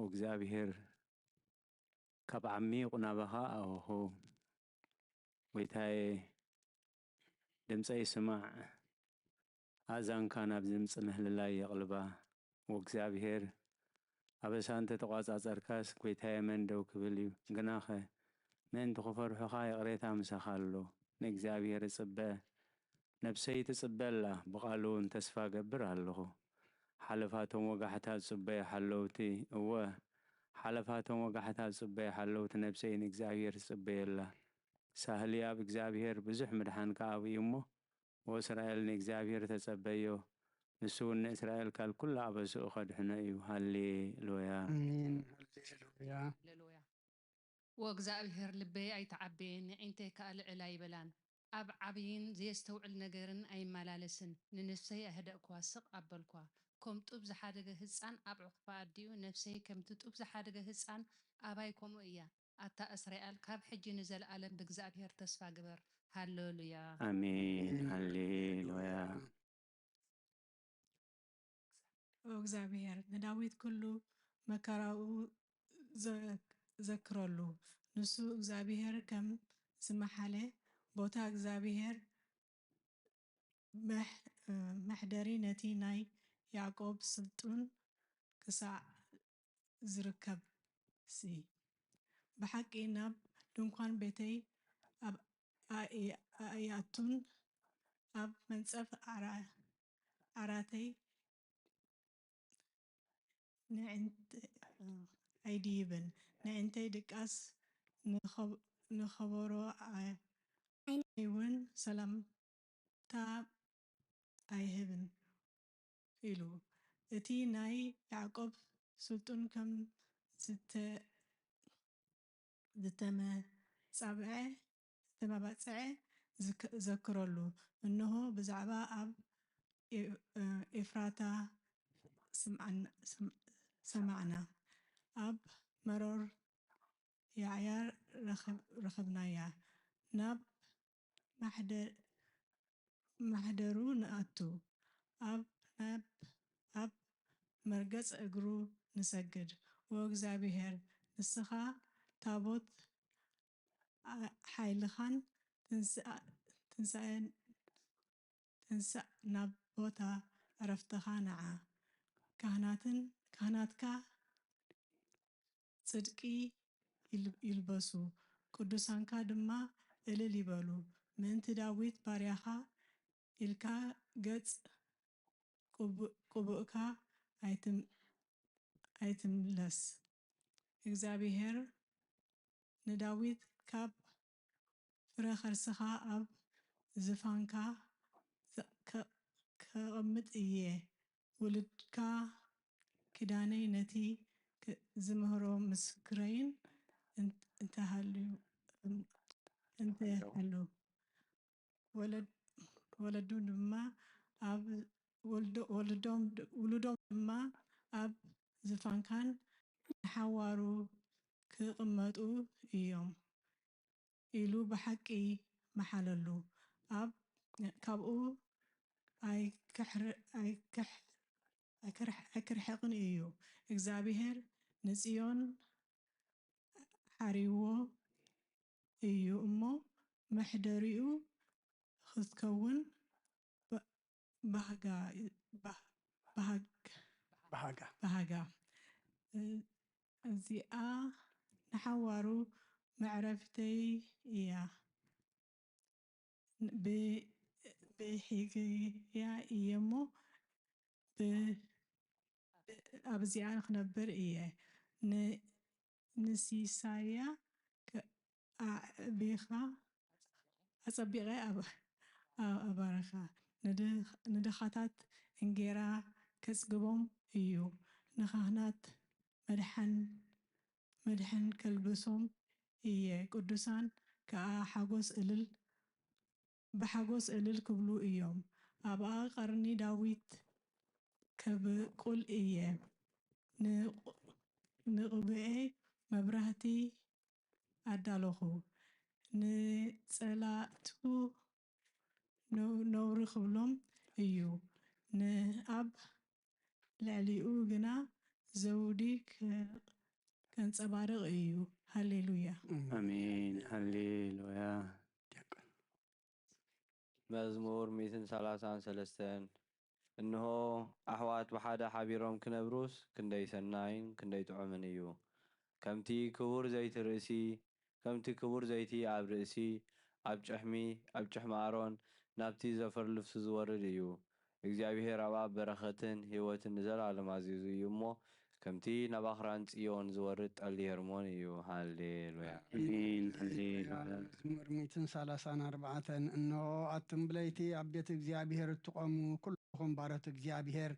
እግዚኣብሔር ካብ ዓሚቕ ናባኻ ኣወኹ። ጎይታየ፣ ድምፀይ ስማዕ፣ ኣእዛንካ ናብ ድምፂ ምህልላይ የቕልባ። ወእግዚኣብሔር፣ ኣበሳ እንተተቋጻጸርካስ፣ ጎይታየ፣ መን ደው ክብል እዩ? ግናኸ፣ ምእንቲ ክፈርሑኻ ይቕሬታ ምሳኻ ኣሎ። ንእግዚኣብሔር እጽበ፣ ነብሰይ ትጽበ ኣላ፣ ብቓሉ እውን ተስፋ እገብር ኣለኹ። ሓለፋቶም ወጋሕታ ዝጽበዩ ሓለውቲ፣ እወ፣ ሓለፋቶም ወጋሕታ ዝጽበዩ ሓለውቲ ነብሰይ ንእግዚኣብሔር ትጽበየላ። ሳህሊ ኣብ እግዚኣብሔር ብዙሕ ምድሓን ከኣ ኣብኡ እሞ፣ ወእስራኤል ንእግዚኣብሔር ተጸበዮ፣ ንሱ እውን ንእስራኤል ካብ ኩሉ ኣበስኡ ከድሕኖ እዩ። ሃሌሉያ። ኣሜን። ሃሌሉያ። ሃሌሉያ። ወእግዚኣብሔር ልበይ ኣይተዓበየን፣ የዒንተይ ከኣ ልዕል ኣይበላን። ኣብ ዓብይን ዘየስተውዕል ነገርን ኣይመላለስን። ንነፍሰይ ኣህደእክዋ፣ ስቕ ኣበልክዋ። ከም ጡብ ዝሓደገ ህጻን ኣብ ዕኹባ ኣዲኡ፣ ነፍሰይ ከምቲ ጡብ ዝሓደገ ህጻን ኣባይ ከምኡ እያ። ኣታ እስራኤል፣ ካብ ሕጂ ንዘለኣለም ብእግዚኣብሔር ተስፋ ግበር። ሃሌሉያ። ኣሜን። ሃሌሉያ። ኦ እግዚኣብሔር፣ ንዳዊት ኩሉ መከራኡ ዘ- ዘክረሉ። ንሱ እግዚኣብሔር ከም ዝመሓለ፣ ቦታ እግዚኣብሔር መሕ- መሕደሪ ነቲ ናይ ያዕቆብ ስልጡን ክሳዕ ዝርከብ ሲ። ብሓቂ ናብ ድንኳን ቤተይ ኣብ ኣይ- ኣይኣቱን፣ ኣብ መንጸፍ ዓራ- ዓራተይ ንዕንት- ኣይድይብን። ንዕንተይ ድቃስ ንኸብ- ንኸበሮ ዓ- ዓይነይ እውን ሰላምታ ኣይህብን ኢሉ። እቲ ናይ ያዕቆብ ስልጡን ከም ዝተ- ዝተመጻብዐ ዝተመባጽዐ ዝክ- ዘክረሉ። እንሆ ብዛዕባ ኣብ ኤ- ኤፍራታ ስምዓና- ስም- ሰማዕና፣ ኣብ መሮር ያዕያር ረኸብ- ረኸብናያ። ናብ ማሕደ- ማሕደሩ ንኣቱ፣ ኣብ ናብ ኣብ መርገጽ እግሩ ንሰግድ። ኦ እግዚኣብሔር፣ ንስኻ ታቦት ኣ- ሓይልኻን ትንስኣ- ትንሳኤን ትንሳእ፣ ናብ ቦታ ዕረፍትኻ ንዓ። ካህናትን ካህናትካ ጽድቂ ይል- ይልበሱ፣ ቅዱሳንካ ድማ እልል ይበሉ። ምእንቲ ዳዊት ባርያኻ ኢልካ ገጽ ቅቡእ- ቅቡእካ ኣይትም- ኣይትምለስ። እግዚኣብሔር ንዳዊት ካብ ፍረ ከርስኻ ኣብ ዝፋንካ ዘ- ከ- ከቐምጥ እየ። ውሉድካ ኪዳነይ ነቲ ክ- ዝምህሮ ምስክረይን እን- እንተሃልዩ እም- እንተሃሉ ወለድ- ወለዱ ድማ ኣብ ወልዶ- ወልዶም ውሉዶም ድማ ኣብ ዝፋንካን ንሓዋሩ ክቕመጡ እዮም ኢሉ ብሓቂ መሓለሉ። ኣብ ካብኡ ኣይክሕር- ኣይክሕ- ኣይክርሕ- ኣይክርሕቕን እዩ። እግዚኣብሔር ንጽዮን ሓሪዎ እዩ እሞ መሕደሪኡ ክትከውን ባ- ባህጋ ባ- ባህግ- ባህጋ ባህጋ እ፣ እዚኣ ንሓዋሩ መዕረፍተይ እያ። ብ- ብሕግያ እየ እሞ ብ- ኣብዚኣ ክነብር እየ። ን- ንሲሳያ ከ- ኣዕቢኻ ኣጸቢቐ ኣብ- ኣብ- ኣባርኻ። ንድኽ- ንድኻታት እንጌራ ከጽግቦም እዩ። ንኻህናት መድሓን መድሕን ከልብሶም እየ። ቅዱሳን ከኣ ሓጎስ እልል ብሓጎስ እልል ክብሉ እዮም። ኣብኣ ቀርኒ ዳዊት ከብቁል እየ። ን- ንቕብኤ መብራህቲ ኣዳለኹ። ንጸላእቱ ነው- ነውሪ ክብሎም እዩ። ንኣብ ልዕሊኡ ግና ዘውዲ ከ- ዘንጸባርቕ እዩ። ሃሌሉያ። ኣሜን። ሃሌሉያ። ዲያቆን። መዝሙር ሚእትን ሰላሳን ሰለስተን። እንሆ፣ ኣሕዋት ብሓደ ሓቢሮም ክነብሩስ ክንደይ ሰናይን ክንደይ ጥዑምን እዩ። ከምቲ ክቡር ዘይቲ ርእሲ፣ ከምቲ ክቡር ዘይቲ ኣብ ርእሲ፣ ኣብ ጭሕሚ፣ ኣብ ጭሕሚ ኣሮን፣ ናብቲ ዘፈር ልፍሱ ዝወርድ እዩ። እግዚኣብሔር ኣብኣ በረኸትን ህይወትን ንዘለዓለም ኣዚዙ እዩ እሞ፣ ከምቲ ናብ ኣኽራን ጽዮን ዝወርድ ጠሊ ሄርሞን እዩ። ሃሌሉያ። ኣሜን። ሃሌሉያ። መዝሙር ሚእትን ሰላሳን ኣርባዕተን። እንሆ፣ ኣቱም ብለይቲ ኣብ ቤት እግዚኣብሔር እትቖሙ ኩልኹም ባሮት እግዚኣብሔር፣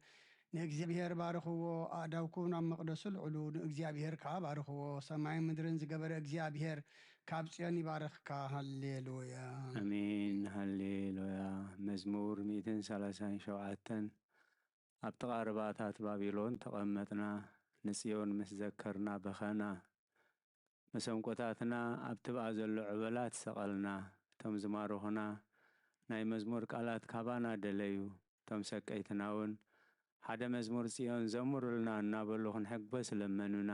ንእግዚኣብሔር ባርኽዎ፣ ኣእዳውኩም ናብ መቕደሱ ልዕሉ፣ ንእግዚኣብሔር ከኣ ባርኽዎ። ሰማይን ምድርን ዝገበረ እግዚኣብሔር ካብ ጽዮን ይባርኽካ። ሃሌሉያ። ኣሜን። ሃሌሉያ። መዝሙር ሚእትን ሰላሳን ሸውዓተን። ኣብ ጥቓ ርባታት ባቢሎን ተቐመጥና፣ ንጽዮን ምስ ዘከርና በኸና። መሰንቆታትና ኣብ ትብኣ ዘሎ ዕበላት ሰቐልና። እቶም ዝማርኹና ናይ መዝሙር ቃላት ካባና ደለዩ። እቶም ሰቀይትና እውን ሓደ መዝሙር ጽዮን ዘምሩልና እናበሉ ክንሕጎስ ለመኑና።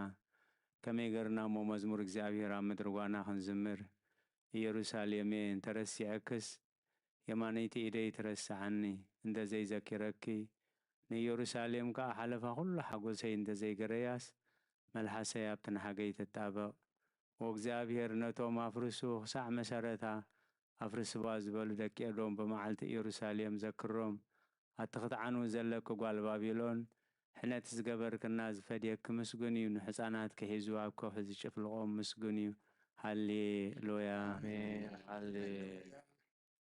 ከመይ ገርና እሞ መዝሙር እግዚኣብሔር ኣብ ምድሪ ጓና ክንዝምር? ኢየሩሳሌሜ እንተረሲዐክስ የማነይቲ ኢደይ ትረስዓኒ እንተ ዘይዘኪረኪ፣ ንኢየሩሳሌም ከኣ ሓለፋ ኩሉ ሓጎሰይ እንተ ዘይገረያስ፣ መልሓሰይ ኣብቲ ንሓገይ ትጣበቕ። ወእግዚኣብሔር ነቶም ኣፍርሱ ክሳዕ መሰረታ ኣፍርስዋ ዝበሉ ደቂ ኤዶም ብመዓልቲ ኢየሩሳሌም ዘክሮም። ኣቲ ክትዓኑ ዘለኪ ጓል ባቢሎን፣ ሕነት ዝገበርክና ዝፈድየኪ ምስጉን እዩ። ንሕፃናት ክሒዙ ኣብ ከውሒ ዝጭፍልቖም ምስጉን እዩ። ሃሌሉያ። ኣሜን። ሃሌ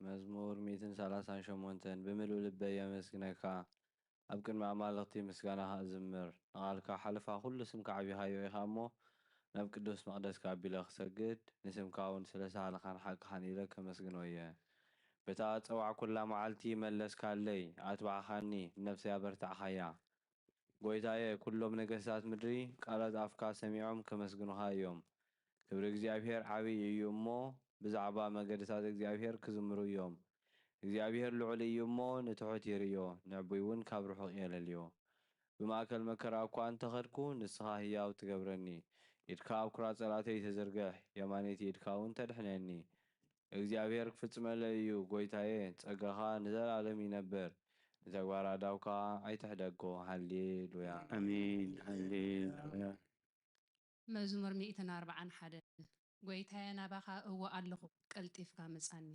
መዝሙር ሚእትን ሰላሳን ሸሞንተን። ብምሉእ ልበይ የመስግነካ፣ ኣብ ቅድሚ ኣማልኽቲ ምስጋናኻ እዝምር። ንቓልካ ሓለፋ ኩሉ ስምካ ዓቢኻዮ ኢኻ እሞ፣ ናብ ቅዱስ መቕደስካ ኣቢለ ክሰግድ፣ ንስምካ እውን ስለ ሳህልኻን ሓቅኻን ኢለ ከመስግኖ እየ። በታ ጸዋዕኩላ መዓልቲ መለስካለይ፣ ኣትባዕኻኒ፣ ንነፍሰይ ኣበርታዕኻያ። ጐይታየ፣ ኵሎም ነገስታት ምድሪ ቃላት ኣፍካ ሰሚዖም ከመስግኑኻ እዮም። ክብሪ እግዚኣብሄር ዓብዪ እዩ እሞ፣ ብዛዕባ መገድታት እግዚኣብሄር ክዝምሩ እዮም። እግዚኣብሄር ልዑል እዩ እሞ፣ ንትሑት ይርእዮ፣ ንዕቡይ እውን ካብ ርሑቕ የለልዮ። ብማእከል መከራ እኳ እንተ ኸድኩ፣ ንስኻ ህያው ትገብረኒ። ኢድካ ኣብ ኵራት ጸላእተይ ትዝርግሕ፣ የማነይቲ ኢድካ እውን ተድሕነኒ። እግዚኣብሄር ክፍጽመለይ እዩ፣ ጐይታየ፣ ጸጋኻ ንዘለኣለም ይነብር፣ ንተግባር ኣእዳውካ ኣይትሕደጎ። ሃሌሉያ። ኣሜን። ሃሌሉያ። መዝሙር ሚእትን ኣርባዓን ሓደን። ጐይታየ፣ ናባኻ እወ ኣለኹ፣ ቀልጢፍካ ምጻኒ።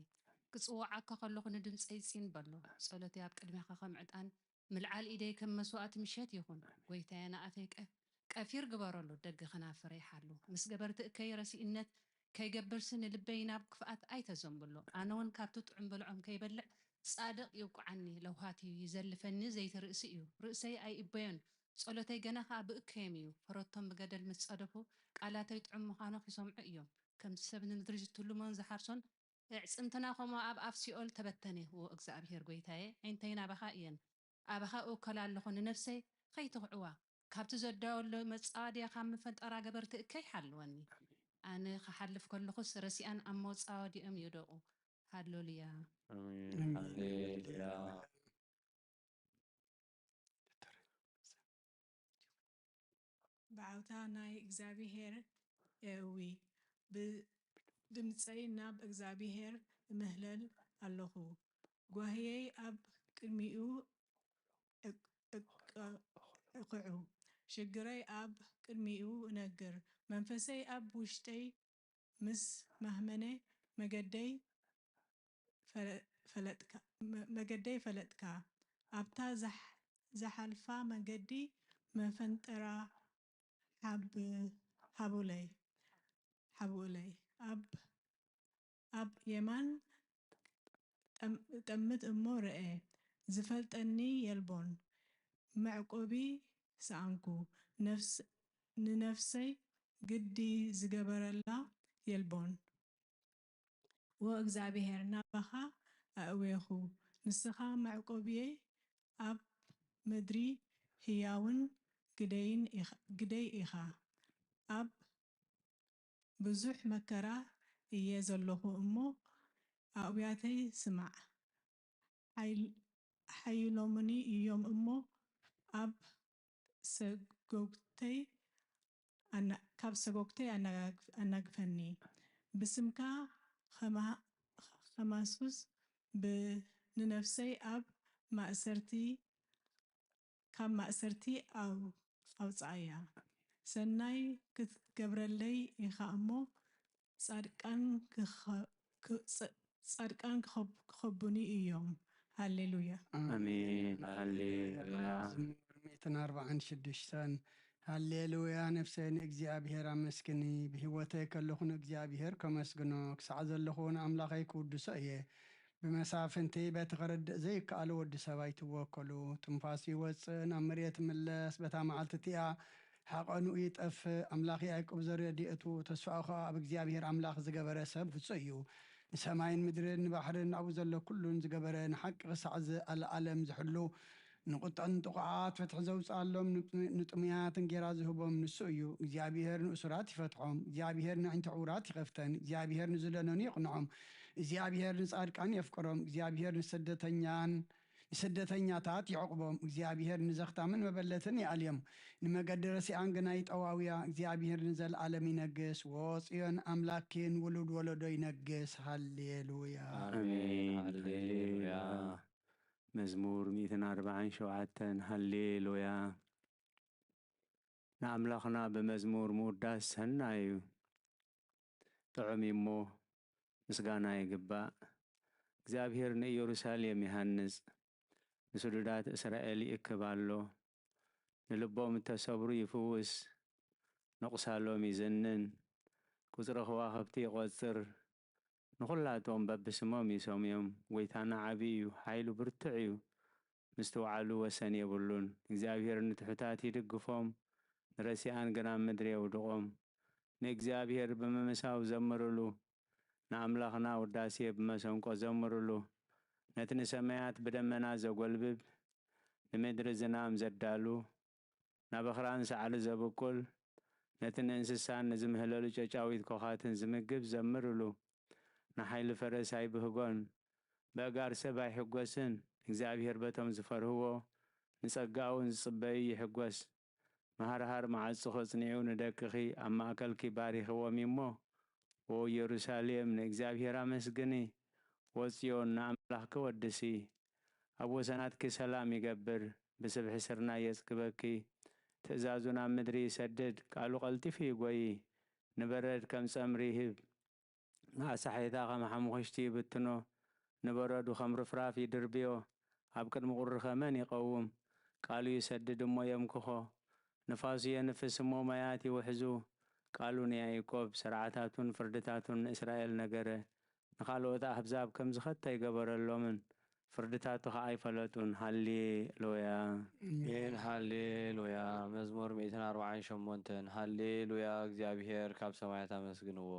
ክጽውዓካ ከለኹ ንድምጸይ ጺን በሎ። ጸሎተይ ኣብ ቅድሜኻ ከም ዕጣን፣ ምልዓል ኢደይ ከም መስዋእቲ ምሸት ይኹን። ጐይታየ፣ ንኣፈይ ቀ-፣ ቀፊር ግበረሉ፣ ደገ ከናፍረይ ሓሉ። ምስ ገበርቲ እከይ ረሲእነት ከይገብርሲ ንልበይ ናብ ክፍኣት ኣይተዘንብሎ። ኣነ እውን ካብቲ ጥዑም በልዖም ከይበልዕ ጻድቕ ይውቅዓኒ፣ ለውሃት እዩ ይዘልፈኒ፣ ዘይቲ ርእሲ እዩ። ርእሰይ ኣይእበዮን፣ ጸሎተይ ገና ኸኣ ብእከዮም እዩ። ፈረቶም ብገደል ምስ ጸደፉ፣ ቃላተይ ጥዑም ምዃኑ ኺሰምዑ እዮም። ከምቲ ሰብ ንምድሪ ዝትልሞን ዝሓርሶን፣ ኣዕጽምትና ኸምኡ ኣብ ኣፍ ሲኦል ተበተነ። ዎ እግዚኣብሄር ጐይታየ፣ ኣዒንተይ ናባኻ እየን። ኣባኻ እውከል ኣለኹ፣ ንነፍሰይ ኸይትኽዕዋ። ካብቲ ዘዳወሎ መጻወድያ፣ ካብ መፈንጠራ ገበርቲ እከይ ሓልወኒ። ኣነ ኽሓልፍ ከለኹስ፣ ረሲኣን ኣብ መጻወድያኦም ይውደቑ። ሃሌሉያ። ኣሜን። ሃሌሉያ። ብዓውታ ናይ እግዚኣብሄር የእዊ፣ ብድምጸይ ናብ እግዚኣብሄር እምህለል ኣለኹ። ጓህየይ ኣብ ቅድሚኡ እቅ-፣ እቅ-፣ እቕዑ፣ ሽግረይ ኣብ ቅድሚኡ እነግር። መንፈሰይ ኣብ ውሽጠይ ምስ ማህመነ፣ መገደይ ፈለ-፣ ፈለጥካ፣ መ-፣ መገደይ ፈለጥካ። ኣብታ ዝሕ-፣ ዝሓልፋ መገዲ መፈንጠራ ሓብ-፣ ሓቡለይ፣ ሓቡእለይ። ኣብ፣ ኣብ የማን ጠም-፣ ጠምት እሞ ርኤ፣ ዝፈልጠኒ የልቦን። መዕቆቢ ሰኣንኩ፣ ነፍስ-፣ ንነፍሰይ ግዲ ዝገበረላ የልቦን። ዎ እግዚኣብሄር፣ ናባኻ ኣእዌኹ፣ ንስኻ መዕቆብየይ፣ ኣብ ምድሪ ህያውን ግደይን ኢኻ-፣ ግደይ ኢኻ። ኣብ ብዙሕ መከራ እየ ዘለኹ እሞ፣ ኣእውያተይ ስማዕ። ሓይል-፣ ሓይሎምኒ እዮም እሞ፣ ኣብ ሰጎግተይ ኣና-፣ ካብ ሰጎግተይ ኣናጋግ-፣ ኣናግፈኒ። ብስምካ ኸማ-፣ ኸማሱስ ብ-፣ ንነፍሰይ ኣብ ማእሰርቲ፣ ካብ ማእሰርቲ ኣው-፣ ኣውጽኣያ። ሰናይ ክትገብረለይ ኢኻ እሞ፣ ጻድቃን ክኸ-፣ ክ-፣ ጸ-፣ ጻድቃን ክኸብ-፣ ክኸቡኒ እዮም። ሃሌሉያ። ኣሜን። ሃሌሉያ። መዝሙር ሚእትን ኣርባዓን ሽዱሽተን። ሃሌሉያ፣ ነፍሰይ ንእግዚኣብሔር ኣመስግኒ። ብህይወተይ ከለኹ ንእግዚኣብሔር ከመስግኖ፣ ክሳዕ ዘለኹ ንኣምላኸይ ክውድሶ እየ። ብመሳፍንቲ በቲ ክርድእ ዘይከኣሎ ወዲ ሰብ ኣይትወከሉ። ትንፋሱ ይወጽእ፣ ናብ መሬት ይምለስ። በታ መዓልቲ እቲኣ ሓቐኑ ይጠፍእ። ኣምላኽ ያዕቆብ ዘረድኤቱ፣ ተስፋኡ ኸኣ ኣብ እግዚኣብሔር ኣምላኽ ዝገበረ ሰብ ብፁዕ እዩ። ንሰማይን ምድርን ንባሕርን ናብኡ ዘሎ ኩሉን ዝገበረ፣ ንሓቂ ክሳዕ ዘለኣለም ዝሕሉ፣ ንቁጥዕን ጥቑዓት ፍትሒ ዘውፅኣሎም፣ ንጥ-፣ ንጥሙያት እንጌራ ዝህቦም ንሱ እዩ። እግዚኣብሔር ንእሱራት ይፈትሖም። እግዚኣብሔር ነዒንቲ ዕውራት ይኸፍተን። እግዚኣብሔር ንዝደነኑ የቕንዖም። እግዚኣብሔር ንጻድቃን የፍቅሮም። እግዚኣብሔር ንስደተኛን ንስደተኛታት ይዕቕቦም። እግዚኣብሔር ንዘኽታምን መበለትን ይኣልዮም። ንመገዲ ረሲኣን ግና ይጠዋውያ። እግዚኣብሔር ንዘለኣለም ይነግስ። ወጽዮን ኣምላክን ውሉድ ወለዶ ይነግስ። ሃሌሉያ። ኣሜን። ኣሜን። ሃሌሉያ። መዝሙር ሚእትን ኣርባዓን ሸውዓተን። ሃሌሉያ። ንኣምላኽና ብመዝሙር ምውዳስ ሰናይ እዩ። ጥዑም እዩ እሞ ምስጋና ይግባእ። እግዚኣብሔር ንኢየሩሳሌም ይሃንጽ፣ ንስዱዳት እስራኤል ይእክብ ኣሎ። ንልቦም እተሰብሩ ይፍውስ፣ ንቑሳሎም ይዝንን፣ ቁጽሪ ከዋኽብቲ ይቖጽር። ንኹላቶም በብስሞም ይሰምዮም። ጐይታና ዓቢ እዩ፣ ሓይሉ ብርቱዕ እዩ፣ ምስትውዓሉ ወሰን የብሉን። እግዚኣብሔር ንትሑታት ይድግፎም፣ ንረሲኣን ግና ኣብ ምድሪ የውድቖም። ንእግዚኣብሔር ብምምሳው ዘምርሉ፣ ንኣምላኽና ውዳሴ ብመሰንቆ ዘምርሉ። ነቲ ንሰማያት ብደመና ዘጐልብብ፣ ንምድሪ ዝናም ዘዳሉ፣ ናብ ኣኽራን ሳዕሪ ዘብቁል፣ ነቲ ንእንስሳን ንዝምህለሉ ጨጫዊት ኮኻትን ዝምግብ ዘምርሉ። ንሓይሊ ፈረስ ኣይብህጎን፣ በእጋር ሰብ ኣይሕጎስን። እግዚኣብሔር በቶም ዝፈርህዎ፣ ንጸጋኡን ዝጽበዩ ይሕጎስ። መሃርሃር መዓጹኺ ኣጽኒዑ ንደቅኺ ኣብ ማእከልኪ ባሪኽዎም እዩ እሞ፣ ኦ ኢየሩሳሌም፣ ንእግዚኣብሔር ኣመስግኒ፣ ኦ ጽዮን፣ ንኣምላኽኪ ወድሲ። ኣብ ወሰናትኪ ሰላም ይገብር፣ ብስብሒ ስርናይ የጽግበኪ። ትእዛዙ ናብ ምድሪ ይሰድድ፣ ቃሉ ቀልጢፉ ይጎዪ። ንበረድ ከም ጸምሪ ይህብ፣ ንኣሳሕይታ ከም ሓሙኽሽቲ ይብትኖ፣ ንበረዱ ከም ርፍራፍ ይድርብዮ። ኣብ ቅድሚ ቁሪ ከ መን ይቐውም? ቃሉ ይሰድድ እሞ የምክኾ፣ ንፋሱ የንፍስ እሞ ማያት ይውሕዙ። ቃሉ ንያዕቆብ፣ ስርዓታቱን ፍርድታቱን ንእስራኤል ነገረ። ንኻልኦት ኣህዛብ ከም ዝኸተ ኣይገበረሎምን፣ ፍርድታቱ ኸኣ ኣይፈለጡን። ሃሌሉያ። ኣሜን። ሃሌሉያ። መዝሙር ሚእትን ኣርባዓን ሸሞንተን። ሃሌሉያ፣ እግዚኣብሔር ካብ ሰማያት ኣመስግንዎ፣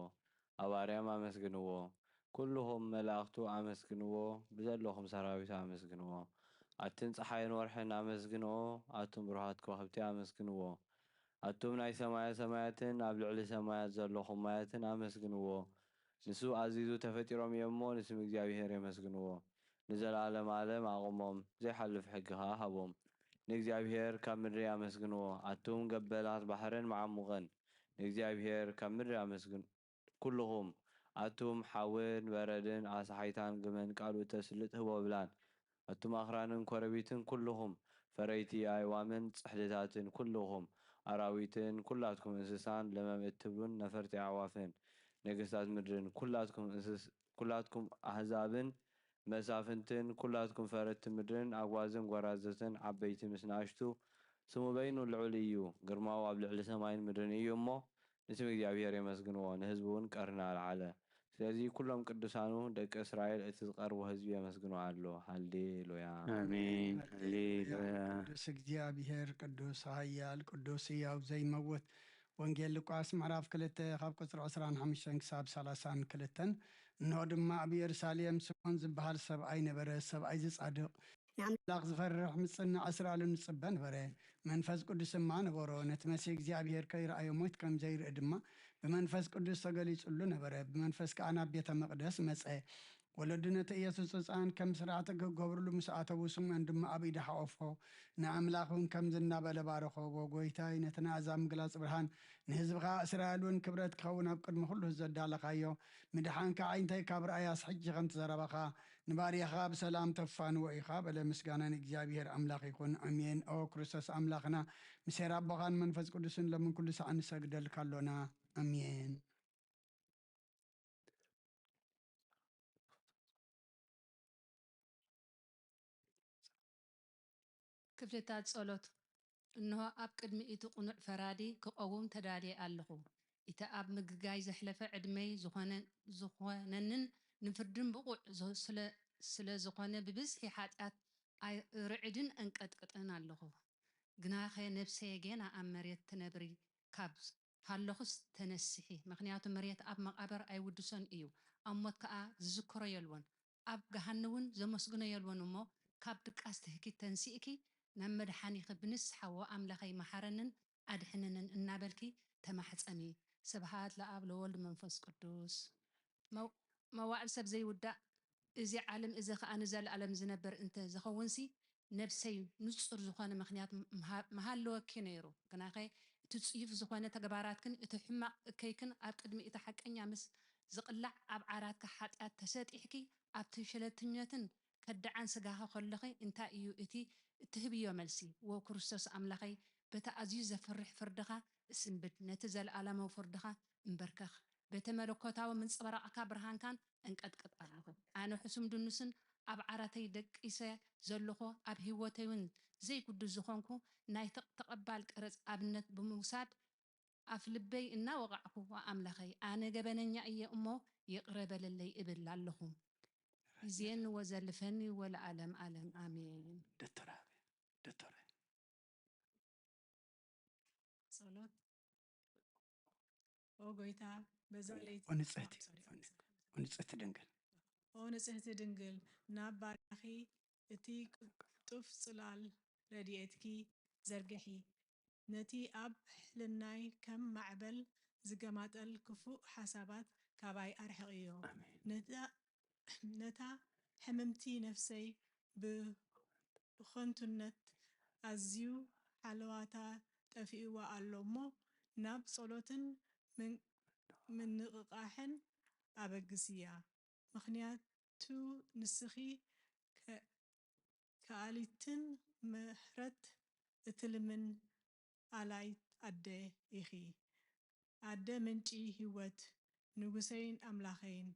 ኣብ ኣርያም ኣመስግንዎ። ኩልኹም መላእኽቱ ኣመስግንዎ፣ ብዘለኹም ሰራዊቱ ኣመስግንዎ። ኣትን ጸሓይን ወርሕን ኣመስግንኦ፣ ኣቱም ብሩሃት ከዋኽብቲ ኣመስግንዎ። ኣቱም ናይ ሰማየ ሰማያትን ኣብ ልዕሊ ሰማያት ዘለኹም ማያትን ኣመስግንዎ። ንሱ ኣዚዙ ተፈጢሮም እዮም እሞ ንስም እግዚኣብሔር የመስግንዎ። ንዘለዓለም ዓለም ኣቑሞም፣ ዘይሓልፍ ሕጊ ኸኣ ሃቦም። ንእግዚኣብሔር ካብ ምድሪ ኣመስግንዎ፣ ኣቱም ገበላት ባሕርን መዓሙቐን። ንእግዚኣብሔር ካብ ምድሪ ኣመስግን-፣ ኩልኹም ኣቱም ሓውን በረድን ኣሳሓይታን ግመን ቃሉ እተስልጥ ህቦብላን። ኣቱም ኣኽራንን ኮረቢትን ኩልኹም ፈረይቲ ኣእዋምን ጽሕድታትን ኩልኹም ኣራዊትን ኩላትኩም እንስሳን ለመም እትብሉን ነፈርቲ ኣዕዋፍን ነገስታት ምድርን ኩላትኩም እንስስ-፣ ኩላትኩም ኣህዛብን መሳፍንትን ኩላትኩም ፈረድቲ ምድርን ኣጓዝን ጐራዙትን ዓበይቲ ምስ ንኣሽቱ ስሙ በይኑ ልዑል እዩ፣ ግርማኡ ኣብ ልዕሊ ሰማይን ምድርን እዩ እሞ ንስም እግዚኣብሔር የመስግንዎ፣ ንህዝቡ እውን ቀርኒ ኣልዓለ። ስለዚ ኩሎም ቅዱሳኑ ደቂ እስራኤል እቲ ዝቐርቦ ህዝቢ የመስግኖ ኣሎ። ሃሌሉያ። ኣሜን። ሃሌሉያ። ቅዱስ እግዚኣብሔር፣ ቅዱስ ኃያል፣ ቅዱስ ሕያው ዘይመውት። ወንጌል ሉቃስ ምዕራፍ ክልተ ካብ ቁጽሪ ዕስራን ሓሙሽተን ክሳብ ሰላሳን ክልተን። እንሆ ድማ ኣብ ኢየሩሳሌም ስምዖን ዝበሃል ሰብኣይ ነበረ፣ ሰብኣይ ዝጻድቕ ንኣምላኽ ዝፈርሕ ምጽናዕ እስራኤልን ዝጽበ ነበረ። መንፈስ ቅዱስ ድማ ነበሮ። ነቲ መሲሕ እግዚኣብሔር ከይረኣዮ ሞት ከም ዘይርኢ ድማ ብመንፈስ ቅዱስ ተገሊጹሉ ነበረ። ብመንፈስ ከኣ ናብ ቤተ መቕደስ መጸ። ወለዲ ነቲ ኢየሱስ ህጻን ከም ስርዓት ክገብርሉ ምስ ኣተዉ፣ ስምዖን ድማ ኣብ ኢዱ ሓቆፎ፣ ንኣምላኽ እውን ከምዚ እናበለ ባረኾ። ጎይታይ፣ ነቲ ናእዛ ምግላጽ ብርሃን ንህዝብኻ እስራኤል እውን ክብረት ክኸውን ኣብ ቅድሚ ኩሉ ዘዳለኻዮ፣ ምድሓንካ ኣዒንተይ ካብ ረኣያስ ሕጂ ከም ትዘረባኻ፣ ንባርያኻ ብሰላም ተፋንዎ ኢኻ በለ። ምስጋና ንእግዚኣብሔር ኣምላኽ ይኹን። ኣሜን። ኦ ክርስቶስ ኣምላኽና፣ ምስ ኄር ኣቦኻን መንፈስ ቅዱስን ሎምን ኩሉ ሳዕ ንሰግደልካ ኣሎና። ኣሜን። ክፍልታት ጸሎት። እንሆ፣ ኣብ ቅድሚ እቲ ቅኑዕ ፈራዲ ክቐውም ተዳልየ ኣለኹ። እቲ ኣብ ምግጋይ ዘሕለፈ ዕድመይ ዝኾነ-፣ ዝኾነንን ንፍርድን ብቑዕ ዝ-፣ ስለ-፣ ስለ ዝኾነ፣ ብብዝሒ ሓጢኣት ኣይ-፣ ርዕድን ኣንቀጥቅጥን ኣለኹ። ግናኸ ነብሰየ ጌና ኣብ መሬት ትነብሪ ካብ ሃለኹስ ተነስሒ፣ ምኽንያቱ መሬት ኣብ መቓብር ኣይውድሶን እዩ፣ ኣብ ሞት ከኣ ዝዝክሮ የልቦን፣ ኣብ ገሃኒ እውን ዘመስግኖ የልቦን። እሞ ካብ ድቃስ ትህኪ ተንሲእኪ ናብ መድሓኒኺ ብንስሓ፣ "ዎ ኣምላኸይ፣ መሓረንን ኣድሕነንን" እናበልኪ ተማሕጸኒ። ስብሃት ለኣብ ለወልድ መንፈስ ቅዱስ። መው-፣ መዋእል ሰብ ዘይውዳእ፣ እዚ ዓለም እዚ ኸኣ ንዘለኣለም ዝነብር እንተ ዝኸውንሲ፣ ነብሰይ ንጹር ዝኾነ ምኽንያት ምሃ-፣ ምሃለወኪ ነይሩ። ግናኸ እቲ ጽዩፍ ዝኾነ ተግባራትክን እቲ ሕማቕ እከይክን ኣብ ቅድሚ እቲ ሓቀኛ ምስ ዝቕላዕ፣ ኣብ ዓራትኪ ሓጢኣት ተሰጢሕኪ፣ ኣብቲ ሸለልተኛነትን ከዳዓን ስጋኺ ከለኺ፣ እንታይ እዩ እቲ እትህብዮ መልሲ? ዎ ክርስቶስ ኣምላኸይ፣ በቲ ኣዝዩ ዘፍርሕ ፍርድኻ እስንብድ፣ ነቲ ዘለኣለማዊ ፍርድኻ እንበርከኽ። በቲ መለኮታዊ ምንጽብራቕካ ብርሃንካን እንቀጥቅጥ ኣለኹ። ኣነ ሕሱም ድኑስን ኣብ ዓራተይ ደቂሰ ዘለኹ፣ ኣብ ህይወተይ እውን ዘይግዱስ ዝኾንኩ፣ ናይ ተቕ-፣ ተቐባል ቀረጽ ኣብነት ብምውሳድ፣ ኣፍ ልበይ እናወቓዕኩ፣ "ዋ ኣምላኸይ፣ ኣነ ገበነኛ እየ እሞ ይቕረ በለለይ" እብል ኣለኹ። ይዜን ወዘልፈኒ ወለዓለም ዓለም ኣሜን። ዶክተር ኣበይ? ዶክተር። ጸሎት። ኦ ጎይታ፣ በዛ ለይቲ፣ ኦ ንጽህቲ፣ ሶሪ፣ ኦ ንጽህቲ ድንግል። ኦ ንጽህቲ ድንግል፣ ናብ ባርያኺ እቲ ቅልጡፍ ጽላል ረድኤትኪ ዘርግሒ። ነቲ ኣብ ሕልናይ ከም ማዕበል ዝገማጠል ክፉእ ሓሳባት ካባይ ኣርሕቕዮ። ኣሜን። ነታ፣ ነታ ሕምምቲ ነፍሰይ ብ-፣ ብኸንቱነት ኣዝዩ ሓለዋታ ጠፊእዋ ኣሎ እሞ፣ ናብ ጸሎትን ምን-፣ ምንቕቓሕን ኣበግስያ። ምኽንያቱ ንስኺ ከ-፣ ከኣሊትን ምሕረት እትልምን ኣላይት ኣደ ኢኺ። ኣደ ምንጪ ህይወት፣ ንጉሰይን ኣምላኸይን፣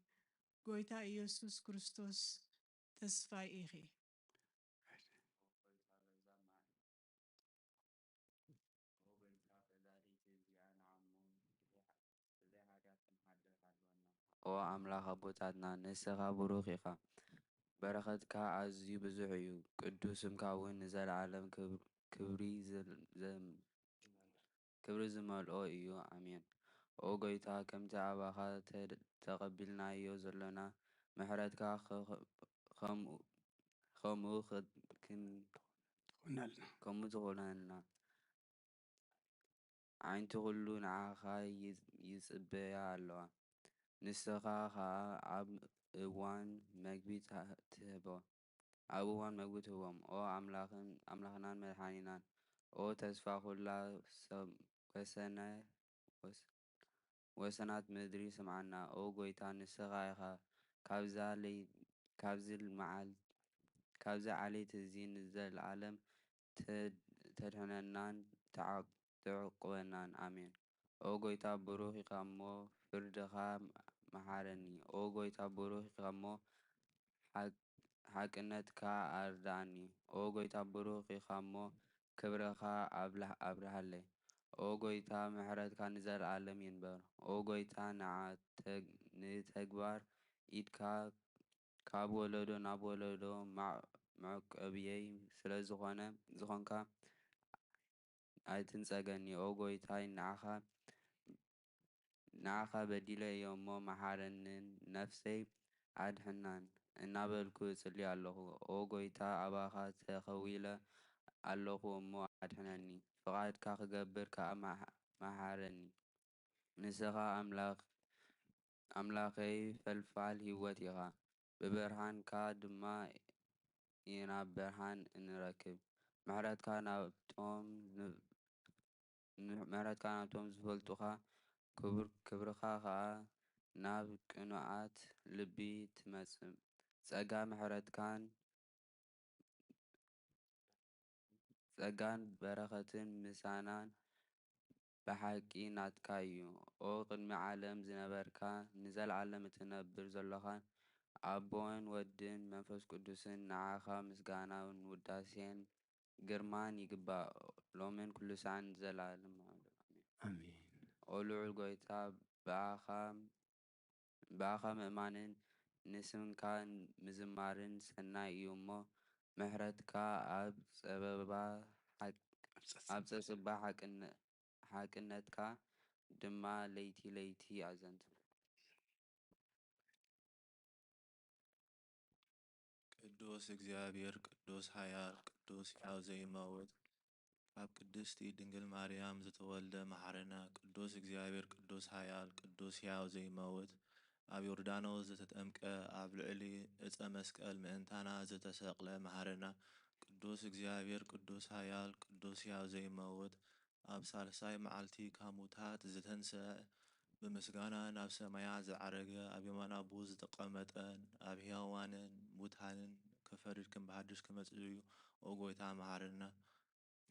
ጎይታ ኢየሱስ ክርስቶስ ተስፋይ ኢኺ። ኦ ኣምላኽ ኣቦታትና፣ ንስኻ ብሩኽ ኢኻ፣ በረኸትካ ኣዝዩ ብዙሕ እዩ፣ ቅዱስ ስምካ እውን ንዘለኣለም ክብ-፣ ክብሪ ዘል-፣ ዘም-፣ ክብሪ ዝመልኦ እዩ። ኣሜን። ኦ ጎይታ፣ ከምቲ ኣባኻ ተ-፣ ተቐቢልናዮ ዘሎና፣ ምሕረትካ ኸ-፣ ኸ-፣ ከምኡ፣ ከምኡ ኽ-፣ ክን-፣ ትኹነልና። ከምኡ ትኹነልና። ኣዒንቲ ኩሉ ንዓኻ ይጽ-፣ ይጽበያ ኣለዋ። ንስኻ ኸኣ ኣብ እዋን መግቢ ትሃ-፣ ትህቦ፣ ኣብ እዋን መግቢ ትህቦም። ኦ ኣምላኽን፣ ኣምላኽናን መድሓኒናን፣ ኦ ተስፋ ኩላ ሰብ-፣ ወሰነ-፣ ወስ-፣ ወሰናት ምድሪ ስምዓና። ኦ ጎይታ፣ ንስኻ ኢኻ ካብዛ ለይ-፣ ካብዚ መዓል-፣ ካብዚ ዓሌት እዚ ንዘለኣለም ተ-፣ ተድሕነናን ተዓ-፣ ተዕቁበናን። ኣሜን። ኦ ጎይታ፣ ብሩኽ ኢኻ እሞ ፍርድኻ መሓረኒ። ኦ ጎይታ፣ ብሩኽ ኢኻ እሞ ሓቅ-፣ ሓቅነትካ ኣርድኣኒ። ኦ ጎይታ፣ ብሩኽ ኢኻ እሞ ክብርኻ ኣብላ-፣ ኣብርሃለይ። ኦ ጎይታ፣ ምሕረትካ ንዘለኣለም ይንበር። ኦ ጎይታ፣ ንዓ-፣ ተግ-፣ ንተግባር ኢድካ ካብ ወለዶ ናብ ወለዶ መዕ-፣ መዕቆብየይ ስለ ዝኾነ፣ ዝኾንካ ኣይትንጸገኒ። ኦ ጎይታይ፣ ንዓኻ፣ ንዓኻ በዲለ እየ እሞ መሓረንን ነፍሰይ ኣድሕናን እናበልኩ እጽሊ ኣለኹ። ኦ ጎይታ፣ ኣባኻ ተኸዊለ ኣለኹ እሞ ኣድሕነኒ፣ ፍቓድካ ክገብር ከኣ መሓ-፣ መሓረኒ። ንስኻ ኣምላኽ-፣ ኣምላኸይ ፈልፋል ህይወት ኢኻ። ብብርሃንካ ድማ ኢና ብርሃን እንረክብ። ምሕረትካ ናብቶም ን- ን- ምሕረትካ ናብቶም ዝፈልጡኻ፣ ክብር- ክብርኻ ኸኣ ናብ ቅኑዓት ልቢ ትመጽእ። ጸጋ ምሕረትካን ጸጋን በረኸትን ምሳናን ብሓቂ ናትካ እዩ። ኦ ቅድሚ ዓለም ዝነበርካ፣ ንዘለኣለም እትነብር ዘሎኻን ኣቦን ወድን መንፈስ ቅዱስን፣ ንዓኻ ምስጋናን ውዳሴን ግርማን ይግባእ፣ ሎምን ኩሉ ሳዕን ንዘለኣለም። ኣሜን። ኣሜን። ኦ ልዑል ጎይታ፣ ብኣኻ ብኣኻ ምእማንን ንስምካ ምዝማርን ሰናይ እዩ እሞ፣ ምሕረትካ ኣብ ጸበባ ሓቅ- ኣብ ጸጽባ ሓቅነ- ሓቅነትካ ድማ ለይቲ ለይቲ ኣዘንቱ። ቅዱስ እግዚኣብሔር፣ ቅዱስ ሓያል፣ ቅዱስ ሕያው ዘይመውት፣ ካብ ቅድስቲ ድንግል ማርያም ዝተወልደ መሓረና። ቅዱስ እግዚኣብሔር፣ ቅዱስ ሓያል፣ ቅዱስ ሕያው ዘይመውት፣ ኣብ ዮርዳኖስ ዝተጠምቀ፣ ኣብ ልዕሊ ዕፀ መስቀል ምእንታና ዝተሰቕለ መሓረና። ቅዱስ እግዚኣብሔር፣ ቅዱስ ሓያል፣ ቅዱስ ሕያው ዘይመውት፣ ኣብ ሳልሳይ መዓልቲ ካብ ሙታት ዝተንስአ፣ ብምስጋና ናብ ሰማያት ዝዓረገ፣ ኣብ የማን ኣቦ ዝተቐመጠን ኣብ ሕያዋንን ሙታንን ክፈርድ ከም ብሓድሽ ክመጽእ እዩ። ኦ ጎይታ መሓረና።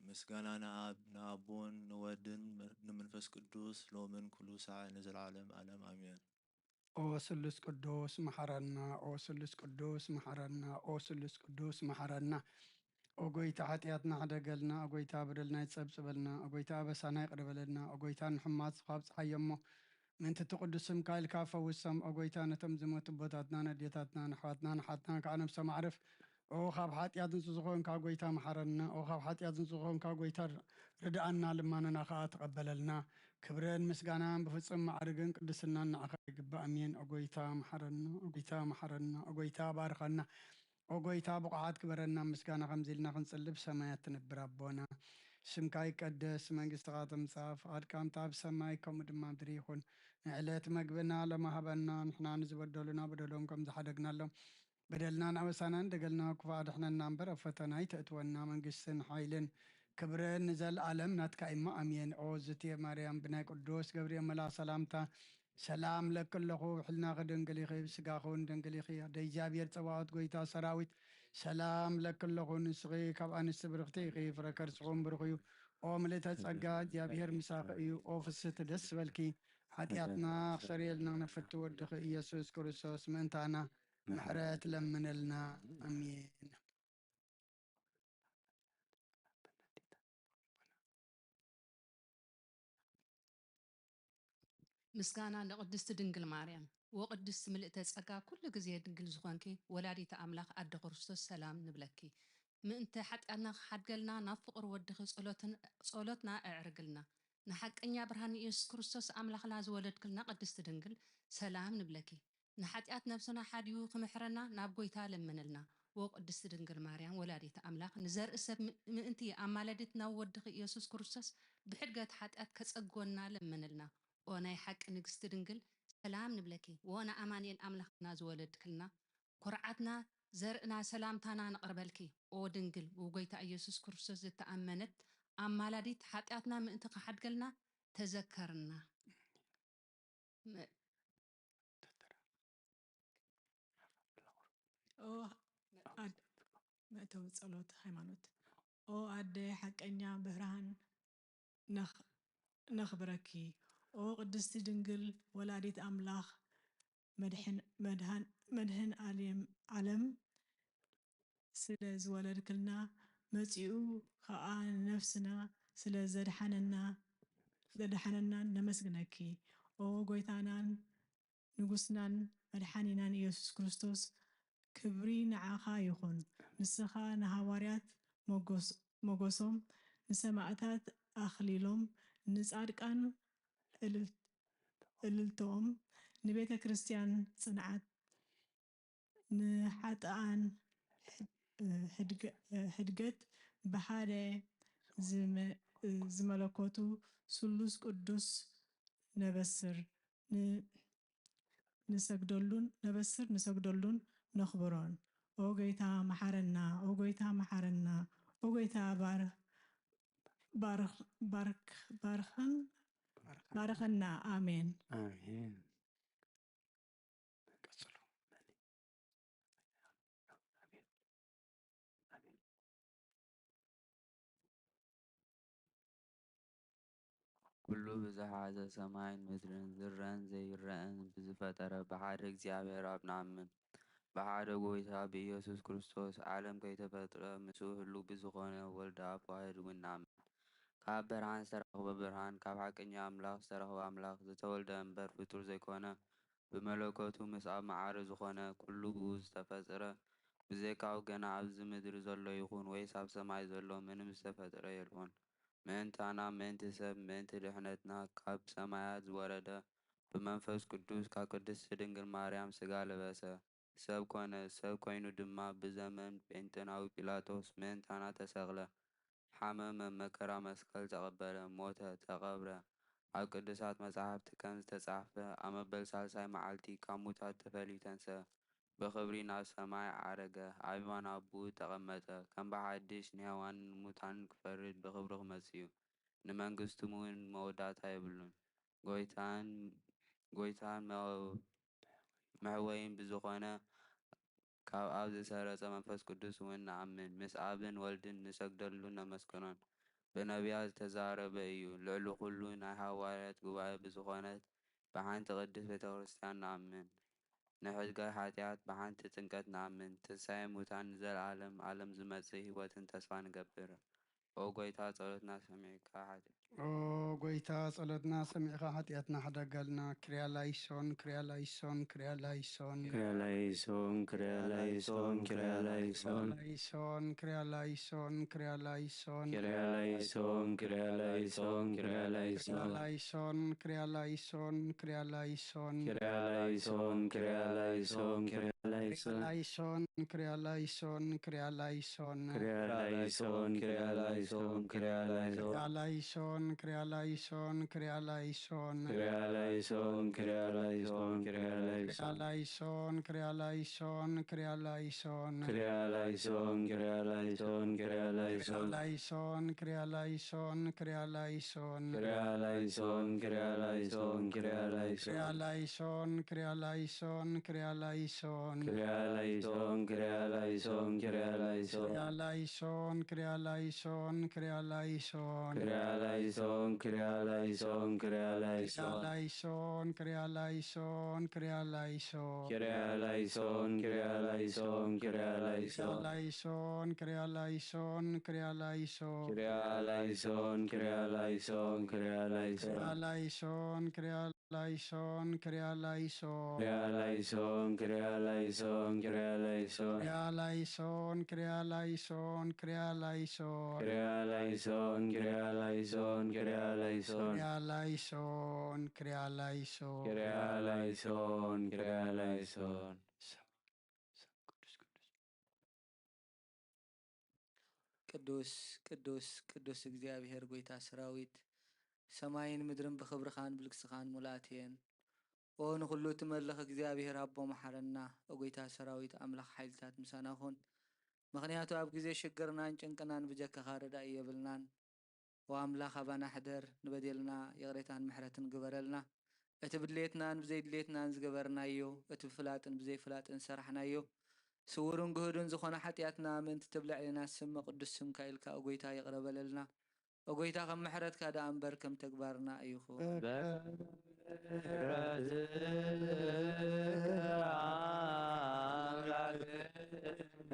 ምስጋና ንኣብ- ንኣቦን ንወድን ንመንፈስ ቅዱስ ሎምን ኩሉ ሳዕ ንዘለዓለም ዓለም ኣሜን። ኦ ስሉስ ቅዱስ መሓረና፣ ኦ ስሉስ ቅዱስ መሓረና፣ ኦ ስሉስ ቅዱስ መሓረና። ኦ ጎይታ ሓጢኣትና ሕደገልና፣ ኦ ጎይታ በደልና ይጸብጽበልና፣ ኦ ጎይታ ኣበሳና ይቕረ በለልና፣ ኦ ጎይታ ንሕማት ስኻ ኣብጽሓዮ እሞ ምእንቲ እቲ ቅዱስ ስምካ ኢልካ ፈውሶም። ኦ ጎይታ ነቶም ዝሞቱ ኣቦታትና፣ ነዴታትና፣ ንኣሕዋትና፣ ንሓትና ከኣ ነብሶም ኣዕርፍ። ኦ ካብ ሓጢኣት ንጹህ ዝኾንካ ጎይታ መሓረና፣ ኦ ካብ ሓጢኣት ንጹህ ዝኾንካ ጎይታ ርድኣና፣ ልማኖና ከኣ ተቐበለልና። ክብርን ምስጋናን ብፍጹም ማዕርግን ቅድስናን ንዓኻ ይግባእ። ኣሜን። ኦ ጎይታ መሓረና፣ ኦ ጎይታ መሓረና፣ ኦ ጎይታ ባርኸና፣ ኦ ጎይታ ብቑዓት ግበረና። ምስጋና ከምዚ ኢልና ክንጽሊ ብሰማያት ትነብር ኣቦና፣ ስምካ ይቀደስ፣ መንግስትኻ ትምጻእ፣ ፍቓድካ ከምቲ ኣብ ሰማይ ከምኡ ድማ ምድሪ ይኹን። ንዕለት መግብና ሎሚ ሃበና፣ ንሕና ንዝበደሉና በደሎም ከም ዝሓደግናሎም በደልና ናበሳና እንደገልና ክፉእ ኣድሕነና እምበር ኣብ ፈተና ኣይተእትወና። መንግስትን ሓይልን ክብርን ንዘለኣለም ናትካ እሞ ኣሜን። ኦ ዝትየ ማርያም ብናይ ቅዱስ ገብርኤል መልኣኽ ሰላምታ ሰላም ለኪ ኣለኹ፣ ብሕልናኺ ድንግል ኢኺ፣ ብስጋኺ እውን ድንግል ኢኺ። ኣደ እግዚኣብሔር ጸባኦት ጎይታ ሰራዊት ሰላም ለኪ ኣለኹ፣ ንስኺ ካብ ኣንስቲ ብርኽቲ ኢኺ፣ ፍረ ከርስኹም ብሩኽ እዩ። ኦ ምልእተ ጸጋ እግዚኣብሔር ምሳኺ እዩ። ኦ ፍስህቲ ደስ በልኪ፣ ሓጢኣትና ክሰርየልና ነፍቲ ወድኺ ኢየሱስ ክርስቶስ ምእንታና ምሕረት ለምነልና። ኣሜን። ምስጋና ንቅድስቲ ድንግል ማርያም። ወቅድስቲ ምልእተ ጸጋ ኩሉ ግዜ ድንግል ዝኾንኪ ወላዲተ ኣምላኽ ኣደ ክርስቶስ ሰላም ንብለኪ። ምእንቲ ሓጢኣትና ክሓድገልና ናብ ፍቕሪ ወድኺ ጸሎትን- ጸሎትና ኣዕርግልና። ንሓቀኛ ብርሃን ኢየሱስ ክርስቶስ ኣምላኽና ዝወለድክልና ቅድስቲ ድንግል ሰላም ንብለኪ። ንሓጢኣት ነብስና ሓዲጉ ክምሕረና ናብ ጎይታ ለምንልና። ዎ ቅድስቲ ድንግል ማርያም ወላዲት ኣምላኽ ንዘርኢ ሰብ ም- ምእንቲ ኣማላዲት ናብ ወድኺ ኢየሱስ ክርስቶስ ብሕድገት ሓጢኣት ከጸግወና ለምንልና። ኦ ናይ ሓቂ ንግስቲ ድንግል ሰላም ንብለኪ። ዎ ንኣማኑኤል ኣምላኽና ዝወለድክልና ኩርዓትና ዘርእና ሰላምታና ነቕርበልኪ። ኦ ድንግል ብጎይታ ኢየሱስ ክርስቶስ ዝተኣመነት ኣማላዲት ሓጢኣትና ምእንቲ ክሓድገልና ተዘከርና። መ- ኦ ኣድ- መእተዊ ጸሎት ሃይማኖት። ኦ ኣደ ሓቀኛ ብርሃን ነኽ- ነኽብረኪ። ኦ ቅድስቲ ድንግል ወላዲት ኣምላኽ መድሕን- መድሃን- መድህን ኣልየም- ዓለም ስለ ዝወለድክልና መጺኡ ኸኣ ንነፍስና ስለ ዘድሓነና ዘድሓነናን ነመስግነኪ። ኦ ጎይታናን ንጉስናን መድሓኒናን ኢየሱስ ክርስቶስ ክብሪ ንዓኻ ይኹን። ንስኻ ንሃዋርያት ሞጎስ- ሞጎሶም ንሰማእታት ኣኽሊሎም ንጻድቃን ዕልል- ዕልልተኦም ንቤተ ክርስቲያን ጽንዓት ንሓጥኣን ሕድገት ብሓደ ዝመለኮቱ ስሉስ ቅዱስ ነበስር ንሰግደሉን ነበስር ንሰግደሉን ነኽብሮን። ኦ ጎይታ መሓረና፣ ኦ ጎይታ መሓረና፣ ኦ ጎይታ ባር-፣ ባርኽ-፣ ባርክ-፣ ባርኸን-፣ ባርኸና። ኣሜን። ኣሜን። ቀጽሉ። ኩሉ ብዝሓዘ ሰማይን ምድርን ዝረአን ዘይረአን ብዝፈጠረ ብሓደ እግዚኣብሔር ኣብ ንኣምን። ብሓደ ጎይታ ብኢየሱስ ክርስቶስ ዓለም ከይተፈጥረ ምስኡ ህሉው ብዝኾነ ወልድ ኣብ ዋህድ እውን ንኣምን። ካብ ብርሃን ዝተረኽበ ብርሃን፣ ካብ ሓቀኛ ኣምላኽ ዝተረኽበ ኣምላኽ፣ ዝተወልደ እምበር ፍጡር ዘይኮነ፣ ብመለኮቱ ምስ ኣብ መዓረ ዝኾነ ኩሉ ብኡ ዝተፈጥረ፣ ብዘይካኡ ገና ኣብዚ ምድሪ ዘሎ ይኹን ወይስ ኣብ ሰማይ ዘሎ ምንም ዝተፈጥረ የልቦን። ምእንታና፣ ምእንቲ ሰብ፣ ምእንቲ ድሕነትና ካብ ሰማያት ዝወረደ፣ ብመንፈስ ቅዱስ ካብ ቅድስቲ ድንግል ማርያም ሥጋ ለበሰ፣ ሰብ ኮነ። ሰብ ኮይኑ ድማ ብዘመን ጴንጠናዊ ጲላጦስ ምእንታና ተሰቕለ፣ ሓመመ፣ መከራ መስቀል ተቐበለ፣ ሞተ፣ ተቐብረ። ኣብ ቅዱሳት መጻሕፍቲ ከም ዝተጻሕፈ፣ ኣብ መበል ሳልሳይ መዓልቲ ካብ ሙታት ተፈልዩ ተንስአ፣ ብኽብሪ ናብ ሰማይ ዓረገ፣ ኣብ የማን ኣቦኡ ተቐመጠ። ከም ብሓድሽ ንሕያዋንን ንሙታንን ክፈርድ ብኽብሪ ክመጽእ እዩ። ንመንግስቱ እውን መወዳእታ የብሉን። ጎይታን፣ ጎይታን መ-፣ መሕወይን ብዝኾነ ካብ ኣብ ዝሰረጸ መንፈስ ቅዱስ እውን ንኣምን። ምስ ኣብን ወልድን ንሰግደሉን ነመስግኖን። ብነቢያት ዝተዛረበ እዩ። ልዕሊ ኩሉ ናይ ሃዋርያት ጉባኤ ብዝኾነት ብሓንቲ ቅድስት ቤተ ክርስቲያን ንኣምን። ንሕድገ ሓጢኣት ብሓንቲ ጥምቀት ንኣምን። ትንሳኤ ሙታን ንዘለዓለም ዓለም ዝመጽእ ህይወትን ተስፋ ንገብር። ኦ ጎይታ፣ ጸሎትና ሰሚዕካ ሓጢኣት ኦ ጎይታ፣ ጸሎትና ሰሚዕካ ሓጢኣትና ሕደገልና። ክርያ ላይሶን፣ ክርያ ላይሶን፣ ክርያ ላይሶን። ክርያ ላይሶን፣ ክርያ ላይሶን፣ ክርያ ላይሶን። ላይሶን፣ ክርያ ላይሶን፣ ክርያ ላይሶን። ክርያ ላይሶን፣ ክርያ ላይሶን፣ ክርያ ላይሶን። ላይሶን፣ ክርያ ላይሶን፣ ክርያ ላይሶን። ክርያ ላይሶን፣ ክርያ ላይሶን፣ ክርያ ላይሶን። ላይሶን፣ ክርያ ላይሶን፣ ክርያ ላይሶን። ክርያ ላይሶን፣ ክርያ ላይሶን፣ ክርያ ላይሶን። ክርያ ላይሶን፣ ክርያ ላይሶን፣ ክርያ ላይሶን። ክርያ ላይሶን፣ ክርያ ላይሶን፣ ክርያ ላይሶን። ክርያ ላይሶን፣ ክርያ ላይሶን፣ ክርያ ላይሶን። ክርያ ላይሶን፣ ክርያ ላይሶን፣ ክርያ ላይሶን። ላይሶን፣ ክርያ ላይሶን፣ ክርያ ላይሶን። ክርያ ላይሶን፣ ክርያ ላይሶን፣ ክርያ ላይሶን። ክርያ ላይሶን፣ ክርያ ላይሶን፣ ክርያ ላይሶን። ክርያ ላይሶን፣ ክርያ ላይሶን፣ ክርያ ላይሶን። ክርያ ላይሶን፣ ክርያ ላይሶን፣ ክርያ ላይሶን። ክርያ ላይሶን፣ ክርያ ላይሶን፣ ክርያ ላይሶን። ክርያ ላይሶን፣ ክርያ ላይሶን፣ ክርያ ላይሶን። ክርያ ላይሶን፣ ክርያ ላይሶን፣ ክርያ ላይሶን። ክርያ ላይሶን፣ ክርያ ላይሶን፣ ክርያ ላይሶን። ክርያ ላይሶን፣ ክርያ ላይሶን፣ ክርያ ላይሶን። ክርያ ላይሶን፣ ክርያ ላይሶን፣ ክርያ ላይሶን። ክርያ ላይሶን፣ ክርያ ላይሶን፣ ክርያ ላይሶን። ክርያ ላይሶን፣ ክርያ ላይሶን፣ ክርያ ላይሶን። ክርያ ላይሶን፣ ክርያ ላይሶን፣ ክርያ ላይሶን። ክርያ ላይሶን፣ ክርያ ላይሶን። ክርያ ላይሶን፣ ክርያ ላይሶን። ቅዱስ፣ ቅዱስ፣ ቅዱስ፣ ቅዱስ እግዚኣብሔር ጎይታ ሰራዊት፣ ሰማይን ምድርን ብኽብርኻን ብልግስኻን ሙሉኣት እየን። ኦ ንኹሉ ትመልኽ እግዚኣብሔር ኣቦ መሓረና፣ ኦ ጎይታ ሰራዊት ኣምላኽ ሓይልታት ምሳና ኩን። ምኽንያቱ ኣብ ግዜ ሽግርናን ጭንቅናን ብጀካኻ ረዳኢ የብልናን። ኦ ኣምላኽ ኣባና ሕደር፣ ንበደልና ይቕሬታን ምሕረትን ግበረልና። እቲ ብድሌትናን ብዘይድሌትናን ዝገበርናዮ፣ እቲ ብፍላጥን ብዘይፍላጥን ዝሰራሕናዮ፣ ስዉርን ግሁድን ዝኾነ ሓጢኣትና ምእንቲ ትብልዕ ኢልና ስም ቅዱስ ስምካ ኢልካ ኦ ጎይታ ይቕረ በለልና። ኦ ጎይታ ከም ምሕረትካ ደኣ እምበር ከም ተግባርና ኣይኹን። በምሕረትካ ኣምላክነ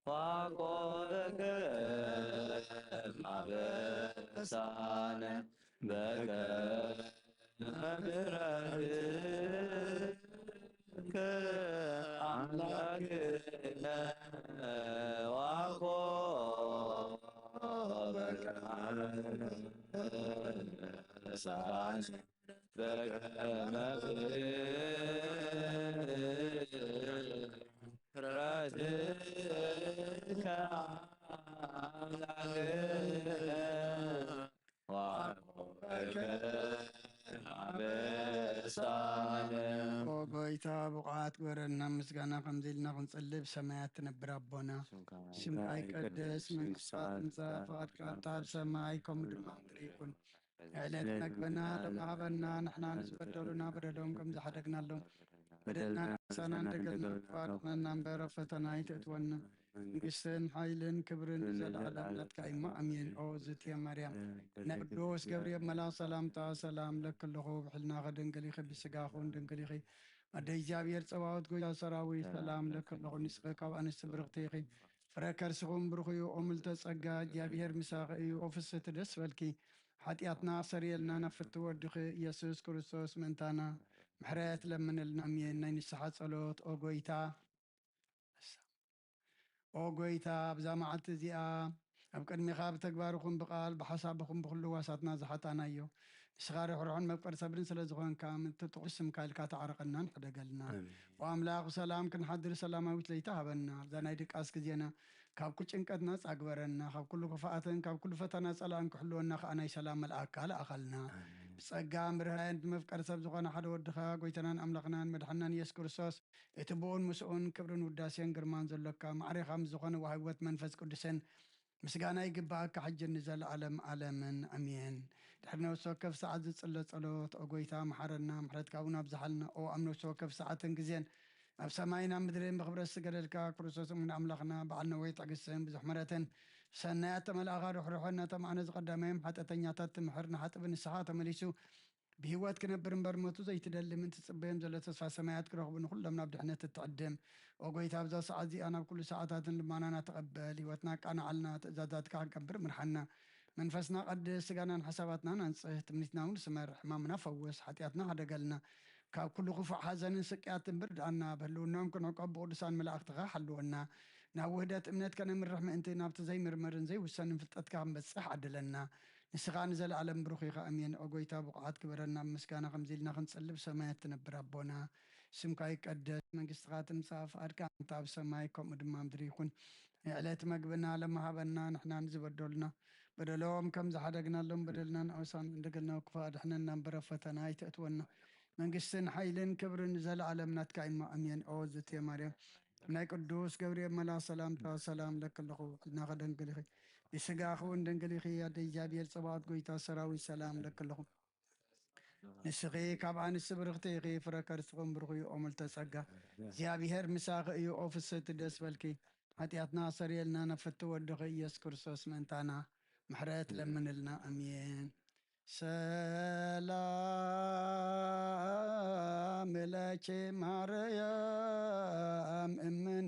ዋቆበከ ማበሳነ በከ ምሕረትከ ኣምላክነ ዋቆበከ ማበሳነ በከመ ምሕረትከ አምላክነ ወአኮበከ አበሳነ። ኦ ጎይታ፣ ብቑዓት ግበረልና። ምስጋና ከምዚ ኢልና ክንጽልብ፣ ሰማያት ትነብር ኣቦና፣ ስምካ ይቀደስ፣ መንግስትኻ ትምጻእ፣ ፍቓድካ ኣብታ ኣብ ሰማይ ከምኡ ድማ ምድሪ ይኹን። ዕለት መግብና ሎሚ ሃበና፣ ንሕና ንዝበደሉና በደሎም ከም ዝሓደግናሎም በደልና ንሳና እንደገና፣ ክፋ ኣድሕነና እምበር ኣብ ፈተና ኣይተእትወና። መንግስትን ሓይልን ክብርን ንዘለዓለም ናትካ እዩ። ኣሜን። ኦ ዝትየ ማርያም፣ ናይ ቅዱስ ገብርኤል መልኣኽ ሰላምታ ሰላም ለኪ ኣለኹ፣ ብሕልና ከደንግል ኢኺ፣ ብስጋ ኹን ድንግል ኢኺ። ኣደ እግዚኣብሔር ጸባኦት ጎይታ ሰራዊት ሰላም ለኪ ኣለኹ፣ ንስኺ ካብ ኣንስቲ ብርኽቲ ኢኺ፣ ፍረ ከርስኹም ብሩኽ እዩ። ኦ ምልተ ጸጋ እግዚኣብሔር ምሳኺ እዩ፣ ኦ ፍስሕቲ ደስ በልኪ፣ ሓጢኣትና ኣሰሪየልና ናብ ፍትው ወድኺ ኢየሱስ ክርስቶስ ምእንታና ምሕረት ለምንልና። ኣሜን። ናይ ንስሓ ጸሎት። ኦ ጎይታ ኦ ጎይታ፣ ኣብዛ መዓልቲ እዚኣ ኣብ ቅድሚኻ ብተግባር ይኹን ብቓል ብሓሳብ ይኹን ብኹሉ ዋሳትና ዝሓጣናዮ፣ ንስኻ ርሕሩሕን መፍቀሪ ሰብን ስለ ዝኾንካ፣ ምእንቲ ጥዑይ ስምካ ኢልካ ተዓረቐናን ሕደገልና። ኣሜን። ኦ ኣምላኽ፣ ብሰላም ክንሓድር ሰላማዊት ለይቲ ሃበና። ኣብዛ ናይ ድቃስ ግዜና ካብ ኩሉ ጭንቀት ነጻ ግበረና። ካብ ኩሉ ክፍኣትን ካብ ኩሉ ፈተና ጸላእን ክሕልወና ከኣ ናይ ሰላም መልኣካ ለኣኸልና። ኣሜን። ብጸጋ ምርህራይን ብመፍቀሪ ሰብ ዝኾነ ሓደ ወድኻ፣ ጎይታናን ኣምላኽናን መድሓናን ኢየሱስ ክርስቶስ፣ እቲ ብኡን ምስኡን ክብርን ውዳሴን ግርማን ዘሎካ፣ ማዕሬኻ ምስ ዝኾነ ወሃቢ ህይወት መንፈስ ቅዱስን ምስጋና ይግብኣካ፣ ሕጂ ንዘለኣለም ኣለምን። ኣሜን። ድሕሪ ነፍሲ ወከፍ ሰዓት ዝጽለ ጸሎት። ኦ ጎይታ፣ መሓረና፣ ምሕረትካ እውን ኣብዝሓልና። ኦ ኣብ ነፍሲ ወከፍ ሰዓትን ግዜን ኣብ ሰማይን ኣብ ምድርን ብኽብረት ዝገደልካ ክርስቶስ እሙን ኣምላኽና፣ በዓል ነዊሕ ትዕግስትን ብዙሕ ምሕረትን፣ ሰናያት ተመልኣኻ፣ ርሕሩሕን ነቶም ኣነ ዝቐዳማዮም ሓጢኣተኛታት ትምሕር፣ ንሓጥቢ ንስኻ ተመሊሱ ብህይወት ክነብር እምበር፣ ሞቱ ዘይትደሊ፣ ምእንቲ ትጽበዮም ዘሎ ተስፋ ሰማያት ክረኽቡ፣ ንኹሎም ናብ ድሕነት እትዕድም። ኦ ጎይታ፣ ኣብዛ ሰዓት እዚኣ ናብ ኩሉ ሰዓታትን ልማናና ተቐበል። ህይወትና ኣቃንዓልና፣ ትእዛዛትካ ክንገብር ምርሓና። መንፈስና ቀድስ፣ ስጋናን ሓሳባትናን ኣንጽህ፣ ትምኒትና እውን ስመር፣ ሕማምና ፈውስ፣ ሓጢኣትና ሓደገልና፣ ካብ ኩሉ ክፉእ ሓዘንን ስቅያትን ብርድኣና፣ ብህልውናኦም ክንዕቆብ ብቅዱሳን መላእኽትኻ ሓልወና። ናብ ውህደት እምነት ከነምርሕ ምእንቲ፣ ናብቲ ዘይምርመርን ዘይውሰንን ፍልጠትካ ክንበጽሕ ዓድለና። ንስኻ ንዘለኣለም ብሩኽ ኢኻ። ኣሜን። ኦ ጎይታ፣ ብቑዓት ግበረና፣ ኣብ ምስጋና ከምዚ ኢልና ክንጽልብ፣ ሰማያት ትነብር ኣቦና፣ ስምካ ይቀደስ፣ መንግስትኻ ትምጻእ፣ ፍቓድካ እንተ ኣብ ሰማይ ከምኡ ድማ ምድሪ ይኹን። ንዕለት መግብና ለመሃበና፣ ንሕና ንዝበደሉና በደሎም ከም ዝሓደግናሎም በደልና ንኣውሳን እንደገልና ክፉእ ኣድሕነና እምበር ኣብ ፈተና ኣይተእትወና። መንግስትን ሓይልን ክብርን ንዘለኣለም ናትካ እሞ ኣሜን። ኦ ዝትየ ማርያም፣ ናይ ቅዱስ ገብርኤል መልኣኽ ሰላምታ ሰላም ለኪ ኣለኹ፣ ሕልና ከደንግል ኢኺ፣ ብስጋኺ እውን ድንግል ኢኺ። ኣደ እግዚኣብሔር ጸባኦት ጎይታ ሰራዊት ሰላም ለኪ ኣለኹ። ንስኺ ካብ ኣንስቲ ብርኽቲ ኢኺ፣ ፍረ ከርስኹም ብሩኽ እዩ። ኦ ምልተ ጸጋ እግዚኣብሔር ምሳኺ እዩ። ኦ ፍስሕቲ ደስ በልኪ፣ ሓጢኣትና ኣሰርየልና፣ ነፈቲ ወድኺ ኢየሱስ ክርስቶስ ምእንታና ምሕረት ለምንልና። ኣሜን። ሰላም ለኪ ማርያም እምን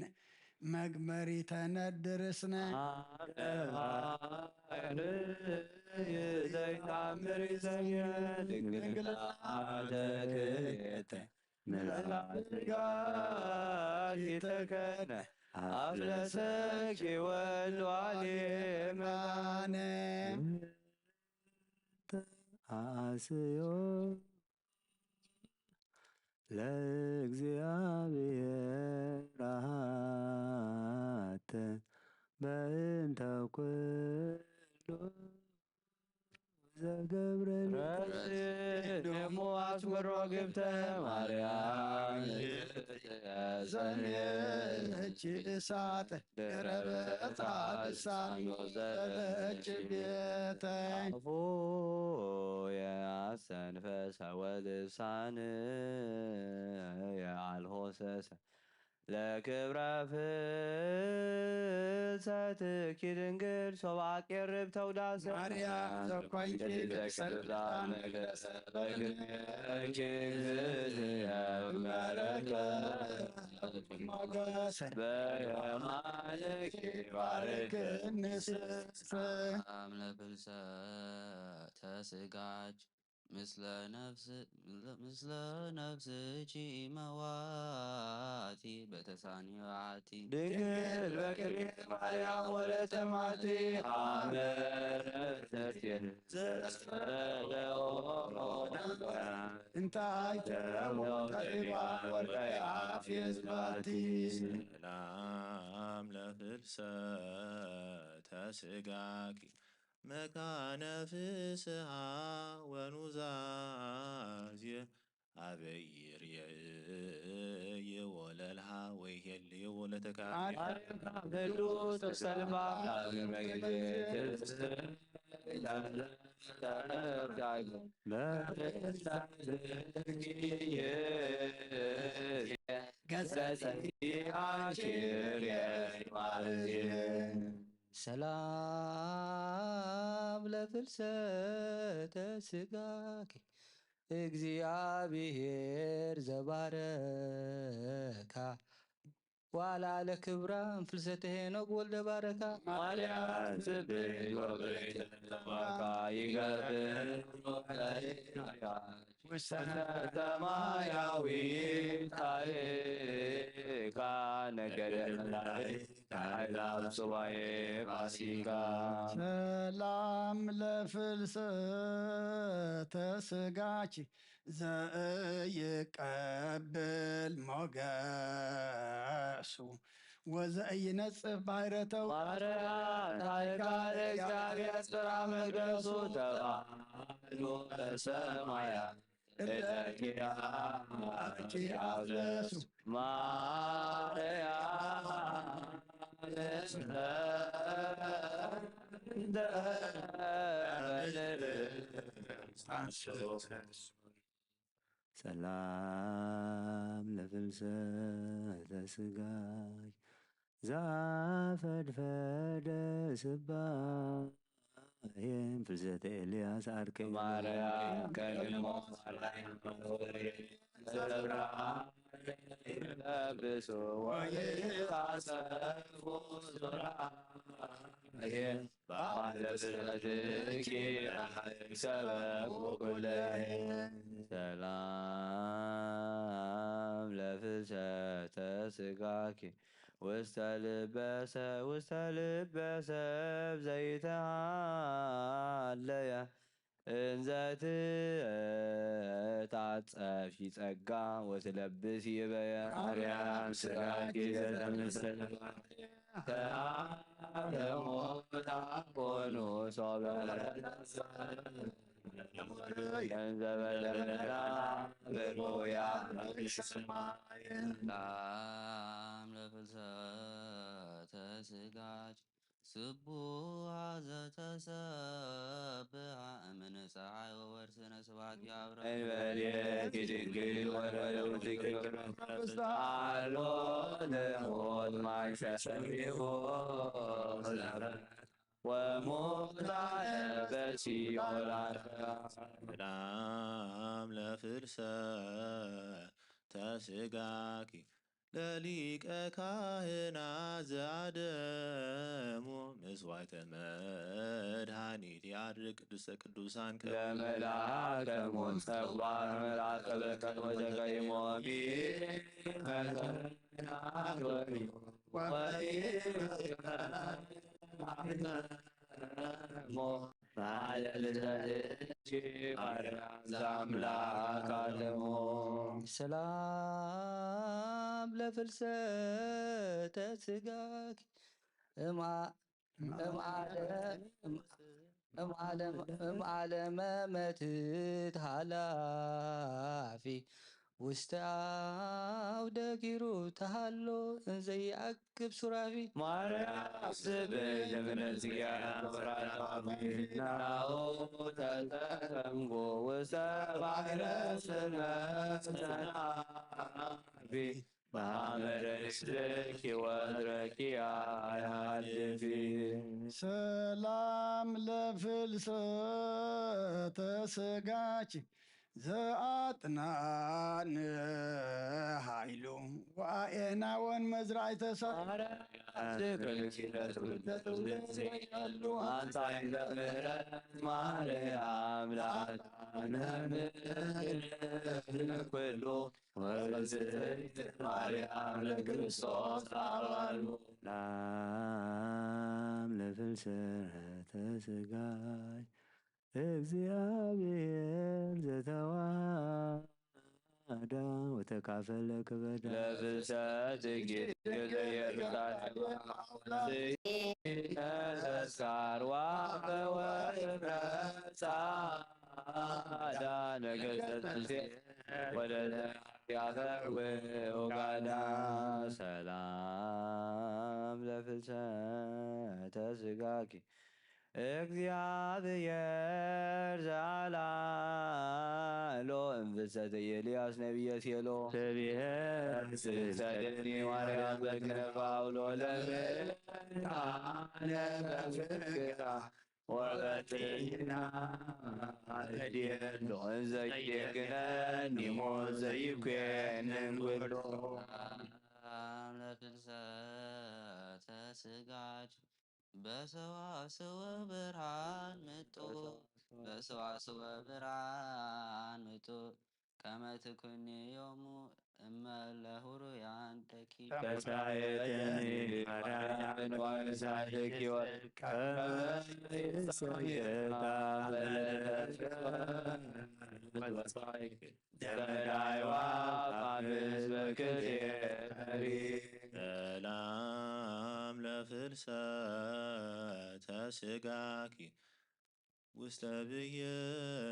መግመሪ ተነድርስነ ዘይታምር ዘየ ድንግልና ተክየተ ምላጋ ይተከነ ኣፍለሰኪ ወልድ ዋልየ መድኃኔ ተአስዮ ለእግዚአብሔር አሐተ በእንተ ኩሉ ዘገብረ ረስሙ አስምሮ ግብተ ማርያም ሰሜች እሳት ድረበታ ልሳኑ ዘለች ቤተ አፉ የአስተንፈሰ ወልሳን የአልሆሰሰ ለክብረ ፍልሰትኪ ድንግል ሶባ ቄርብ ተውዳሰ ማርያም ዘኳንኪ ቅድስት በግርኪ እግዝእትየ በረከት ሞገስ በየማንኪ ባርክ ንስስ ሰላም ለፍልሰተ ስጋች ምስለ ነፍስ ምስለ ነፍስኪ መዋቲ በተሳኒ በዓቲ ድንግል በክልኤ ማርያም ወለተ ማቲ አመ ዘስተስየን ዘስተለኦ እንታይ ተሞጠሪባ ወርቀ አፍ የዝባቲ ሰላም ለፍልሰተ ስጋኪ መካነ ፍስሃ ወኑዛዜ አበይር የእየ ለልሃ ወይ ሄልዩ ለተካ ማርያም ቅዱስ ተሰልፋ ሰላም ለፍልሰተ ስጋኪ እግዚኣብሔር ዘባረካ ዋላ ለክብራን ፍልሰተ ሄኖክ ወልደ ባረካ ማርያም ጽብቅ ወብሬት ተባካ ይገብር ውሰነ ሰማያዊ ታሪካ ነገደ መላእክት ካህዛብ ሱባኤ ፋሲካ ሰላም ለፍልሰተ ስጋኪ ዘእይቀብል ሞገሱ ወዘእይነጽፍ ባሕረተው ማርያም ታሪካ ለእግዚኣብሔር ጽራ መቅደሱ ተባህሉ በሰማያት እለኪ አብለሱ ማርያም ሰላም ለፍልሰተ ስጋይ ዘፈድፈደ ስባሄም ፍልሰተ ኤልያስ ዓርከይ ማርያም ከልሞ ለብሶ ወይታሰፉ ዙራ ሰላም ለፍልሰተ ስጋኪ ውስተ ልበሰ ውስተ ልበሰብ ዘይተሃለየ እንዘ ትታጸፊ ጸጋ ወትለብሲ በየ ማርያም ስጋኪ ዘተመሰለ ተአለሞታ ኮኑ ሶበ ገንዘበ ለመላ ብሩያ ሰላም ለፍልሰተ ስጋኪ ስቡሃ ዘተሰብሃ እምንፀዓይ ወወርስነ ስብሐት ያብረ እንበሌኪ ድንግል ወለውትኪ ፍስሓ ኣሎ ለሞት ማይ ሰሪሆ ወሞት አለ በሲኦል አረፈ። ሰላም ለፍልሰተ ስጋኪ ለሊቀ ካህናት ዘአደሙ ምስዋዕተ መድኃኒት ያድርግ ቅድስተ ቅዱሳን ለመልአከ ሞት ጸዋ መልአከ በከት ወተቀይሞ ሰላም ለፍልሰተ ስጋኪ እምዓለመ መትት ሃላፊ ውስተ አውደ ጊሩ ተሃሎ እንዘይአክብ ሱራፊ ማርያም ስብል እምነ ጽጌ ናሁ ተጠቀምኩ ውስተ ባሕረ ስመ ሰናፊ በአመረ ስልኪ ወትረኪ አይሃልፊ ሰላም ለፍልሰተ ስጋኪ ዘአጥናን ኃይሉ ወአኤናወን መዝራዕተ ሰ አንጻይ ለምህረት ማርያም ለአዳነ ኩሉ ወርዝት ማርያም ለክርስቶስ አባሉ ሰላም ለፍልሰተ ስጋይ እግዚአብሔር ዘተዋሃዳ ወተካፈለ ክበዳ ለፍልሰት ጊዜ ኢየሩሳሌም ተስካር ዋፈወረ ጻዳ ነገሰት ሙሴ ወደ ያተርዌ ኦጋዳ ሰላም ለፍልሰተ ስጋኪ እግዚኣብሔር ዘኣላሎ እንፍሰተ ኤልያስ ነቢየ ሴሎ ስብሔር ስሰደኒ ማርያም በክነ ጳውሎ ለምእነ በፍቅራ ወበትሕትና እድየሎ እንዘ ይደግነኒ ሞት ዘይኮንን ኩሉ። ሰላም ለፍልሰተ ስጋኪ በሰዋስወ ብርሃን ምጡ በሰዋስወ ብርሃን ምጡ ከመ ትኩኒ ዮሙ እመ ለሁሩያን ተኪ ተሳየተኒ ማርያም ንዋሳድኪ ወከመ ይሳየታ በለተ ዘመዳይዋ ፋምስ በክልኤ ሰላም ለፍልሰተ ስጋኪ ውስተ ብሔር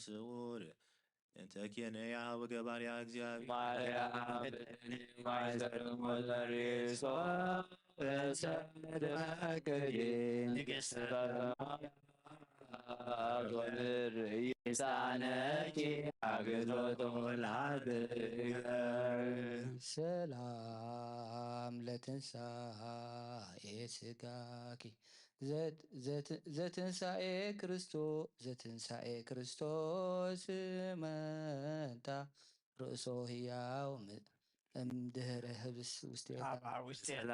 ስውር እንተ ኬንያ ወገባርያ እግዚአብሔር ማርያም ማይሰረሞ ለሪሶ ተሰደመክዲ ንግስተ ወድር ይሳነኪ አግዞቶ ላትገር ሰላም ለትንሳኤ ስጋኪ ዘትንሳኤ ክርስቶስ ዘትንሳኤ ክርስቶስ መጣ ርእሶ ህያው እምድህረ ህብስ ውስቴታ ውስቴታ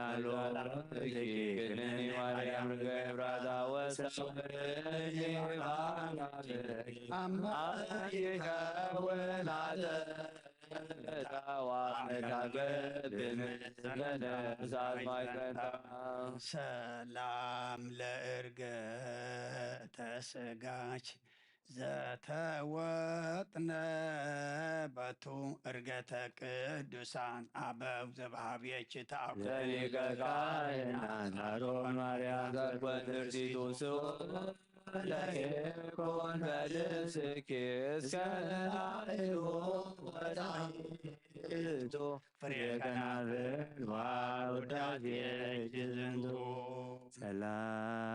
ክነኒ ማርያም ገብራታ ወሰብእ አማይከ ወላተ ሰላም ለእርገተ ስጋች ዘተወጥነ በቱ እርገተ ቅዱሳን አበው ዘብሃብየች ተአኩ ለሊቀ ካህናት አሮን ማርያም ዘኮን እርሲቱ ስው ለይኩን በልብስኪ እስከ ላዕሉ ወታሕቱ ፍሬ ከናፍር ውዳሴ ዝንቱ።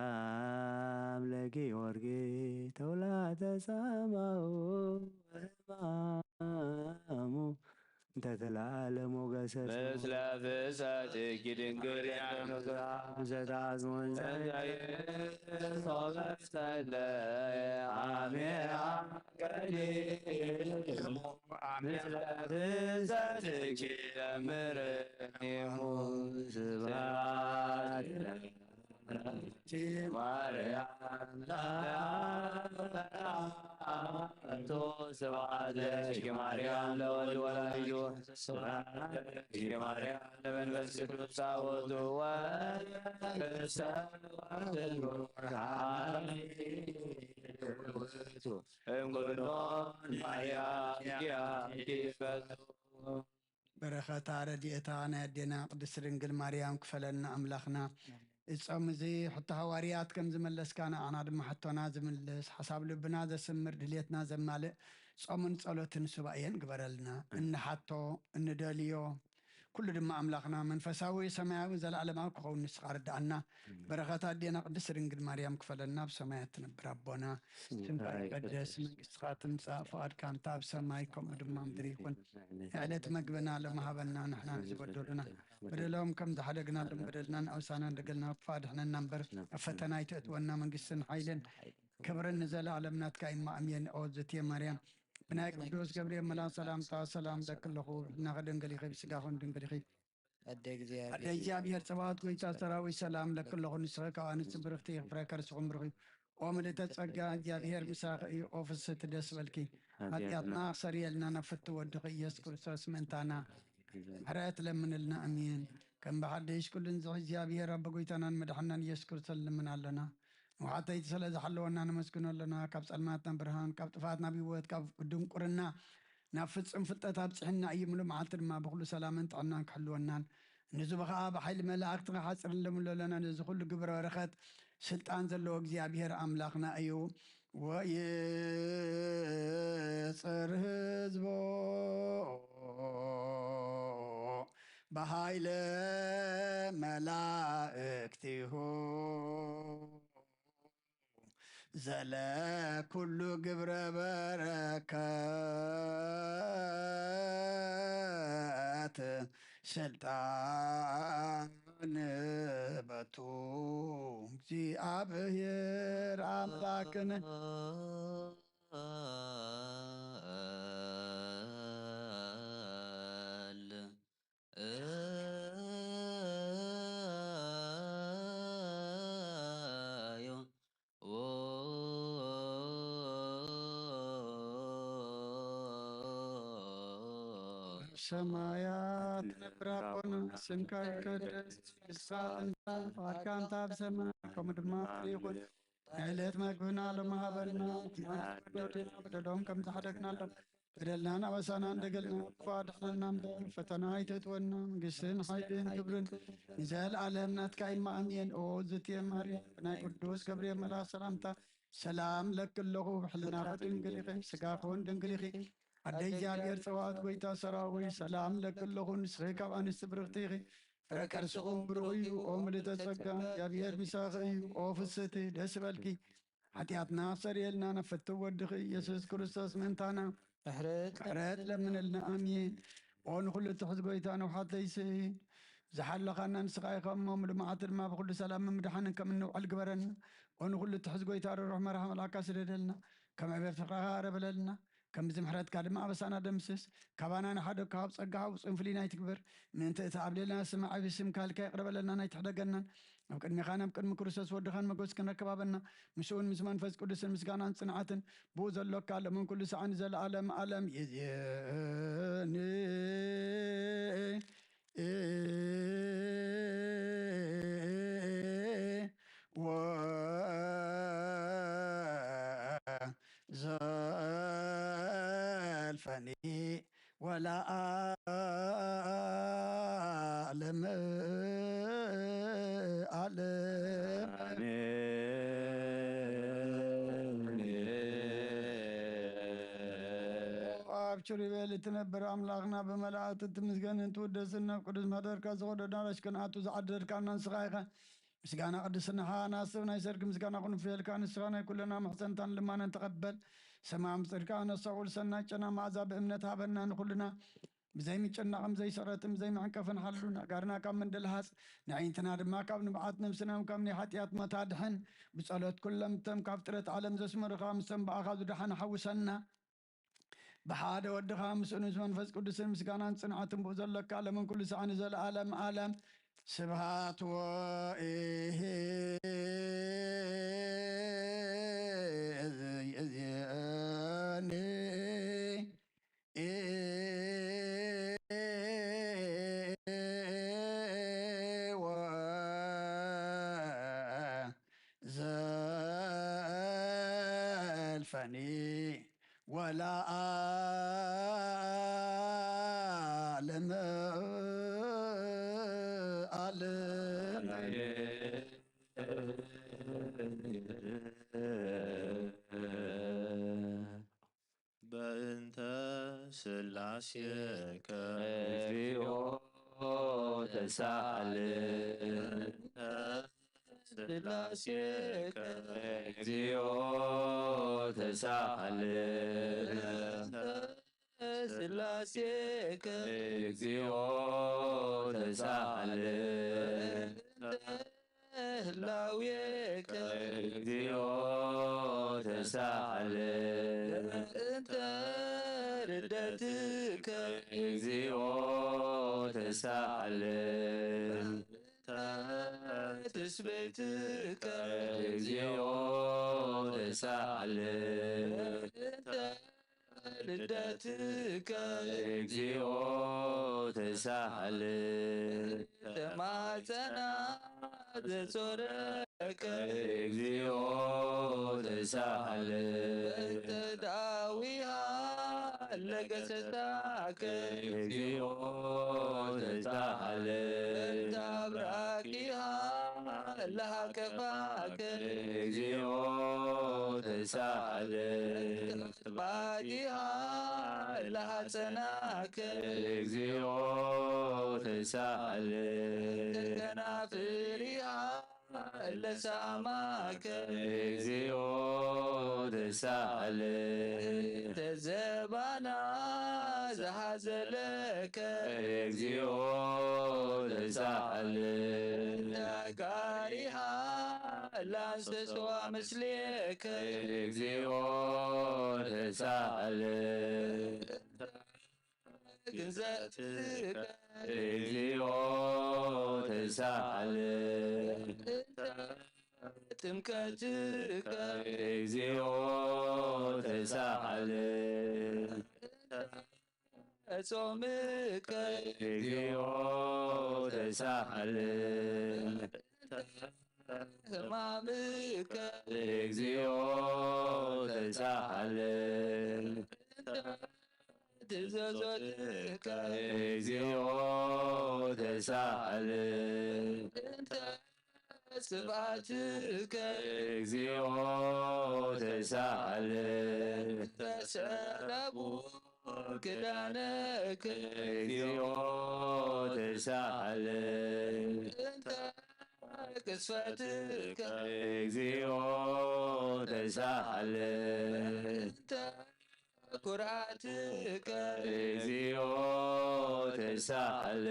ሰላም ለጊዮርጊስ ተውላተ ጻማው ህማሙ እንተ ተላለ ሞገሰ ምስለ ፍሰትኪ ድንግል ያኖሳ ዘታዝሙን ዘንዛዬ ሶበ ሰለ አሜ አቀዲሙ ምስለ ፍሰትኪ ለምርኒሙ ስብሐት ለኪ ማርያም ለአብ ስብሐት ለኪ ማርያም ለወልድ ወላዲቱ ስብሐት ለኪ ማርያም ለመንፈስ ቅዱስ ታቦቱ ወሰብሐት ለኪ እምኩሎን ማርያም ኪያኪ ፈቱ። በረኸታ ረድኤታ ናይ ኣዴና ቅድስት ድንግል ማርያም ክፈለና ኣምላኽና። እዚ ጾም እዚ ሕቶ ሃዋርያት ከም ዝመለስካ ንዓና ድማ ሕቶና ዝምልስ ሓሳብ ልብና ዘስምር ድልየትና ዘማልእ ጾምን ጸሎትን ሱባኤን ግበረልና። እንሓቶ እንደልዮ ኩሉ ድማ ኣምላኽና መንፈሳዊ ሰማያዊ ዘለዓለማዊ ክኸውን ንስኻ ርድኣና። በረኸት ኣዴና ቅድስት ድንግል ማርያም ክፈለና። ኣብ ሰማያት ትነብር ኣቦና ስምካ ይቀደስ፣ መንግስትኻ ትምጻእ፣ ፍቓድካ እንተ ኣብ ሰማይ ከምኡ ድማ ምድሪ ይኹን። ዕለት መግብና ሎሚ ሃበና፣ ንሕና ንዝበደሉና በደሎም ከም ዝሓደግናሎም በደልና ንኣውሳና ንደገልና ክፋ ድሕነና እምበር ኣብ ፈተና ኣይትእትወና፣ መንግስትን ሓይልን ክብርን ንዘለኣለም ናትካ እዩ። ኣሜን። ኦ ዝትየ ማርያም ብናይ ቅዱስ ገብርኤል መልኣክ ሰላምታ ሰላም ለኪ ኣለኹ፣ ብሕልናኺ ድንግል ኢኺ፣ ብስጋኺ እውን ድንግል ኢኺ። ኣደ ኣደ እግዚኣብሔር እግዚኣብሔር ጸባኦት ጎይታ ሰራዊት ሰላም ለኪ ኣለኹ፣ ንስኺ ካብ ኣንስቲ ብርኽቲ ኢኺ፣ ፍረ ከርስኹም ብሩኽ እዩ። ኦ ምልእተ ጸጋ እግዚኣብሔር ምሳኺ እዩ። ኦ ፍስሕቲ ደስ በልኪ፣ ሓጢኣትና ሓጢኣትና ክሰርየልና ናብ ፍትው ወድኺ ኢየሱስ ክርስቶስ ምእንታና ምሕረት ለምንልና። ኣሜን። ከም ብሓድሽ ኩሉን ዝሕ እግዚኣብሔር ኣቦ ጎይታናን መድሓናን ኢየሱስ ክርስቶስ ንልምን ኣለና። ንውሓተይቲ ስለ ዝሓለወና ነመስግኖ ኣለና። ካብ ጸልማት ናብ ብርሃን፣ ካብ ጥፍኣት ናብ ህይወት፣ ካብ ድንቁርና ናብ ፍጹም ፍልጠት ኣብጽሕና እዩ። ምሉእ መዓልቲ ድማ ብኹሉ ሰላምን ጥዕናን ክሕልወናን ንህዝቡ ኸኣ ብሓይሊ መላእኽቲ ክሓጽርሎም ኣለና። ነዚ ኩሉ ግብረ በረኸት ስልጣን ዘለዎ እግዚኣብሔር ኣምላኽና እዩ። ወይጽር ህዝቦ በኃይለ መላእክቲሁ ዘለ ኩሉ ግብረ በረከት ስልጣን በቱ እግዚአብሔር አምላክነ። ሰማያት ነብር ኣቦና፣ ስምካ ይቀደስ፣ መንግስትካ ትምጻእ፣ ፍቃድካ እንተ ኣብ ሰማይ ከምኡ ድማ ኣብ ምድሪ ይኹን። ናይ ዕለት መግብና ሎሚ ሃበና፣ በደልና በደሎም ከም ዝሓደግናሎም በደልናን ኣበሳናን ደገልና ክፉ ኣድሕነና እምበር፣ ፈተና ኣይተእትወና፣ መንግስትን ሓይልን ክብርን ንዘለኣለም ናትካ እማ ኣሜን። ኦ ዝትየ ማርያም፣ ብናይ ቅዱስ ገብርኤል መልኣኽ ሰላምታ ሰላም ለኪ ኣለኹ፣ ብሕልናኺ ድንግል ኢኺ፣ ስጋኺ እውን ድንግል ኢኺ። ኣደ እግዚኣብሔር ጸባኦት ጎይታ ሰራዊት ሰላም ለኪ ኣለኹ፣ ንስኺ ካብ ኣንስቲ ብርኽቲ ኢኺ፣ ፍረ ከርስኹም ብሩኽ እዩ። ኦ ምልእተ ጸጋ፣ እግዚኣብሔር ምሳኺ እዩ። ኦ ፍስሕቲ ደስ ይበልኪ፣ ሓጢኣትና ኣስተርእየልና፣ ነፈቱ ወድኺ ኢየሱስ ክርስቶስ ምእንታና ምሕረት ምሕረት ለምንልና። ኣሜን። ኦ ንኹሉ ትሕዝ ጎይታ ንውሓት ለይስእን ዝሓለኻና ንስኻ ኢኻ እሞ፣ ምልማዓት ድማ ብኹሉ ሰላም ምድሓንን ከም እንውዕል ግበረና። ኦ ንኹሉ ትሕዝ ጎይታ ርሩሕ መርሓ መልኣካ ስደደልና፣ ከም ዕቤት ፍቕርኻ ኣረበለልና፣ ከምዚ ምሕረትካ ድማ ኣበሳና ደምስስ። ካባና ንሓደ ካብ ጸጋ ውጹን ፍልይ ናይ ትግበር። ምእንቲ እቲ ኣብ ሌልና ስማዕ ዓቢ ስም ካልካ ይቕረበለና ናይ ትሕደገናን ኣብ ቅድሚኻን ኣብ ቅድሚ ክርስቶስ ወድኻን መጎስ ክንረክብ ሃበና። ምስኡን ምስ መንፈስ ቅዱስን ምስጋናን ጽንዓትን ብኡ ዘሎካ ለምን ኩሉ ሰዓን ዘለዓለም ዓለም ይዜኒ። ወዘልፈኒ ወለዓለመ ዓለም። ኣብ ኪሩቤል እትነብር ኣምላኽና፣ ብመላእክት እትምስገንን እትውደስን፣ ናብ ቅዱስ ማሕደርካ ዝኸዶ ኣዳራሽ ክንኣቱ ዝዓደርካና ንስኻ ኢኻ። ምስጋና ቅድስናኻ ናስብ ናይ ሰርክ ምስጋና ክንፍየልካ፣ ንስኻ ናይ ኩልና መሕሰንታን ልማነን ተቐበል። ሰማም ጽድቃ ነስተውዕል ሰናይ ጨና መዓዛ ብእምነት ሃበና ንኹልና። ብዘይ ምጭናቕን ብዘይ ስዕረትን ብዘይ መዕንቀፍን ሓሉን ኣጋርና ካብ ምንድልሃጽ ንዕይንትና ድማ ካብ ንብዓት ነብስና ካብ ናይ ሓጢኣት መታድሕን ብጸሎት ኩሎም እቶም ካብ ጥረት ዓለም ዘስመሩኻ ምስቶም ብኣኻ ዝደሓኑ ሓውሰና። ብሓደ ወድኻ ምስኡ ምስ መንፈስ ቅዱስን ምስጋናን ጽንዓትን ብኡ ዘሎካ ለምን ኩሉ ሰዓን ዘለዓለም ዓለም ስብሃት ወኢሄ እዝየኒ ወዘልፈኒ ወለዓለመ ዓለም። በእንተ ስላሴከ እግዚኦ ተሳል። በእንተ ስላሴከ እግዚኦ ተሳል። በእንተ ስላሴከ እግዚኦ ተሳል። በእንተ ህላዌከ እግዚኦ ተሳል። በእንተ ርደትከ እግዚኦ ተሳል። በእንተ ትስብእትከ እግዚኦ ተሳል። በእንተ ልደትከ እግዚኦ ተሳል። ተማጸና ዘጾረከ እግዚኦ ተሳል። በእንተ ዳዊሃ ለገሰሳከ እግዚኦ ተሳል። በእንተ አብራኪሃ ለሃቀፋከ እግዚኦ ተሳሃለ። ባዲሃ ለሐፀናከ እግዚኦ ተሳሃለ። ከናፍሪሃ ለሳማከ እግዚኦ ተሳሃለ። ተዘባና ዝሃዘለከ እግዚኦ ተሳሃለ። ተጋሪሃ ላንስተስዋ ምስሌከ እግዚኦ ተሳሃለ። ግንዘትከ እግዚኦ ተሳሃለ። ጥምቀትከ እግዚኦ ተሳሃለ። ጾምከ እግዚኦ ተሳሃለ። ሕማምከ እግዚኦ ተሳሃለ። ትእዛዛትከ እግዚኦ ተሳሃለ። ስብዓትከ እግዚኦ ተሳሃለ። ተሰረቡ ክዳነከ እግዚኦ ተሳሃለ። ቅስፈትከ እግዚኦ ተሳሃለ። ኩርዓትከ እግዚኦ ተሳሃለ።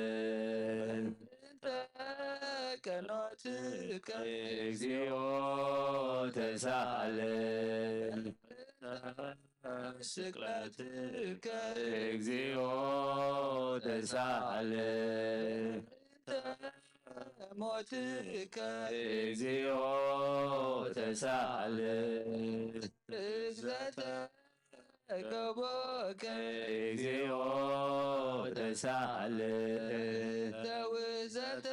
ቀኖትከ እግዚኦ ተሳሃለ። ስቅለትከ እግዚኦ ተሳሃለ። ሞትከ እግዚኦ ተሳሃለ። ርግዘተ ገቦከ እግዚኦ ተሳሃለ። ተውዘተ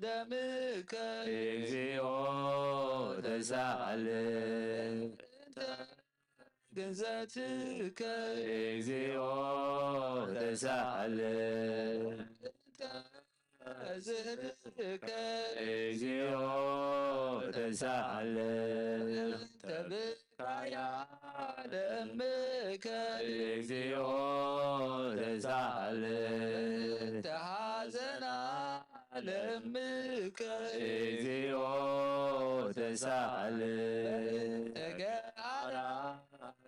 ደምከ እግዚኦ ተሳሃለ። ግንዘትከ እግዚኦ ተሳሃለ። ዝህርከ እግዚኦ ተሳሃለ። ተብካያ ለእምከ እግዚኦ ተሳሃለ። ተሃዘና ለእምከ እግዚኦ ተሳሃለ። ተገሃራ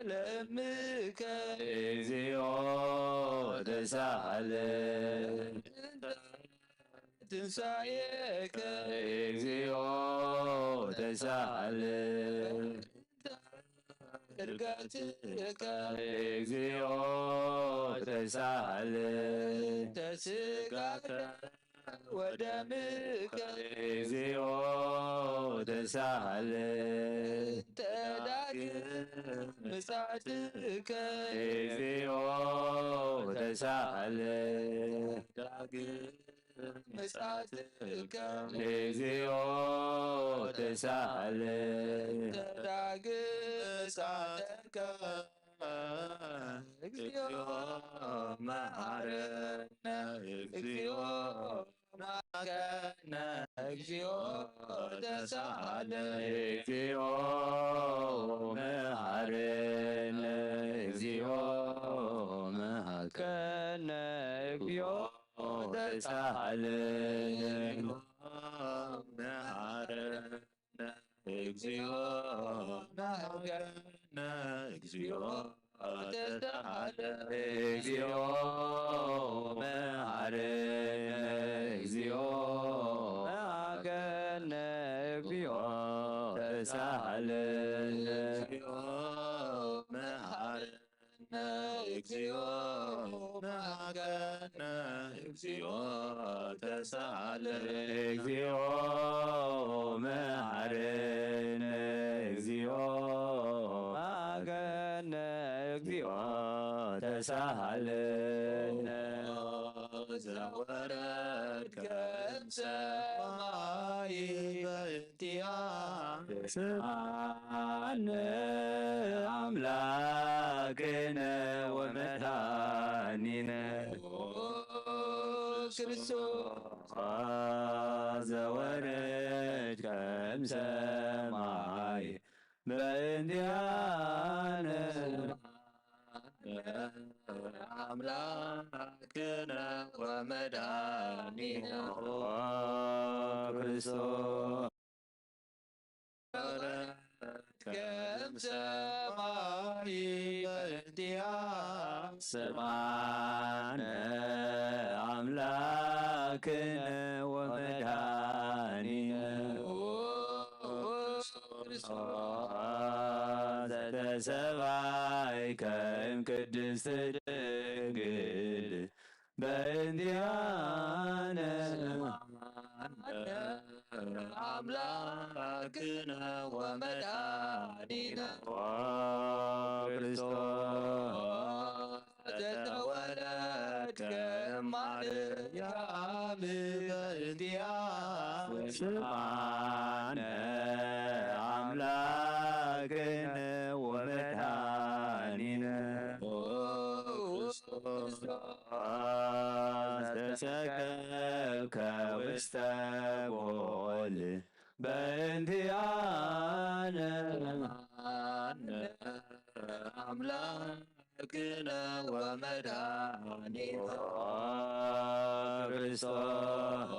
ለእምከ እግዚኦ ተሳሃለ። ትንሳኤከ እግዚኦ ተሳሃለ። እርገትከ እግዚኦ ተሳሃለ። ተስጋከ ወደምከ እግዚኦ ተሳሃለ። ተዳግም ምጻትከ እግዚኦ ተሳሃለ። ዳግም ምጻትከ እግዚኦ ተሳሃለ። ተዳግም ምጻትከ እግዚኦ መሃረነ። እግዚኦ መሃረነ። እግዚኦ ተሳሃለ። እግዚኦ መሃረነ። እግዚኦ መሃረነ። እግዚኦ ተሳሃለ። መሃረነ። እግዚኦ መሃረነ። እግዚኦ ተሳሃለ። እግዚኦ መሃረነ። እግዚኦ መሃረነ። እግዚኦ ተሳሃለ። እግዚኦ መሃረነ። እግዚኦ መሃረነ። እግዚኦ ተሳሃለ። እግዚኦ መሃረነ። እግዚኦ መሃረነ። እግዚኦ ተሳሃለ። ዘወረድከ እምሰማይ በእንቲኣነ ስምዓነ ኣምላክነ ወመድኃኒነ ክርስቶስ ዘወረድከ እምሰማይ በእንቲአነ አምላክነ ወመድኃኒነ ክርስቶስ። ከም ሰማይ በእንቲአ ስምዓነ አምላክነ ወመድኃኒነ ክርስቶስ ዘተሰባይከ እም ቅድስት ድንግል በእንቲአነ አምላክነ ወመድኃኒነ ክርስቶስ ዘተወለድከ ማርያም በእንቲአነ ስምዓነ አምላክነ ወመድኃኒነ ክርስቶስ ዘተሰቀልከ ውስተ ጎል በእንቲአነ አምላክነ ወመድኃኒነ ክርስቶስ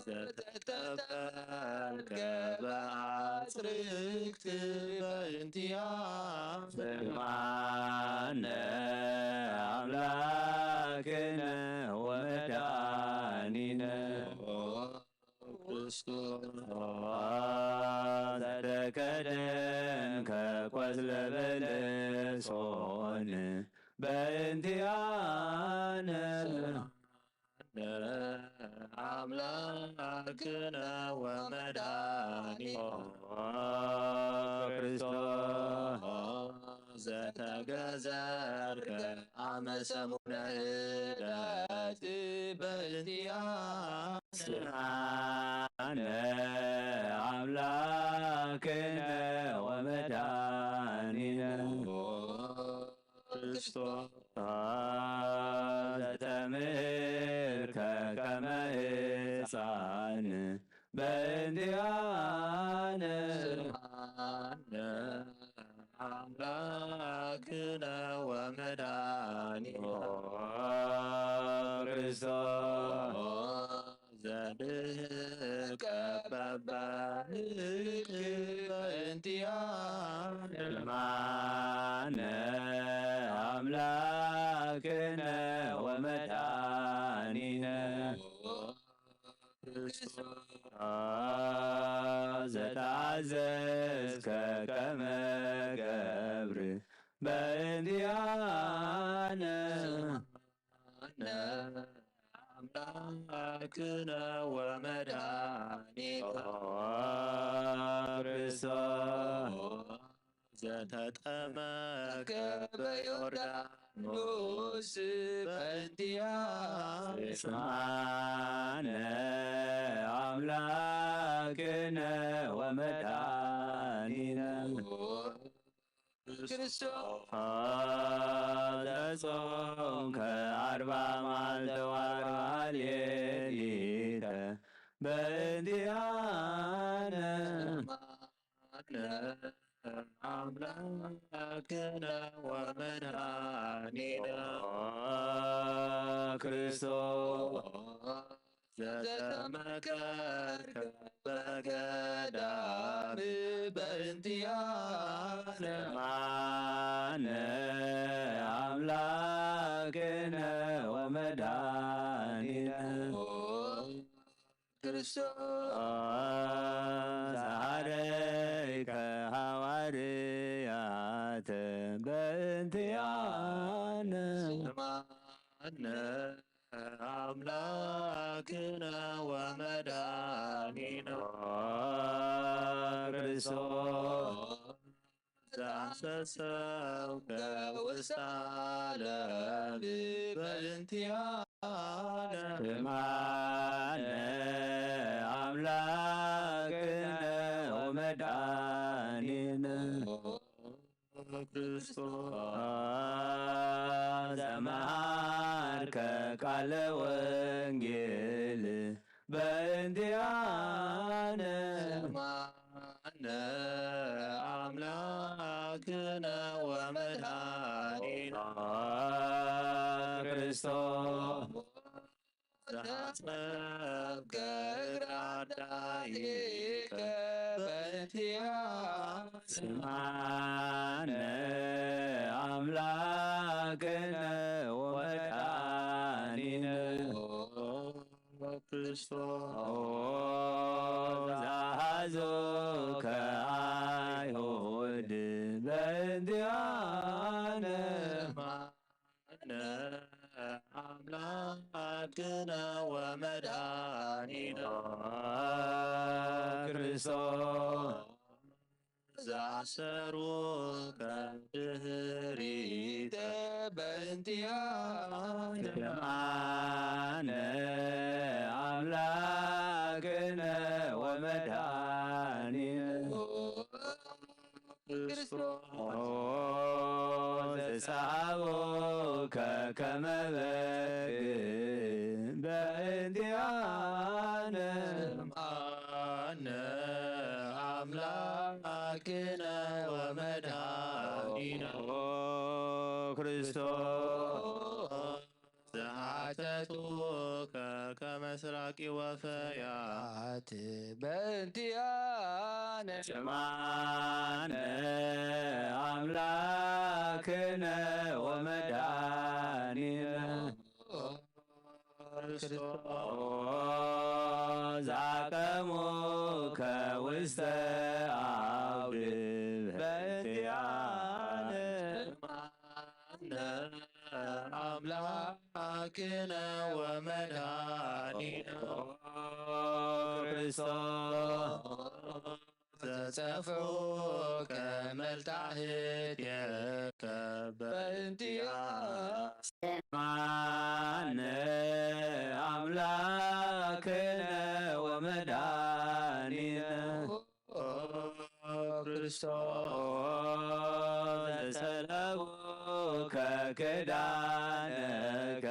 ዘተጠብጠብከ በአጽርክት በእንቲአነ ስምዓነ አምላክነ ወመድኃኒነ ክርስቶስ ዘተከደንከ ቆጽለ በለሶን በእንቲአነ አምላክነ ወመድኃኒነ ክርስቶስ ዘተገዘርከ አመ ሰሙነ ህዳት በእንቲአነ ስምዓነ አምላክነ ወመድኃኒነ ክርስቶስ ዘተምህርከ ከመ ሕፃን በእንቲአነ ስምዓነ አምላክነ ወመድኃኒነ ክርስቶስ ዘድህቀ በበህቅ በእንቲአነ ስምዓነ አምላክነ ወመድኃኒነ ክርስቶስ ዘተአዘዝከ ከመ ገብር በእንቲአነ ስምዓነ አምላክነ ወመድኃኒነ ክርስቶስ ዘተጠመቀ በዮርዳኖስ በእንቲአነ ስምዓነ አምላክነ ወመድኃኒነ ክርስቶስ ዘጾምከ አርባ መዓልተ ወአርባ ሌሊተ በእንቲአነ ስምዓነ አምላክነ ወመድኃኒነ ክርስቶስ ዘተመከርከ በገዳም በእንቲአነ ስምዓነ አምላክነ ወመድኃኒነ ክርስቶስ ዘሐረይከ ሐዋርያተ በእንቲአነ ስምዓነ አምላክነ ወመድኃኒነ ክርስቶስ ዘአንሰሰውከ ውስተ ዓለም በእንቲአነ ስምዓነ አምላክነ ወመድኃኒነ ክርስቶስ ዘመሃርከ ቃለ ወንጌል በእንቲአነ ስምዓነ ስማነ አምላክነ ወመድኃኒነ ክርስቶስ ዘአስረከ እግረ አዳይከ በእንቲአነ። ስማነ አምላክነ ወመድኃኒነ ክርስቶስ ዘሐዞከ አይሁድ በእንቲአነ። ስማነ አምላክነ ወመድኃኒነ ክርስቶስ ዘአሰሩከ ድህሪተ በእንቲአነ። ስማነ አምላክነ ወመድኃኒነ ክርስቶስ ዘሰአቦከ ከመ በግ በእንቲአነ። ስማነ አምላክነ ወመድኃኒነ ክርስቶስ ዘሐተቱከ ከመስራቂ ወፈያት በእንቲአነ። ስማነ አምላክነ ወመድኃኒነ ክርስቶስ ዘአቀሙከ ውስተ አውድ በእንቲአነ። ስማነ አምላክነ ወመድኃኒነ ክርስቶስ ዘጸፍዑከ መልታህትከ በእንቲአነ። ስማነ አምላክነ ወመድኃኒነ ክርስቶስ ዘሰለቡከ ክዳነከ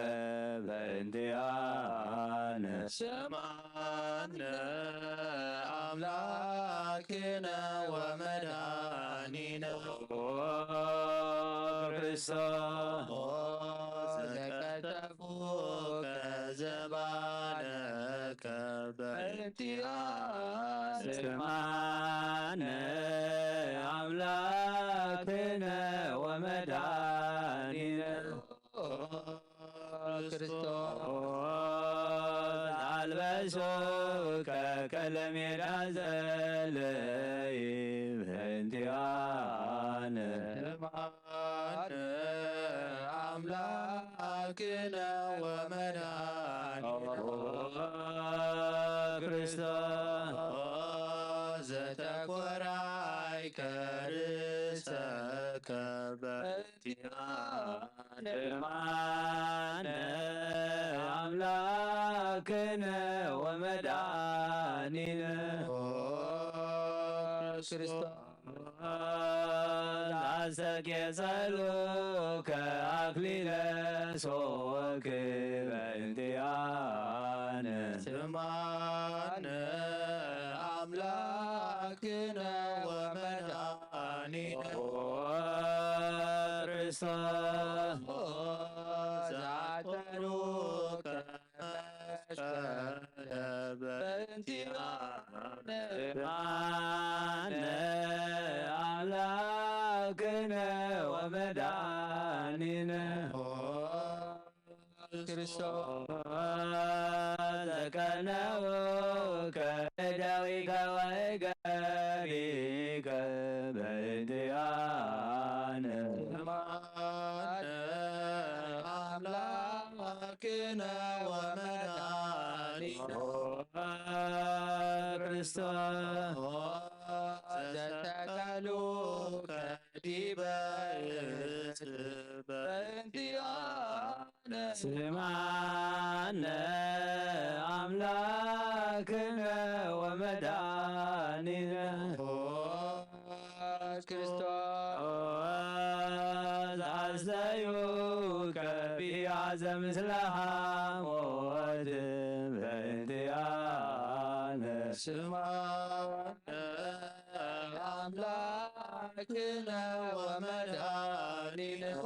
በእንቲአነ። ስማነ አምላክነ ወመድኃኒነ ክርስቶስ ዘቀጠፉከ ዘባነከ በእንቲአነ። ስማነ አምላክነ ወመድኃኒነ ክርስቶስ አልበሶከ ቀለሜዳ ዘለይ በእንቲአነ። ስማነ አምላክነ ወመድኃኒነ ክርስቶስ ዘተኮራይከ ርእሰከ በእንቲአነ። ስማነ አምላክነ ወመድኃኒነ ክርስቶስ አስተቄጸሉከ አክሊለ ሶክ በእንቲአነ። ስማነ አምላክነ ወመድኃኒነ ክርስቶስ ዘአጠሩከ መስቀለ በእንቲአነ። ስማነ አምላክነ ወመድኃኒነ ክርስቶስ ዘቀነውከ እደዊከ ወእገሪከ በእንቲአነ። ስማነ አምላክነ ወመድኃኒነ ክርስቶስ ዘሰቀሉከ ዲበ ዕፅ በእንቲአነ። ስማነ አምላክነ ወመድኃኒነ ክርስቶስ አስተዩከ ቢያዘ ምስለ ሐሞት በእንቲአነ። ስማነ ኣምላክነ ወመድኃኒነ ኦ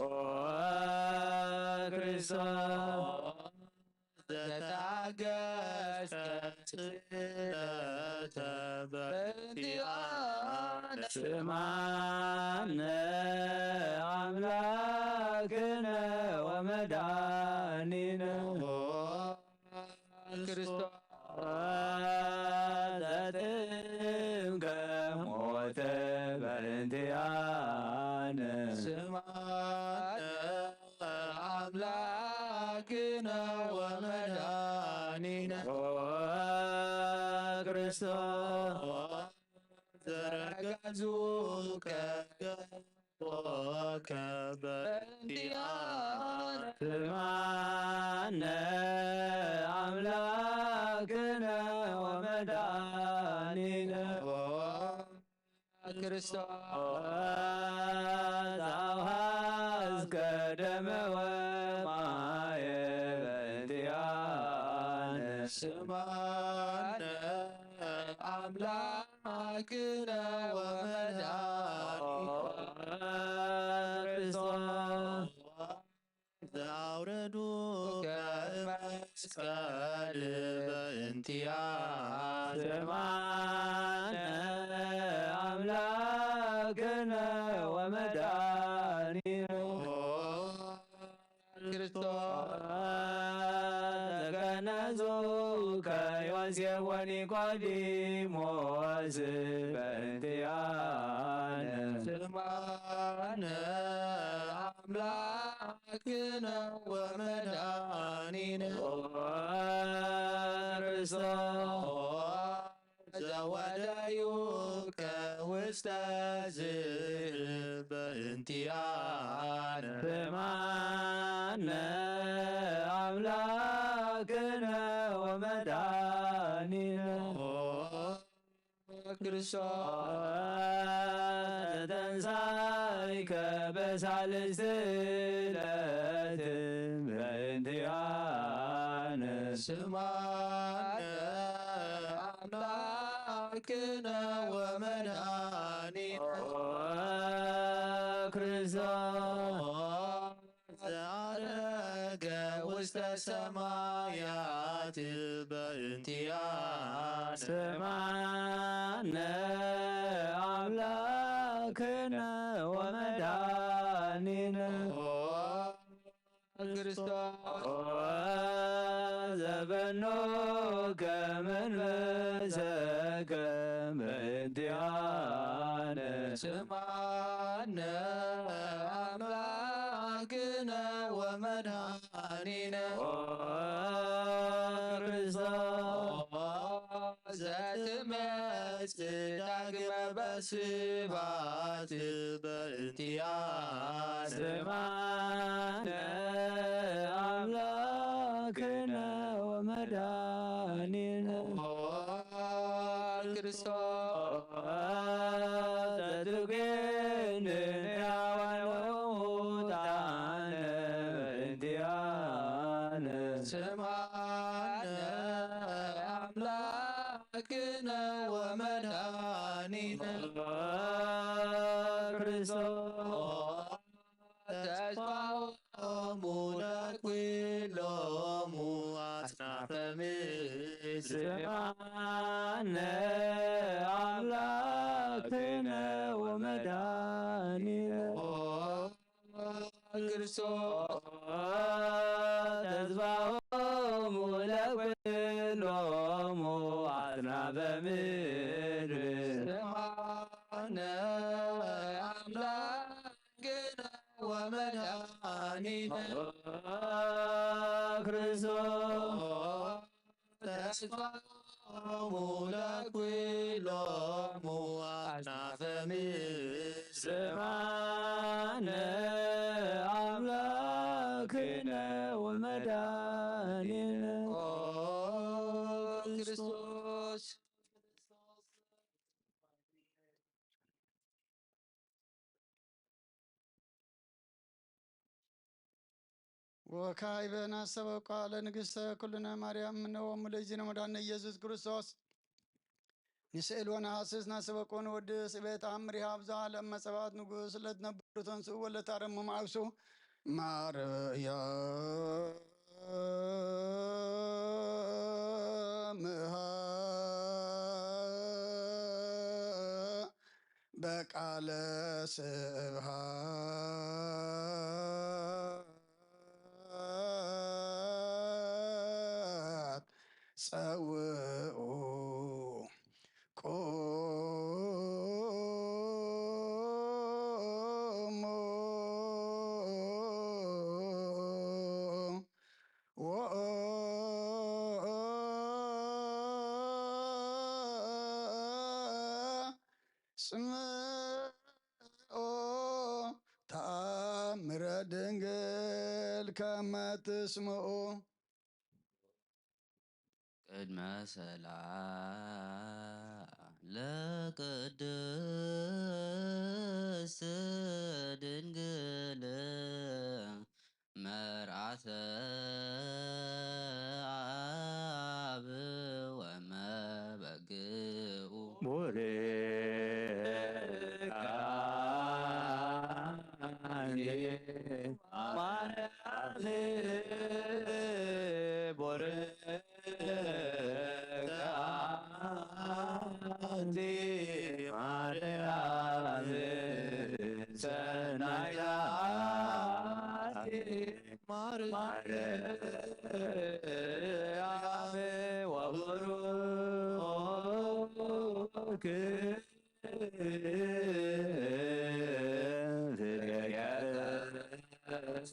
ክርስቶስ ዘተአገስከ ስእለተ በእንቲአነ ስማነ ኣምላክነ ወመድኃኒነ ኦ ክርስቶስ ዘጥምቀ ሞተ በእንቲአነ ስማነ ኣምላክነ ወመድኃኒነ ኦ ክርስቶስ ዘረገዙከ ገቦከ በእንቲአነ ስማነ ኣምላክነ ወመድኃኒነ ኦ ክርስቶስ አውሃዝከ ደመ ወማየ በእንቲአነ ስማነ ኣምላክነ ወመድኃኒነ ክርስቶስ ዘአውረዱከ መስቀል በእንቲአነ ስማነ አምላክነ ወመድኃኒነ ክርስቶስ ዘገነዙከ ዮሴፍ ወኒቆዲሞስ በእንቲአነ ስማነ አምላክነ ወመድኃኒነ ክርስቶስ ዘወደዩከ ውስተ ዝእብ በእንቲአነ ስማነ አምላክነ ወመድኃኒነ ክርስቶስ ተንሳይከ በሳልስት ዕለት በእንቲአነ ስማነ አምላክነ ወመድኃኒነ ክርስቶስ ዘዐረገ ውስተ ሰማያት በእንቲአነ ስማነ አምላክነ ወመድኃኒነ ክርስቶስ ዘበኖከ መንፈሰከ በእንቲአነ ስማነ አምላክነ ወመድኃኒነ ኦ ክርስቶስ ዘትመጽእ ዳግመ በስባት በእንቲአነ ስማነ አምላክነ ወመድኃኒነ ኦ ክርስቶስ ዘትቤንን ሕያዋን ወሙታነ በእንቲአነ ስማነ አምላክነ ወመድኃኒነ ክርስቶስ ተስፋሆሙ ለኩሎሙ አጽናፈ ምድር ስማነ አምላክነ ወመድኃኒነ ኦ ክርስቶስ ተስፋሆሙ ለኩሎሙ አጽናፈ ምድር ስማነ አምላክነ ወመድኃኒነ ክርስቶስ ተስፋሆሙ ለኩሎሙ አጽናፈ ምድር ስማነ አምላክነ ወመድኃኒነ ኦ ክርስቶስ ወካዕበ ናሰበ ቃለ ንግሥተ ኩልነ ማርያም እምነ ወሙ ለእግዚእነ መድኃኒነ ኢየሱስ ክርስቶስ ንስእል ወነሃስስ ናሰበኮ ንወድስ እቤት ኣምር ይሃብ ዘዓለም መጸባት ንጉስ ለትነብሩ ተንስኡ ወለታረሙ መዓብሱ ማርያም እሃ በቃለ ስብሃት ጸውኡ ቁሙ ወኦ ጽምኦ ተኣምረ ድንግል ከመ ትስምኦ። ቅድመ ሰላ ለቅድስት ድንግል መርዓተ አብ ወመበግኡ። ቡርካ አንቲ ማርያም ቡርካ አንቲ ማርያም ሰናይታ አንቲ ማርያም ወቡሩክ ፍሬ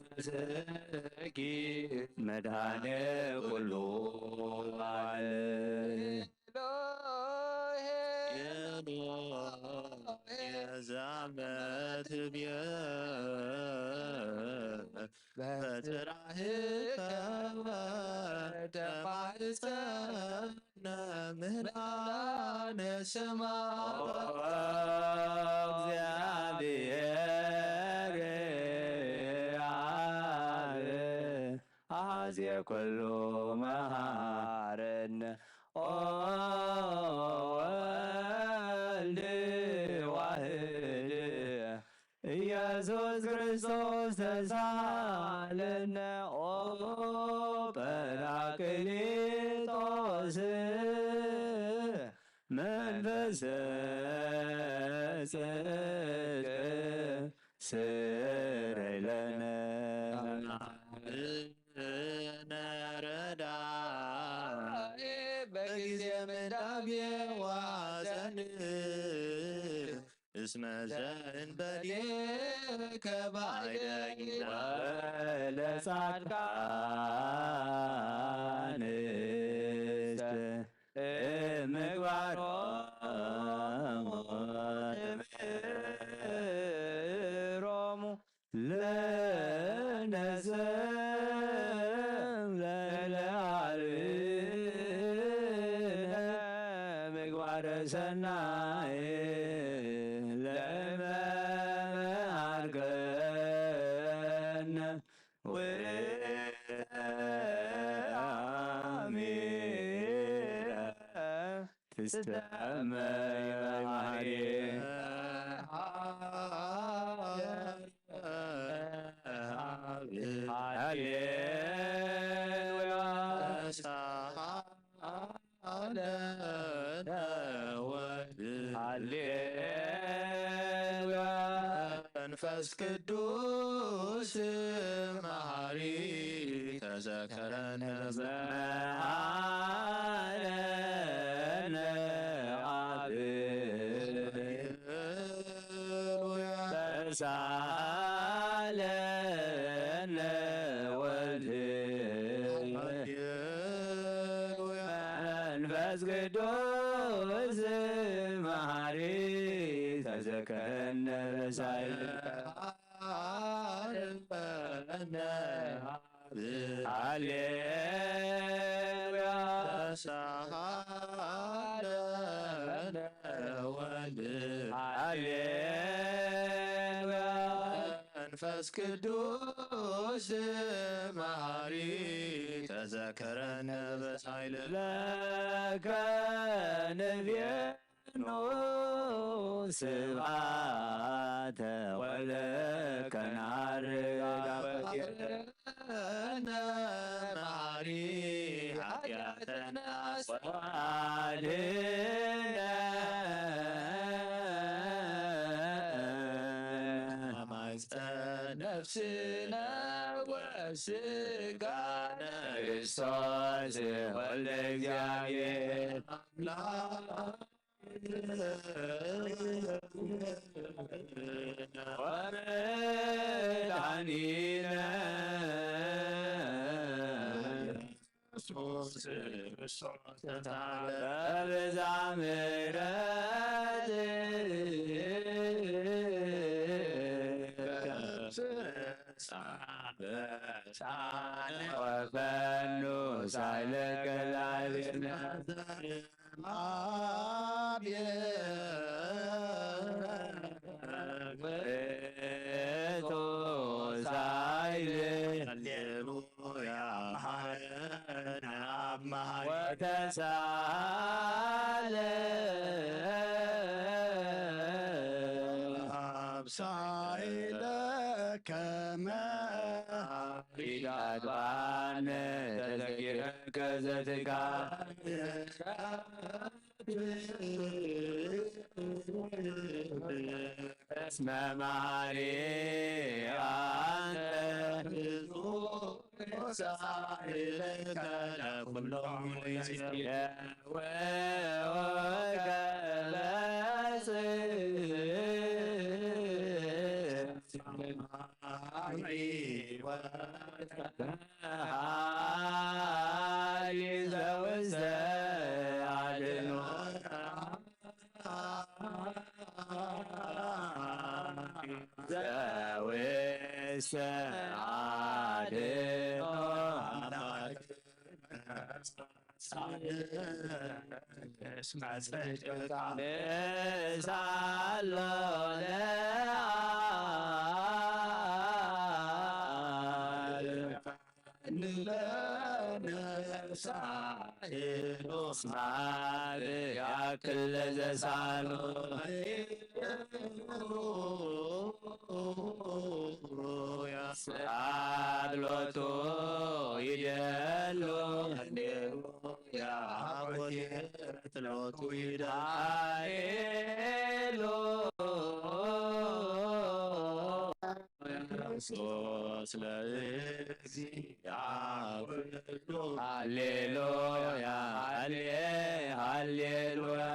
ከርሥኪ መድኃኔ ኩሉ ዓለም። ኤሎሄ ዛመት ብየ በትራህከ ተማህፀነ ምህላነ ስማ። እግዚአብሔር አብ አዜ ኩሉ መሃረነ ኦ ወልድ ዋህድ ኢየሱስ ክርስቶስ ተሳለነ ኦ ጳራቅሊጦስ መንፈስ ጽድቅ ስረይ ለነ ነረዳ በጊዜ ምንዳቤ ዋዘን እስመ ዘእንበሌከ ባዕደጊና ለጻድቃንስ ምግባሮሙ ትምህሮሙ ለነሰም ለለዓልነ ምግባረ ሰናይ ለመሃርከነ ውእቱ አሚረ ትሰመ መሐሪ። ሃሌሉያ። ሃሌሉያ። መንፈስ ቅዱስ መሐሪ ተዘከረነ መሐረነ አብ ሃሌሉያ። ተሳለነ ወልድ ሃሌሉያ። መንፈስ ቅዱስ መሐሪ ተዘከረነ በሳይል አርበነ ሃሌሉያ። ተሳሃለነ ወልድ ሃሌሉያ። መንፈስ ቅዱስ መሐሪ ተዘከረነ በሳይል ለከ ንቤ ስብሐተ ወልድ ከናርግ አበዊነ መሐሪ ኃጢአተነ ወአድኅነነ ነፍስነ ወስጋነ ክርስቶስ ወልደ እግዚአብሔር አምላክ ወመድኃኒነ ኢየሱስ ክርስቶስ ተብዝሃ ምሕረትከ ወፈኑ ሳይለከ ላዕሌነ አቤቱ ሳይል ሃሌሉያ መሐረነ አብ መሐሪ ወተሳለ አብ ሳይለ ከመ ኢታጥባነ ተዘኪረከ ዘትካል እስመ መሐሪ አንተ ብዙሕ ሳይለከ ለኩሎም ጊዜ ወወከ በጽ ሀሊ ዘውስተ አድኖ ዘውስተ አድኖ ሳሎ ለአብ ንለነፍሳ ሄኖስ ማር ያክል ለዘሳሎ ስብሐት ሎቱ ይደሉ ያቆየት ሎቱ ይዳሄሉ ክርስቶስ ለእግዚአብሔር ሃሌሉያ ሃሌ ሃሌሉያ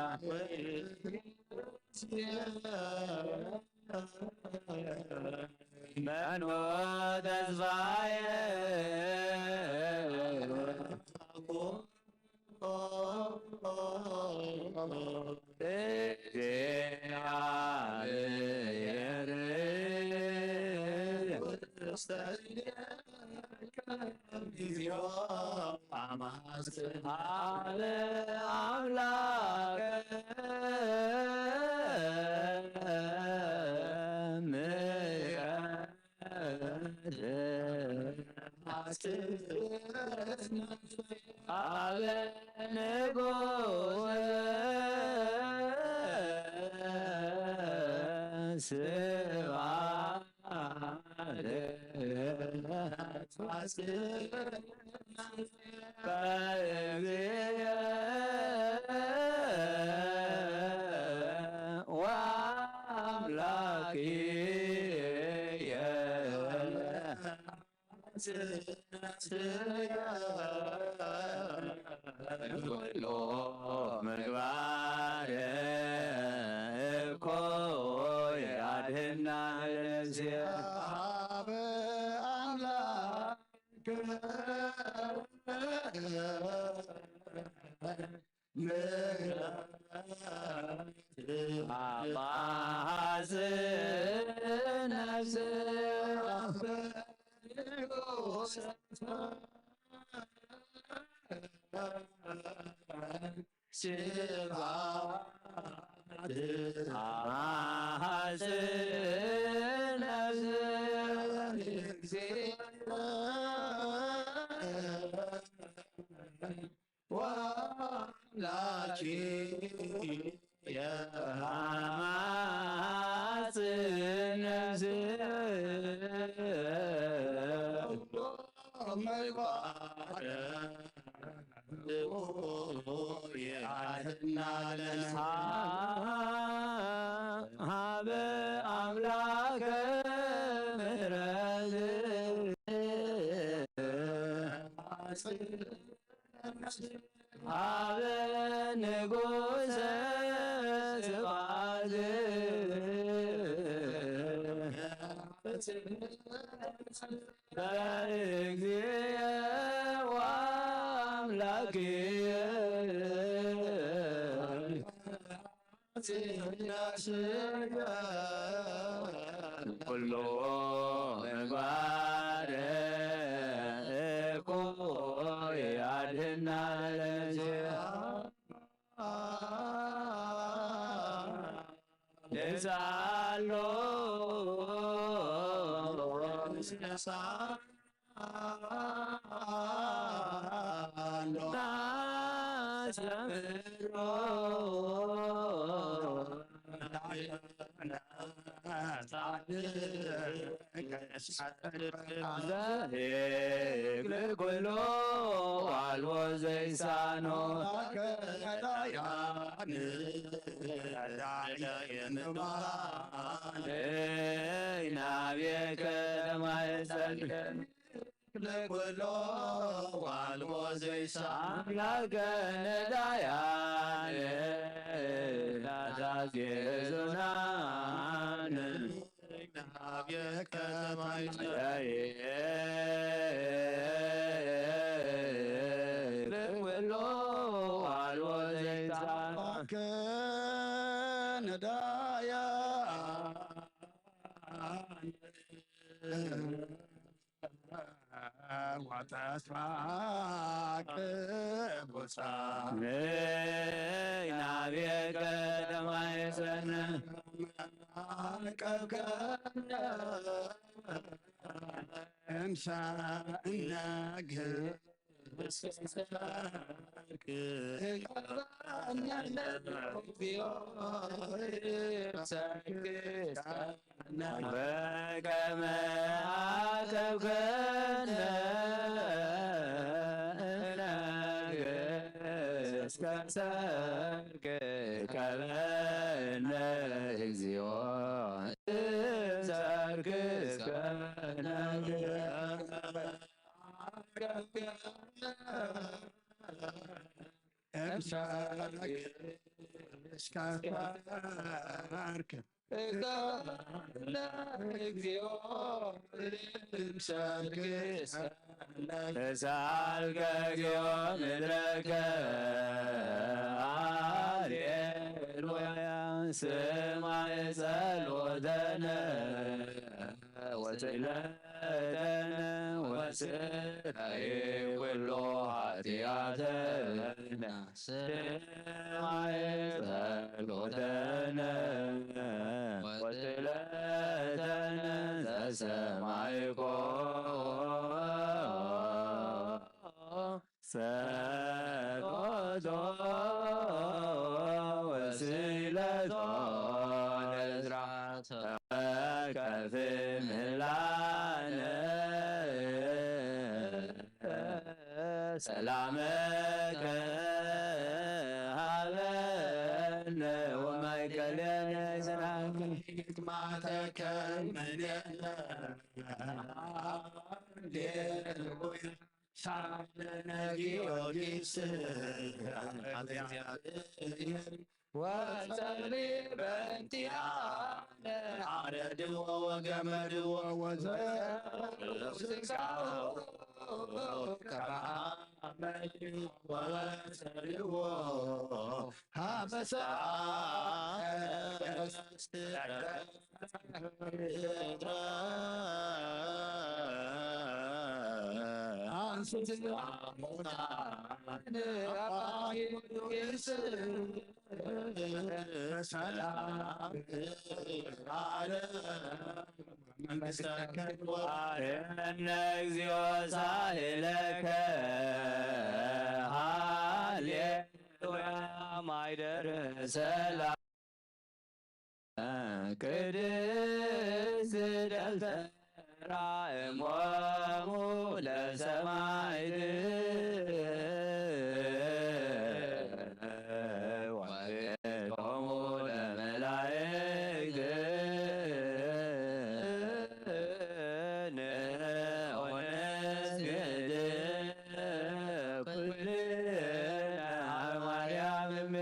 መኖ ተስፋዬ እግዚአብሔር አለ አምላክ ምሕረት አበ ንጉሥ ስብሐት በእግዚእ ወአምላክየ ኩሎ ምግባር እኮ ያድህና ለነፍሴ ሀበ አምላክ አማሐጽ ነፍስ ስብሐት አማሐጽ ነፍስ እግዚኦ ወአምላኬ ሀበ አምላከ ምሕረት ሀበ ንጉሰ ስብሐት ለእግዚእየ ወአምላክየ። ኩሉ ምግባር እኩይ ያድህና ለእግዚአ ንሳሎ ናስተምሮ ጻድቅ ዘሄክ ለኩሉ አልቦ ዘይሳኖ ናብየ ከተማ የጸልከን ለኩሎ ዋልቦ ዘይሳ አምላከ ነዳያን ናታዜ ዙናን ናብየ ከተማይ ለኩሎ ዋልቦ ዘይሳ ከነዳያን ወተስፋ ቅቡጻ ነይ ናብየ ከተማ የሰነ ቀብከነ እንሳ እነግር በከመ አከብከነ እነግር እስከ ሰርክ ከበነ እግዚኦ ሰርክ እስከ ነግር እሳልከ እግዚኦ ምድረከ ሃሌሉያ ስማይ ጸሎተነ ወስለ ተነ ወስታይ ኩሎ ኃጢአተነ ስማይ ጸሎተነ ወስለተነ ዘሰማይኮ ጸሎቶ ወስለቶ ለዝራ ከፍ ምህላነ ሰላመከ ሀበነ ወማእከለነ ሰላም ማተከ ምንየነ ሃሌሉያ ሳለነ ጊዮርጊስ ወጸሊ በእንቲአነ አረድዎ ወገመድዎ ወዘስጋው ከማመድ ወሰልዎ ሀበሳ አንስት አሞና አባይ ጊዮርጊስ በሰላም አለ መንግሥተ ከድዋ እነ እግዚኦ ሳህለከ ሃሌሉያ ማይደር ሰላም ቅድስት ደልተ ራእሞሙ ለሰማዕት ወርቆሙ ለመላእክት ንኦነስግድ ኩልነ ሀበ ማርያም እምነ።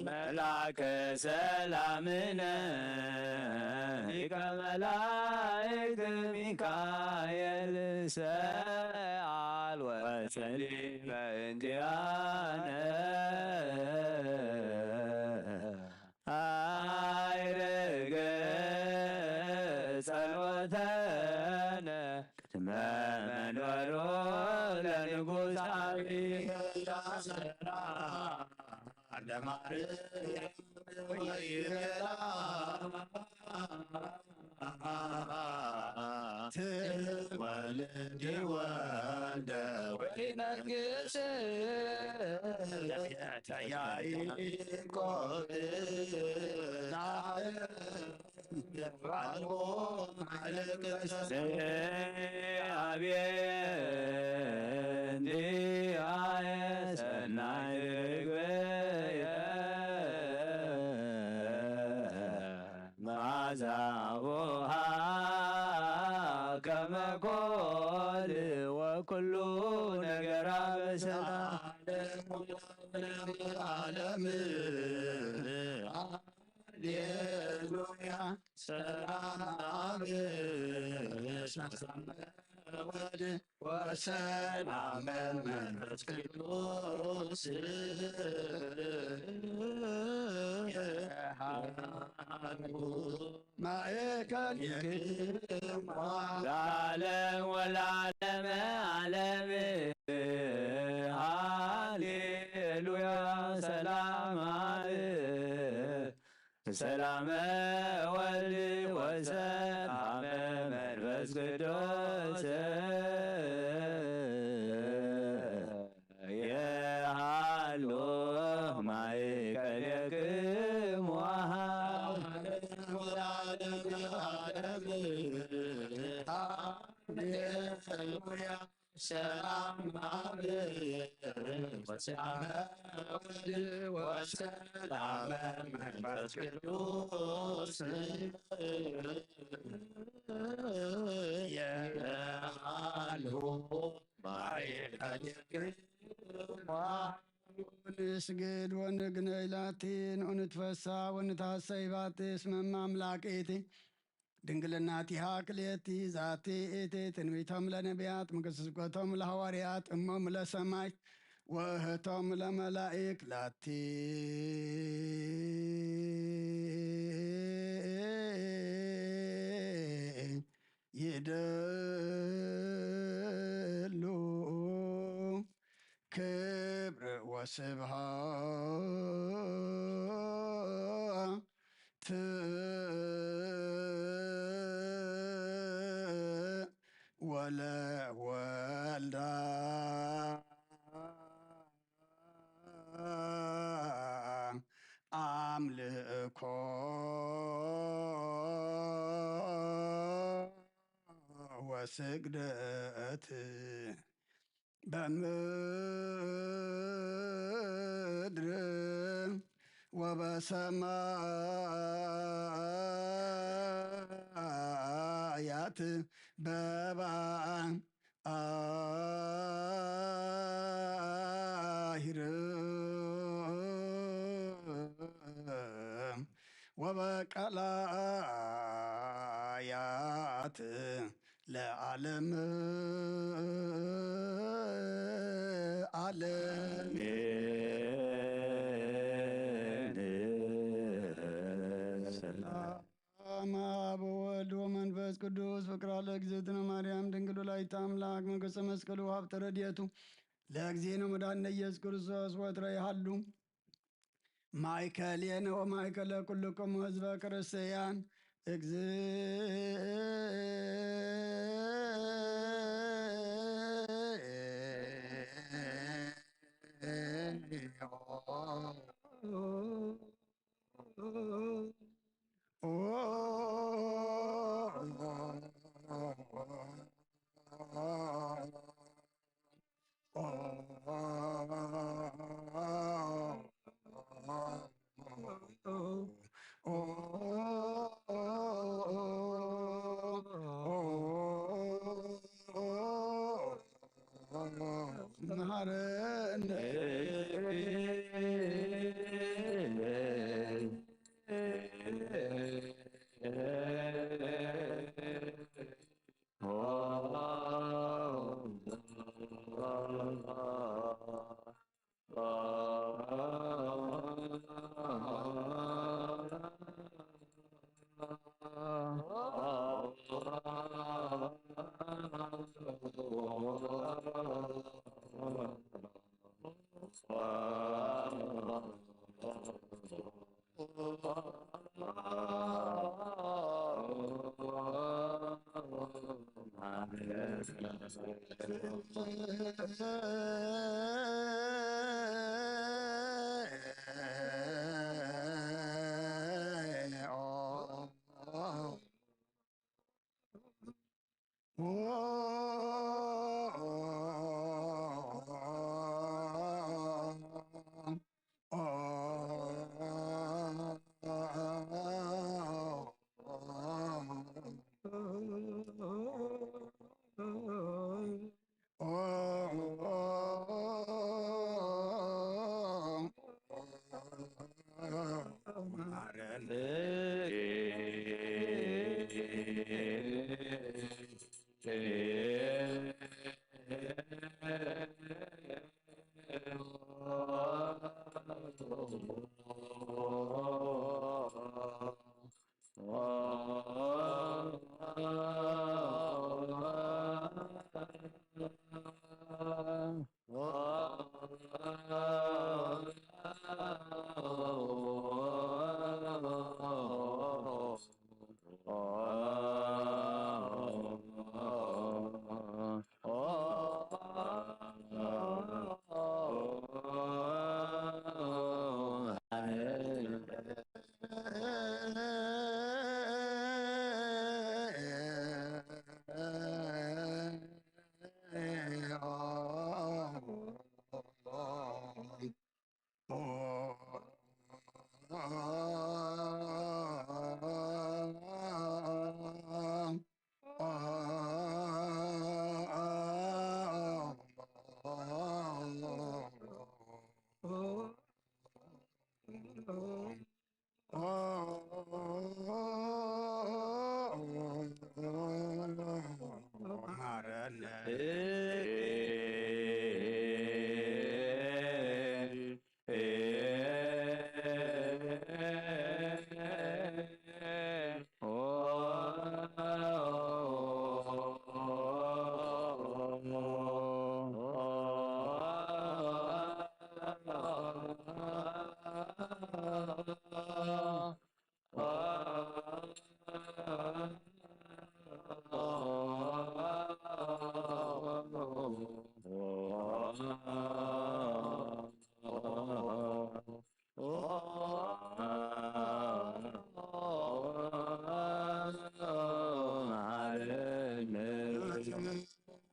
መልአከ ሰላምነ ሊቀ መላእክት ሚካኤል ሰአል ወጸሊ በእንቲአነ። አይርግ ጸሎተነ ቅድመ መንበሩ ለንጉሳዊ ለማርያም ወይቤላ ትወልድ ወልደ ወይነግስ ያዕቆብ አልቦ ማዕለቅ አብየ እንዲአየ ሰናይ ርግበየ መዓዛ ውሃ ከመ ኮል ወኩሉ ነገራ በሰላም ዓለም ሃሌሉያ ሰላም አብ ወልድ ወሰላም መንፈስ ቅዱስ የሃሉ ማእከል የክማ ለዓለም ወለዓለመ ዓለም ሃሌሉያ ሰላም አብ ሰላመ ወልድ ወሰላመ መንፈስ ቅዱስ የሃሉ ማእከሌክሙ። ሰላም አብ ወሰላም ወልድ ወሰላም መንፈስ ቅዱስ የሃሉ ማእከሌክሙ። ንስግድ ወንግነይ ላቲ ንትፈሳ ወንታሰይ ባቲ እስመ እመ አምላክ ኢቲ ድንግልናቲሃ ክልኤቲ ዛቲ ኢቲ ትንቢቶም ለነቢያት ምክስብከቶም ለሐዋርያት እሞም ለሰማይ ወህቶም ለመላኢክ ላቲ ይደሉ ክብር ወስብሐት ወለ ወልዳ አምልኮ ወስግደት በምድር ወበሰማያት በባ አሂር ወበቀላያት ለዓለም ዓለም። ሰላም አብ ወወልድ ወመንፈስ ቅዱስ ፍቅራ ለእግዝእትነ ማርያም ድንግል ወላዲተ ኣምላክ መንግስተ መስቀሉ ሀብተ ረድኤቱ ለእግዚእነ መድኃኒነ ኢየሱስ ክርስቶስ ወትረ ይሃሉ። ማእከሌነ ወማእከለ ኩልክሙ ህዝበ ክርስቲያን እግዚኦ። መሐረነ።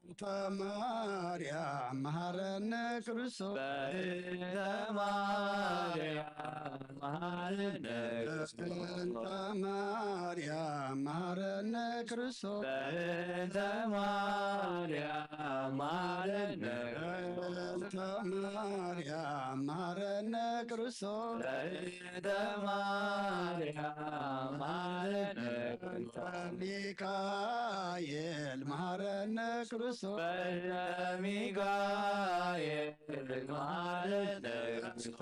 በእንተ ማርያም መሐረነ ክርስቶስ። በእንተ ማርያም መሐረነ ክርስቶስ። በእንተ ማርያም መሐረነ ክርስቶስ። በእንተ ማርያም ማረነ። በእንተ ማርያም መሐረነ ክርስቶስ። በእንተ ማርያም መሐረነ። በእንተ ሚካኤል መሐረነ ክርስቶስ። በእንተ ሚካኤል መሐረነ። በእንተ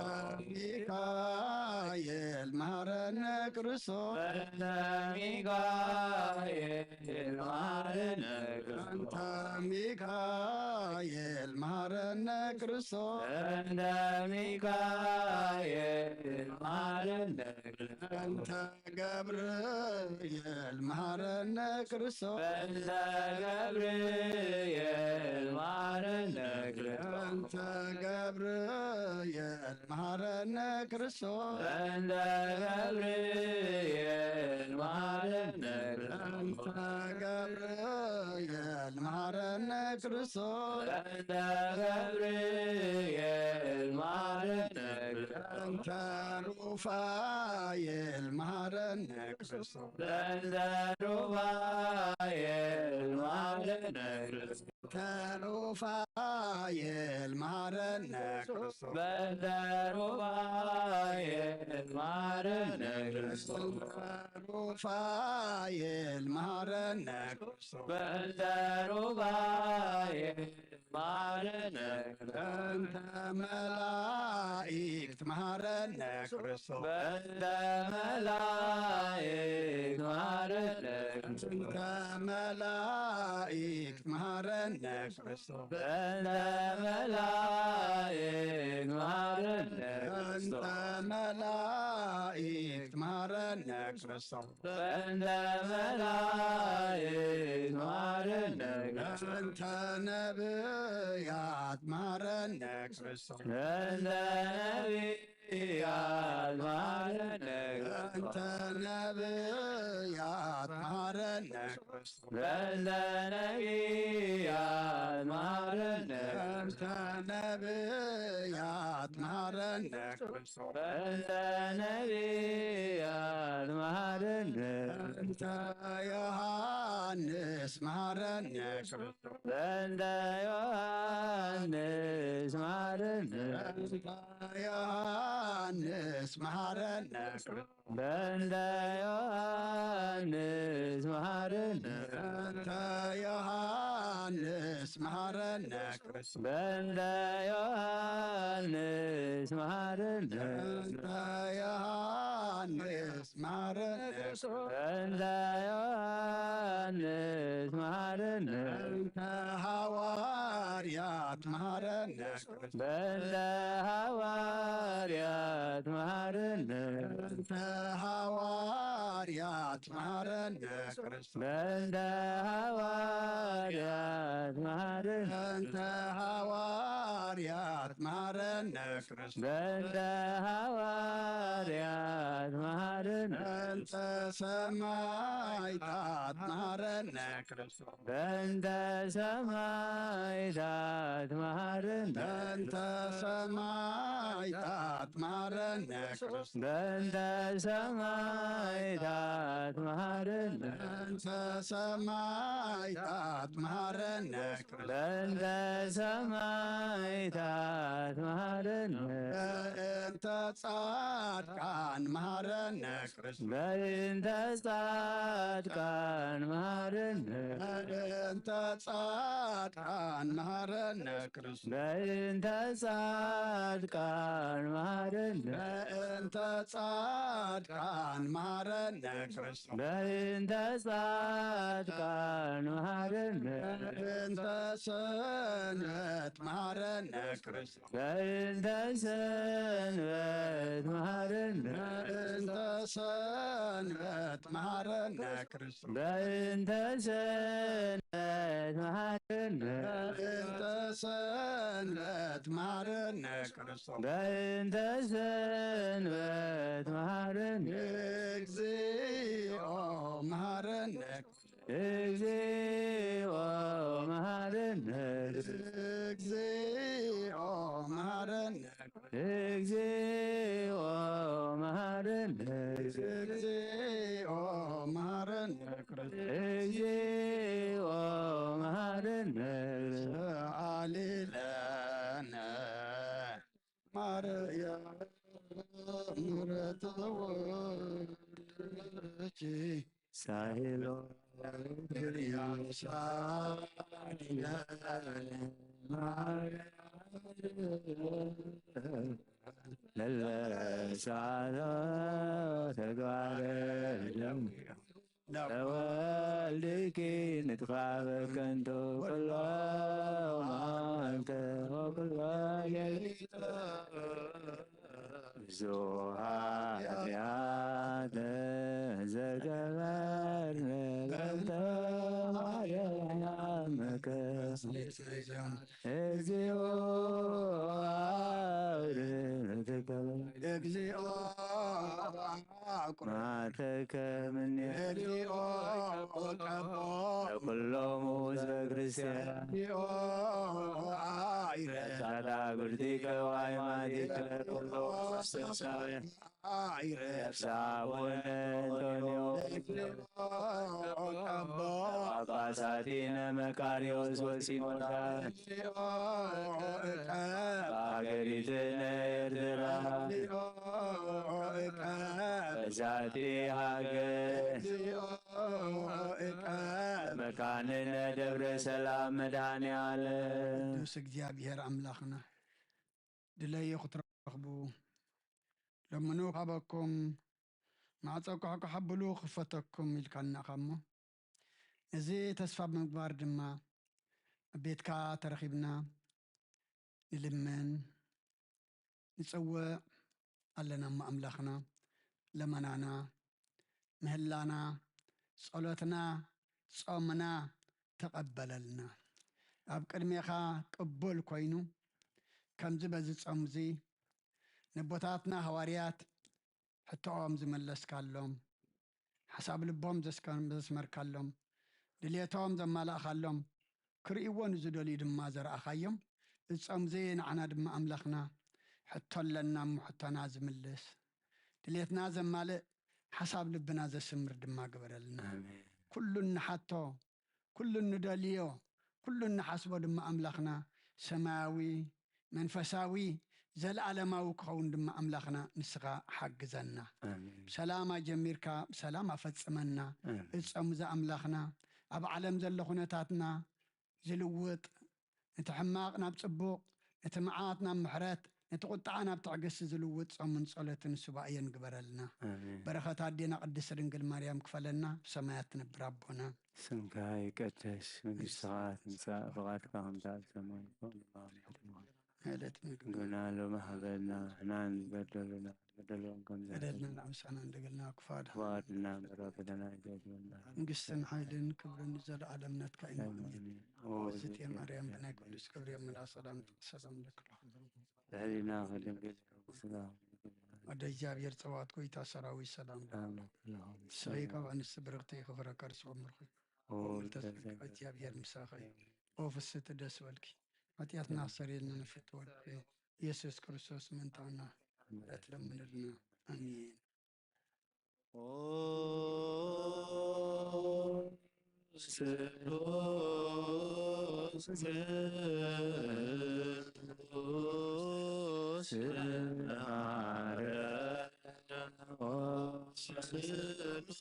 ሚካኤል መሐረነ ክርስቶስ። በእንተ ሚካኤል መሐረነ። በእንተ ሚካኤል መሐረነ ክርስቶስ። በእንተ ሚካኤል መሐረነ። በእንተ ገብርኤል መሐረነ ክርስቶስ። በእንተ ገብርኤል መሐረነ ክርስቶስ። በእንተ ገብርኤል መሐረነ ክርስቶስ። በእንተ ገብርኤል መሐረነ። በእንተ ገብርኤል መሐረነ ክርስቶስ። በእንተ ገብርኤል መሐረነ። በእንተ ሩፋኤል መሐረነ ክርስቶስ። በእንተ ሩፋኤል መሐረነ። ተሩፋኤል መሐረነ ክርስቶስ። በእንተ ሩፋኤል መሐረነ ክርስቶስ። ሩፋኤል መሐረነ ክርስቶስ። በእንተ ሩፋኤል መሐረነ። በእንተ መላእክት መሐረነ ክርስቶስ። በእንተ መላእክት መሐረነ። በእንተ መላእክት መሐረነ ክርስቶስ። በእንተ መላእክት መሐረነ። በእንተ መላእክት መሐረነ ክርስቶስ። በእንተ መላእክት መሐረነ። በእንተ ነብያት መሐረነ ክርስቶስ። በእንተ ነብያት መሐረነ። በእንተ ነብያት መሐረነ ክርስቶስ። በእንተ ነብያት መሐረነ። በእንተ ነብያት መሐረነ ክርስቶስ። በእንተ ነብያት መሐረነ። በእንተ ዮሐንስ መሐረነ ክርስቶስ። በእንተ ዮሐንስ መሐረነ። በእንተ ዮሐንስ መሐረነ ክርስቶስ። በእንተ ዮሐንስ መሐረነ። በእንተ ዮሐንስ መሐረነ ክርስቶስ። በእንተ ዮሐንስ መሐረነ። በእንተ ዮሐንስ መሐረነ። በእንተ ዮሐንስ መሐረነ። በእንተ ሐዋርያት መሐረነ። በእንተ ሐዋርያት መሐረነ። በእንተ ሐዋርያት መሐረነ ክርስቶስ። በእንተ ሐዋርያት መሐረነ። በእንተ ሐዋርያት መሐረነ ክርስቶስ። በእንተ ሐዋርያት መሐረነ። በእንተ ሰማዕታት መሐረነ ክርስቶስ። በእንተ ሰማዕታት መሐረነ። በእንተ ሰማዕታት መሐረነ ክርስቶስ። በእንተ ሰማዕታት መሐረነ። በእንተ ሰማዕታት መሐረነ ክርስቶስ። በእንተ ሰማዕታት መሐረነ። በእንተ ጻድቃን መሐረነ ክርስቶስ። በእንተ ጻድቃን መሐረነ። በእንተ ጻድቃን መሐረነ ክርስቶስ። በእንተ ጻድቃን መሐረነ። በእንተ ጻድቃን መሐረነ ክርስቶስ። በእንተ ጻድቃን መሐረነ። በእንተ ሰንበት መሐረነ ክርስቶስ። በእንተ ሰንበት መሐረነ። በእንተ ሰንበት መሐረነ ክርስቶስ። በእንተ ሰንበት መሐረነ። በእንተ ሰንበት መሐረነ ክርስቶስ። በእንተ ሰንበት መሐረነ። እግዚኦ መሐረነ። እግዚኦ መሐረነ። እግዚኦ መሐረነ። እግዚኦ መሐረነ። እግዚኦ መሐረነ። እግዚኦ መሐረነ። ምሕረት ተወልደኪ ሳይሎ ለለሳሎ ተግባረ ደም ተወልድኪ ንጥፋበ ከንቱ ኩሎ መዓልተ ወኩሎ ሌሊተ ብዙኃ ኃጢአት ዘገበርነ በእንተ ማርያምከ እግዚኦ አውርድ እግዚኦ ማተከ ምኔ እግዚኦ ቀቦ ለኩሎሙ ህዝበ ክርስቲያን እግዚኦ አይረ ሳታ ጉርቲከ ዋይማቲከ ኩሎ ክርስቶሳውያን አይረ ሳቡነ አንቶኒዮ እግዚኦ ቀቦ ጳጳሳቲነ መቃሪዎስ ወሲኖዳ እግዚኦ እቀብ በሀገሪትነ ኤርትራ እግዚኦ እቀብ በዛቲ ሀገር እግዚኦ እቀብ መካንነ ደብረ ሰላም መድኃኔ ዓለም። ቅዱስ እግዚኣብሔር ኣምላኽና፣ ድለዩ ክትረኽቡ፣ ለምኑ ክሃበኩም፣ ማዕጾ ኳሕኳሕ ኣብሉ ክፈተኩም ኢልካና ኢኻ እሞ፣ ነዚ ተስፋ ብምግባር ድማ ኣብ ቤትካ ተረኺብና ንልምን፣ ንጽውዕ ኣለና እሞ ኣምላኽና፣ ለመናና፣ ምህላና፣ ጸሎትና፣ ጾምና ተቐበለልና። ኣብ ቅድሜኻ ቅቡል ኮይኑ፣ ከምዚ በዚ ጾም እዚ ነቦታትና ሃዋርያት ሕቶኦም ዝመለስካሎም፣ ሓሳብ ልቦም ዘስከ-፣ ዘስመርካሎም፣ ድሌቶም ዘማላእኻሎም፣ ክርእይዎ ንዝደልዩ ድማ ዘርኣኻዮም፣ እዚ ጾም እዚ ንዓና ድማ ኣምላኽና ሕቶ ኣለና እሞ ሕቶና ዝምልስ፣ ድሌትና ዘማልእ፣ ሓሳብ ልብና ዘስምር ድማ ግበረልና። ኣሜን። ኩሉ እንሓቶ፣ ኩሉ እንደልዮ፣ ኩሉ እንሓስቦ ድማ ኣምላኽና ሰማያዊ፣ መንፈሳዊ፣ ዘለኣለማዊ ክኸውን ድማ ኣምላኽና ንስኻ ሓግዘና። ኣሜን። ብሰላም ኣጀሚርካ ብሰላም ኣፈጽመና። ኣሜን። እጾም እዚ ኣምላኽና ኣብ ዓለም ዘሎ ኩነታትና ዝልውጥ፣ ነቲ ሕማቕ ናብ ጽቡቕ፣ ነቲ መዓት ናብ ምሕረት፣ ነቲ ቁጥዓ ናብ ትዕግስቲ ዝልውጥ ጾምን ጸሎትን ሱባኤን ግበረልና። ኣሜን። በረኸት ኣዴና ቅድስት ድንግል ማርያም ክፈለና፣ ብሰማያት ትነብር ኣቦና። ስምካ ይቀደስ፣ መንግስትኻ ትምጻእ፣ ፍቓድካ ከምቲ ኣብ ሰማይ ኮነ። ዕለት ምግቢ። ግና ሎሚ ሃበና፣ ንሕና ንበደሉና፣ በደሎም ከም በደልና ንዓምሳና እንደገልና ክፋድ። ክፋድና በረከትና ይገድልና። መንግስትን ሓይልን ክብርን ንዘለዓለም ናትካ እዩ። ኣሜን። ኣሜን። ኦ፣ ኦ፣ ዝእቲ ማርያም ብናይ ቅዱስ ገብርኤል መልኣክ ሰላም ሰላም ለኪ። ልዕሊና ከድንግል ስጋ ወደ እግዚኣብሔር ጸባኦት ጎይታ ሰራዊት ሰላም። ኣሜን። ንስኺ ካብ ኣንስቲ ብርኽቲ ክብረ ከርስኦም ምርኺ። ኦ፣ ኦ፣ ተጸጋ ተጸጋ። እግዚኣብሔር ምሳኺ። ኦ፣ ፍስቲ ደስ በልኪ። ኃጢአትና ኣስተሰርየልና ንፍትወልኪ ኢየሱስ ክርስቶስ ምእንታና ምሕረት ለምንልና። ኣሜን። ኦ ስሉስ ቅዱስ ማርያም፣ ኦ ስሉስ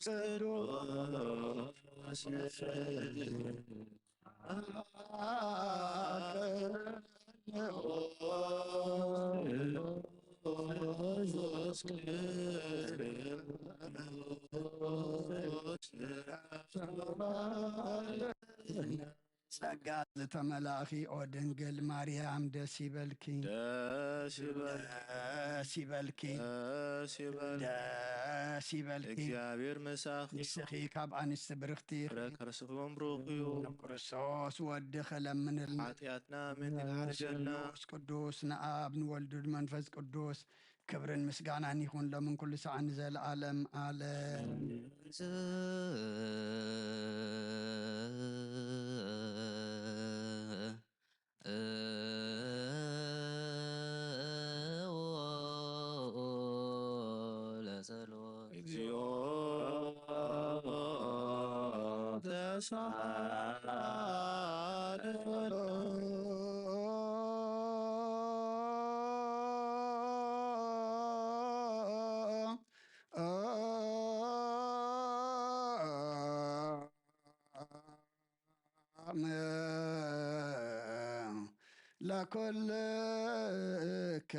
ቅዱስ ጸጋ ዝተመላእኺ ኦ ድንግል ማርያም ደስ ይበልኪ። ደስ ይበል። ደስ ይበልኪ። ደስ ይበል። ደስ ይበልኪ። እግዚኣብሔር ምሳኺ። ንስኺ ካብ ኣንስቲ ብርኽቲ። ፍረ ከርስኺ እውን ብሩኽ እዩ። ንክርስቶስ ወድኺ ለምንልና። ኃጢአትና ምሕረት ይሓርገልና። ቅዱስ ቅዱስ ንኣብ ንወልድ መንፈስ ቅዱስ ክብርን ምስጋናን ይኹን ሎምን ኩሉ ሰዓት ንዘለዓለም ዓለም። ለጸሎት። እግዚኦ ተሳለነ። ኩልክ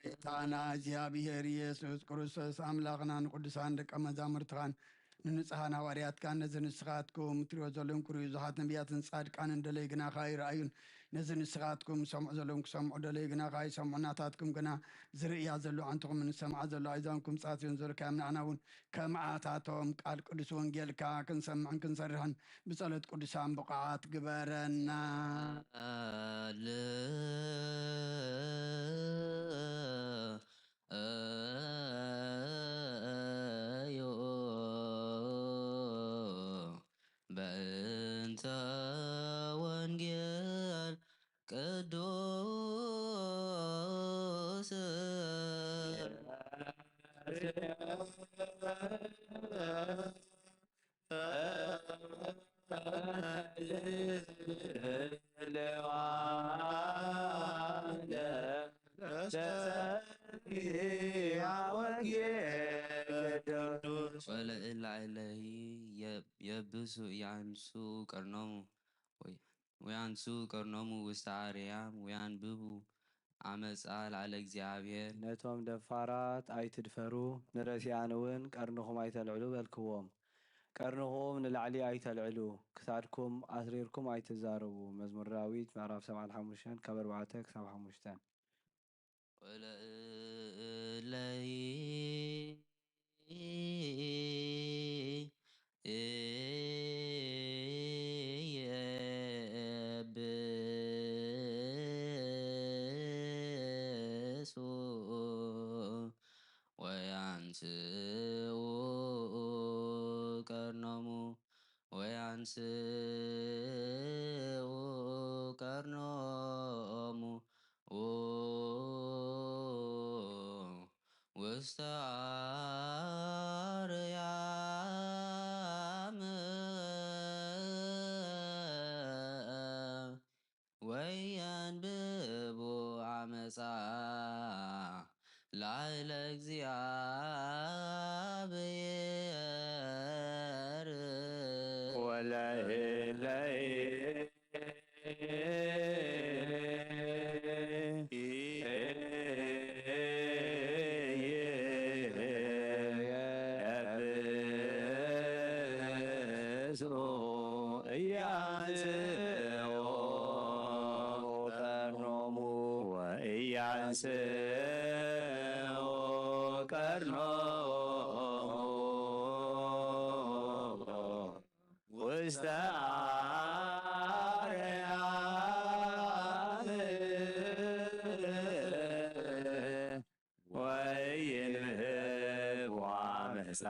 ጎይታና እግዚኣብሔር ኢየሱስ ክርስቶስ ኣምላኽናን ቅዱሳን ደቀ መዛሙርትኻን ንንጹሓን ሃዋርያትካን ነዚ ንስኻትኩም ትሪኦ ዘለኹም ክሪኡ ብዙሓት ነቢያትን ጻድቃንን ደለዩ ግናኻ ኣይረኣዩን። ነዚ ንስኻትኩም ሰምዑ ዘለኹም ክሰምዑ ደለዩ ግናኻ ኣይሰምዑ። ናታትኩም ግና ዝርእያ ዘሎ ኣዕንትኹምን ዝሰምዓ ዘሎ ኣእዛንኩም ጻጽዮን ዘልካዮም ንዓና እውን ከምኣታቶም ቃል ቅዱስ ወንጌልካ ክንሰምዕን ክንሰርሕን ብጸሎት ቅዱሳን ብቑዓት ግበረና። ኣልዮ በእንተ ወንጌል ቅዱስ ወለእለ ኢለሂ የብሱ ያንሱ ቀርኖሙ ወያንሱ ቀርኖሙ ውስተ ኣርያም ወያንብቡ ዓመፃ ላዕለ እግዚኣብሔር። ነቶም ደፋራት ኣይትድፈሩ፣ ንረሲኣን እውን ቀርንኹም ኣይተልዕሉ በልክዎም። ቀርንኹም ንላዕሊ ኣይተልዕሉ፣ ክሳድኩም ኣስሪርኩም ኣይትዛረቡ። መዝሙር ዳዊት ምዕራፍ ሰብዓን ሓሙሽተን ካብ ኣርባዕተ ክሳብ ሓሙሽተ። ወለእለይ የብሱ ወያንስኡ ቀርኖሙ ወያንስኡ ቀርኖሙ ውስተ ኣርያም ወየንብቡ ዓመፃ ላዕለ እግዚኣብሔር። ወለእለይ የብሱ እያንስኡ ቀርኖሙ ወእያንስኡ ቀርኖሙ ውስተ ኣርያም ወይንህብ ዋመሳ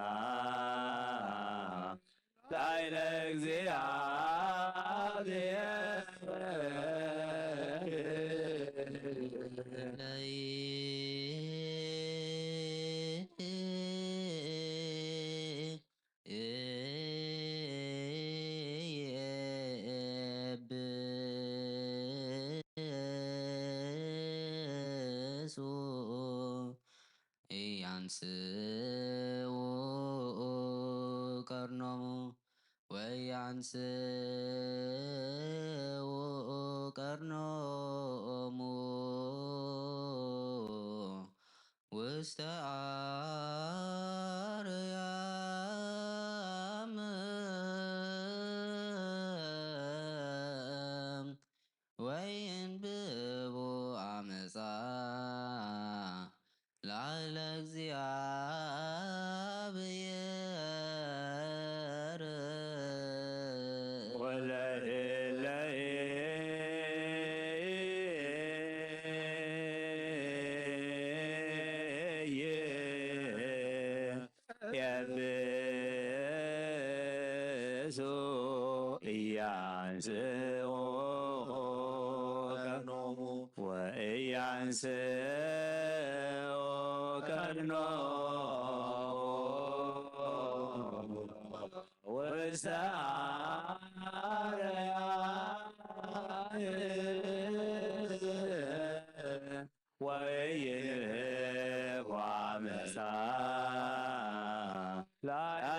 ላዕለ እግዚኣብሔር። የብሱ ያንስኡ ቀርኖሙ ወያንስኡ ቀርኖሙ ውስተ ኣርያም ወይንብቡ ዓመፃ ላዕለ እግዚኣብሔር። ወለእለይ የብሱ እያንስኡ ቀርኖሙ ወእያንስኡ ቀርኖሙ ውስተ አርያም ወይንህብ ዋመሳ ላዕለ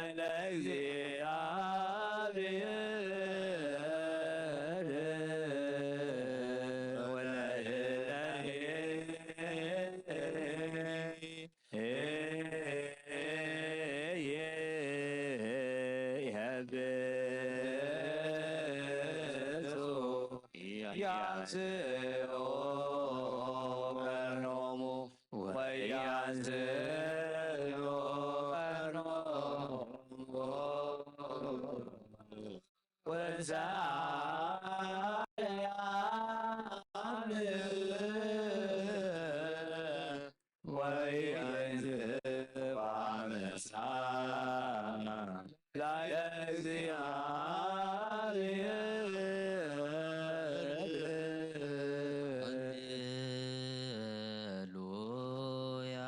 ያንስኡ ቀርኖሙ ወያንስኡ ቀርኖሙ ወንሳያም ወይንዝባ መሳ ላለ እግዚአብሔር። ሃሌሉያ።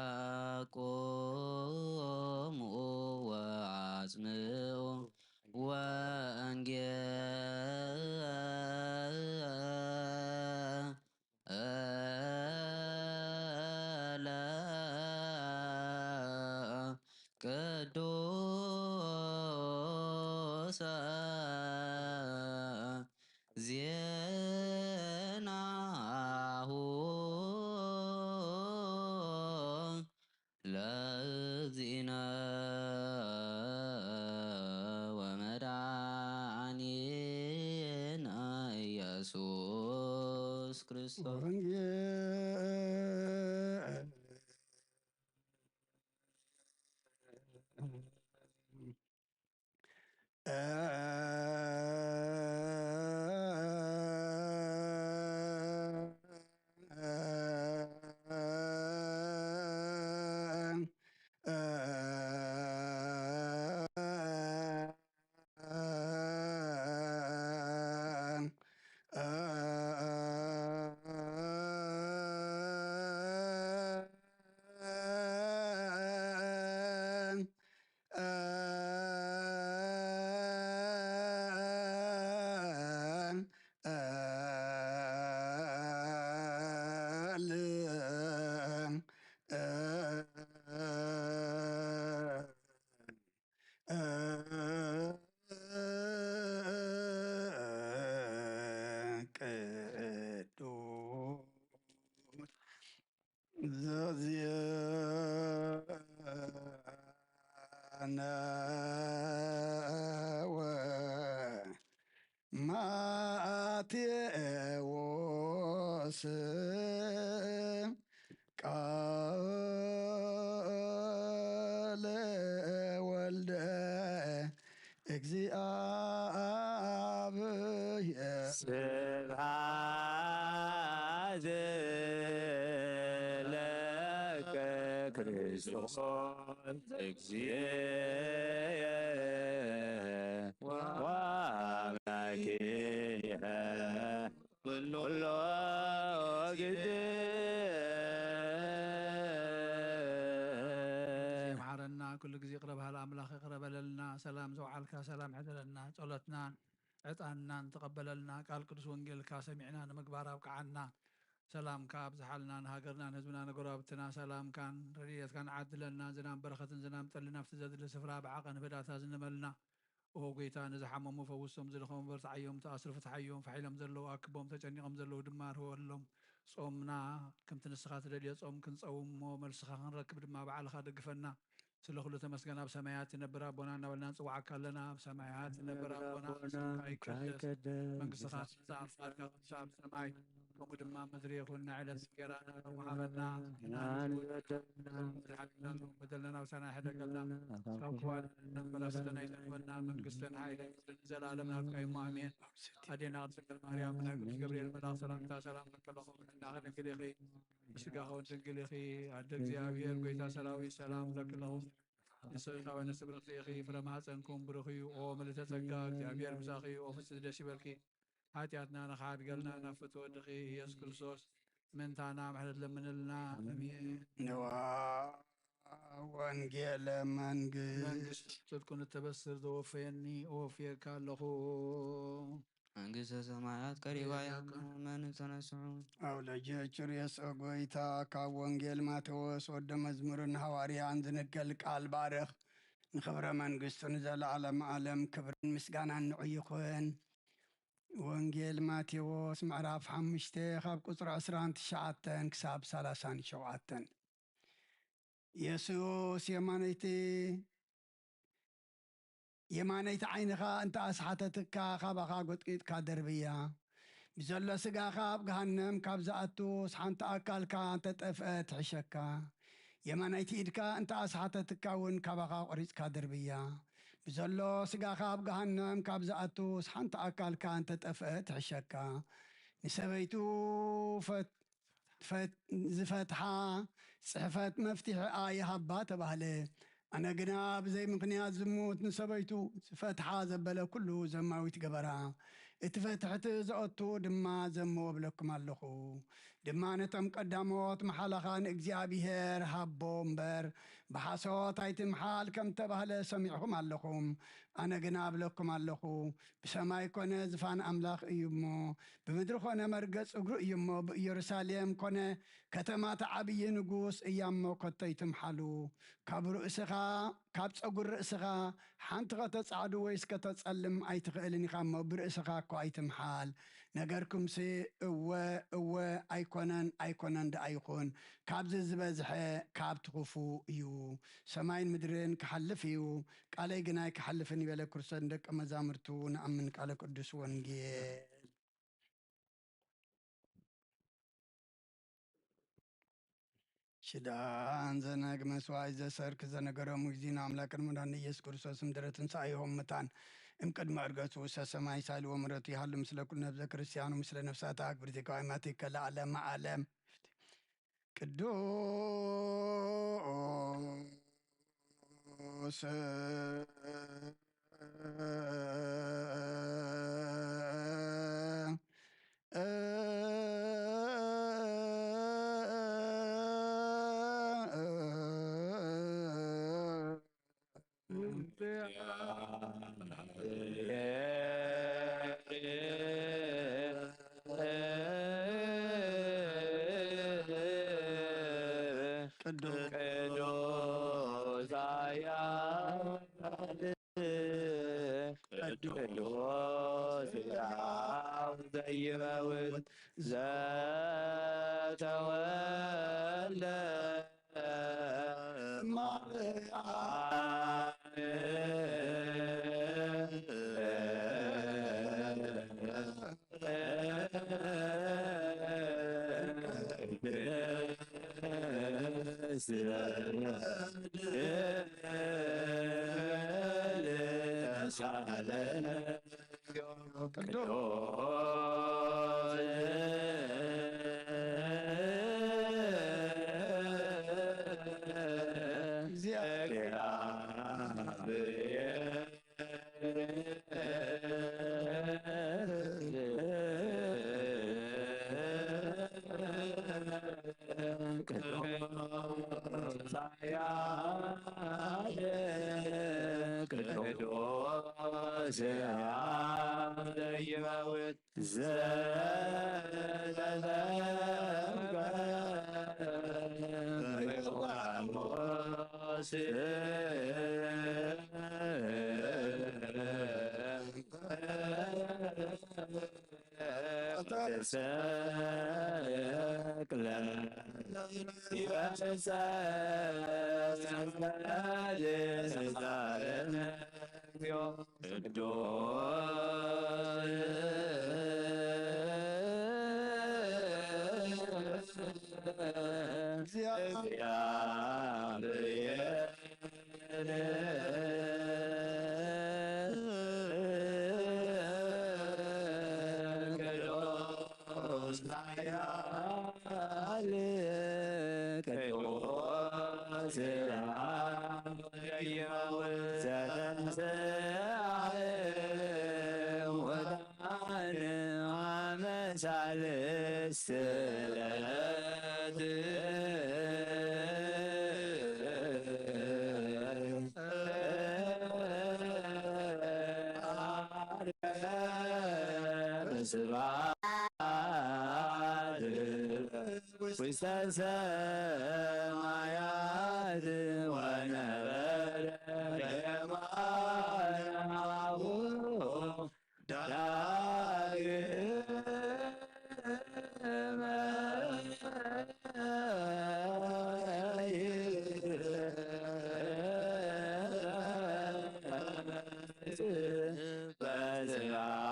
ቆሙ ወአጽምዑ ወንጌለ ቅዱሰ ዜናሁ ለእግዚእነ ወመድኃኒነ ኢየሱስ ክርስቶስ። ወንጌል ቅዱስ ዘዜነወ ማቴዎስ ቃለ ወልደ እግዚአብሔር። ስብሐት ለከ ክርስቶስ እግዚእየ ወአምላክየ ኩሎ ግዜ። ይምሓረና፣ ኩሉ ግዜ ይቕረ በሃል ኣምላኽ ይቕረ በለልና። ሰላም ዘውዓልካ ሰላም ሕደረልና። ጸሎትናን ዕጣንናን ተቐበለልና። ቃል ቅዱስ ወንጌልካ ሰሚዕና ንምግባር ኣብቅዓና። ሰላምካ ኣብዝሓልና፣ ንሃገርና፣ ንህዝብና፣ ንጎረባብትና ሰላምካን ረድኤትካን ዓድለና። ዝናም በረኸትን ዝናም ጠልን ኣብቲ ዘድሊ ስፍራ ብዓቐን ብዳታ ዝንበልና። ኦ ጎይታ፣ ንዝሓመሙ ፈውሶም፣ ዝደኸሙ በርትዓዮም፣ ተኣስሩ ፍትሓዮም፣ ፋሕ ኢሎም ዘለዉ ኣክቦም፣ ተጨኒቖም ዘለዉ ድማ ርህወሎም። ጾምና ከምቲ ንስኻ ትደልዮ ጾም ክንጸውም እሞ መልስኻ ክንረክብ ድማ ባዕልኻ ደግፈና። ስለ ኩሉ ተመስገን። ኣብ ሰማያት ትነብር ኣቦና እናበልና ንጽውዓካ ኣለና። ኣብ ሰማያት ትነብር ኣቦና፣ ስምካ ይቀደስ፣ መንግስትኻ ትምጻእ፣ ፍቓድካ ትምጻእ ኣብ ሰማይ ከምኡ ድማ ምድሪ ይኹን። ናይ ዕለት እንጀራና ሎሚ ሃበና። ንሕና ንበደልና፣ በደልና ውሳና ይሕደገልና፣ ካብ ክፉ ኣድሕነና፣ በላስና ኣይተርፈና። መንግስትን ሓይልን ክብርን ንዘለኣለም ናትካ እዩ እሞ፣ ኣሜን። ኣዴና ቅድስት ድንግል ማርያም፣ ናይ ቅዱስ ገብርኤል መልኣክ ሰላምታ ሰላም ለኪ ኣለኹ፣ ብሕልናኺ ድንግል ኢኺ፣ ብስጋኺ እውን ድንግል ኢኺ። ኣደ እግዚኣብሔር፣ ጎይታ ሰራዊት፣ ሰላም ለኪ ኣለኹ። ንስኺ ካብ ኣንስቲ ብርኽቲ ኢኺ፣ ፍረ ማህፀንኩም ብሩኽ እዩ። ኦ ምልዕተ ጸጋ፣ እግዚኣብሔር ምሳኺ እዩ። ኦ ፍጽምቲ ደስ ይበልኪ። ሓጢኣትና ንኽሓድገልና ናብ ፍትወ ወድኺ ኢየሱስ ክርስቶስ ምእንታና ምሕረት ለምንልና። ኣሜን። ንዋ ወንጌለ መንግስት። መንግስት ጽድቁን እተበስር ዘወፈየኒ እወፍየካ ኣለኹ። መንግስተ ሰማያት ቀሪባ እያ፣ እመኑ ተነስሑ። ኣብ ለጀችር የስኦ ጎይታ ካብ ወንጌል ማቴዎስ ወደ መዝሙርን ሃዋርያን ዝንገል ቃል ባርኽ። ንኽብረ መንግስቱ ንዘለዓለም ዓለም ክብርን ምስጋናን ንዑ ይኹን። ወንጌል ማቴዎስ ምዕራፍ ሓሙሽተ ካብ ቁጽሪ ዕስራን ትሽዓተን ክሳብ ሰላሳን ሸውዓተን። የሱስ የማነይቲ፣ የማነይቲ ዓይንኻ እንተ ኣስሓተትካ፣ ካባኻ ጎጥቂጥካ ደርብያ። ብዘሎ ስጋኻ ኣብ ገሃነም ካብ ዝኣቱስ ሓንቲ ኣካልካ እንተጠፍአ ትሕሸካ። የማናይቲ ኢድካ እንተ ኣስሓተትካ እውን ካባኻ ቆሪጽካ ድርብያ። ብዘሎ ስጋኻ ኣብ ገሃነም ካብ ዝኣቱስ ሓንቲ ኣካልካ እንተጠፍአ ትሕሸካ። ንሰበይቱ ፈት-፣ ፈት-፣ ዝፈትሓ ጽሕፈት መፍትሒኣ ይሃባ ተባህለ። ኣነ ግና ብዘይ ምኽንያት ዝሙት ንሰበይቱ ዝፈትሓ ዘበለ ኩሉ ዘማዊት ገበራ። እቲ ፈትሕቲ ዘእቱ ድማ ዘሞ እብለኩም ኣለኹ። ድማ ነቶም ቀዳሞት መሓላኻ ንእግዚኣብሔር ሃቦ እምበር፣ ብሓሶት ኣይትምሓል ከም ተባህለ ሰሚዕኹም ኣለኹም። ኣነ ግና እብለኩም ኣለኹ፣ ብሰማይ ኮነ ዝፋን ኣምላኽ እዩ እሞ፣ ብምድሪ ኮነ መርገጽ እግሩ እዩ እሞ፣ ብኢየሩሳሌም ኮነ ከተማታ ዓብዪ ንጉስ እያ እሞ፣ ከቶ ኣይትምሓሉ። ካብ ርእስኻ፣ ካብ ጸጉር ርእስኻ ሓንቲ ከተጻዕዱ ወይስ ከተጸልም ኣይትኽእልን ኢኻ እሞ፣ ብርእስኻ እኮ ኣይትምሓል። ነገርኩምሲ፣ እወ፣ እወ፣ ኣይኮነን፣ ኣይኮነን ደኣ ይኹን። ካብዚ ዝበዝሐ ካብቲ ክፉእ እዩ። ሰማይን ምድርን ክሓልፍ እዩ፣ ቃለይ ግና ኣይክሓልፍን እዩ በለ። ክርስቶስ ንደቀ መዛሙርቱ ንኣምን ቃለ ቅዱስ ወንጌል። ሽዳን ዘነግ መስዋዕት ዘሰርክ ዘነገረሙ ጊዜ ንኣምላክን መድኃኒነ ኢየሱስ ክርስቶስ ምድረ ትንሣኤ ይሆም ምታን እም ቅድመ ዕርገቱ ውሰ ሰማይ ሳይል ወምረቱ ይሃሉ ምስለ ኩሉ ነብዘ ክርስቲያኑ ምስለ ነፍሳት ኣክብርቲ ከዋይማቲ ከለዓለመ ዓለም። ቅዱስ ቅዱስ ቅዱስ ኃያል ቅዱስ ሕያው ዘይመውት ዘተወልደ ማርያም። ቅዱስ ዘይመውት ዘተጠምቀ ዮሐንስ ተሰቅለ ቅዱስ እግዚአብሔር ቅዱስ ኃያል ቅዱስ ዘተንሥአ እሙታን አመ ሣልስት ዕለት። ስብሐት ውስተ ሰማያት ወነበረ በየማነ አቡሁ ዳግመ።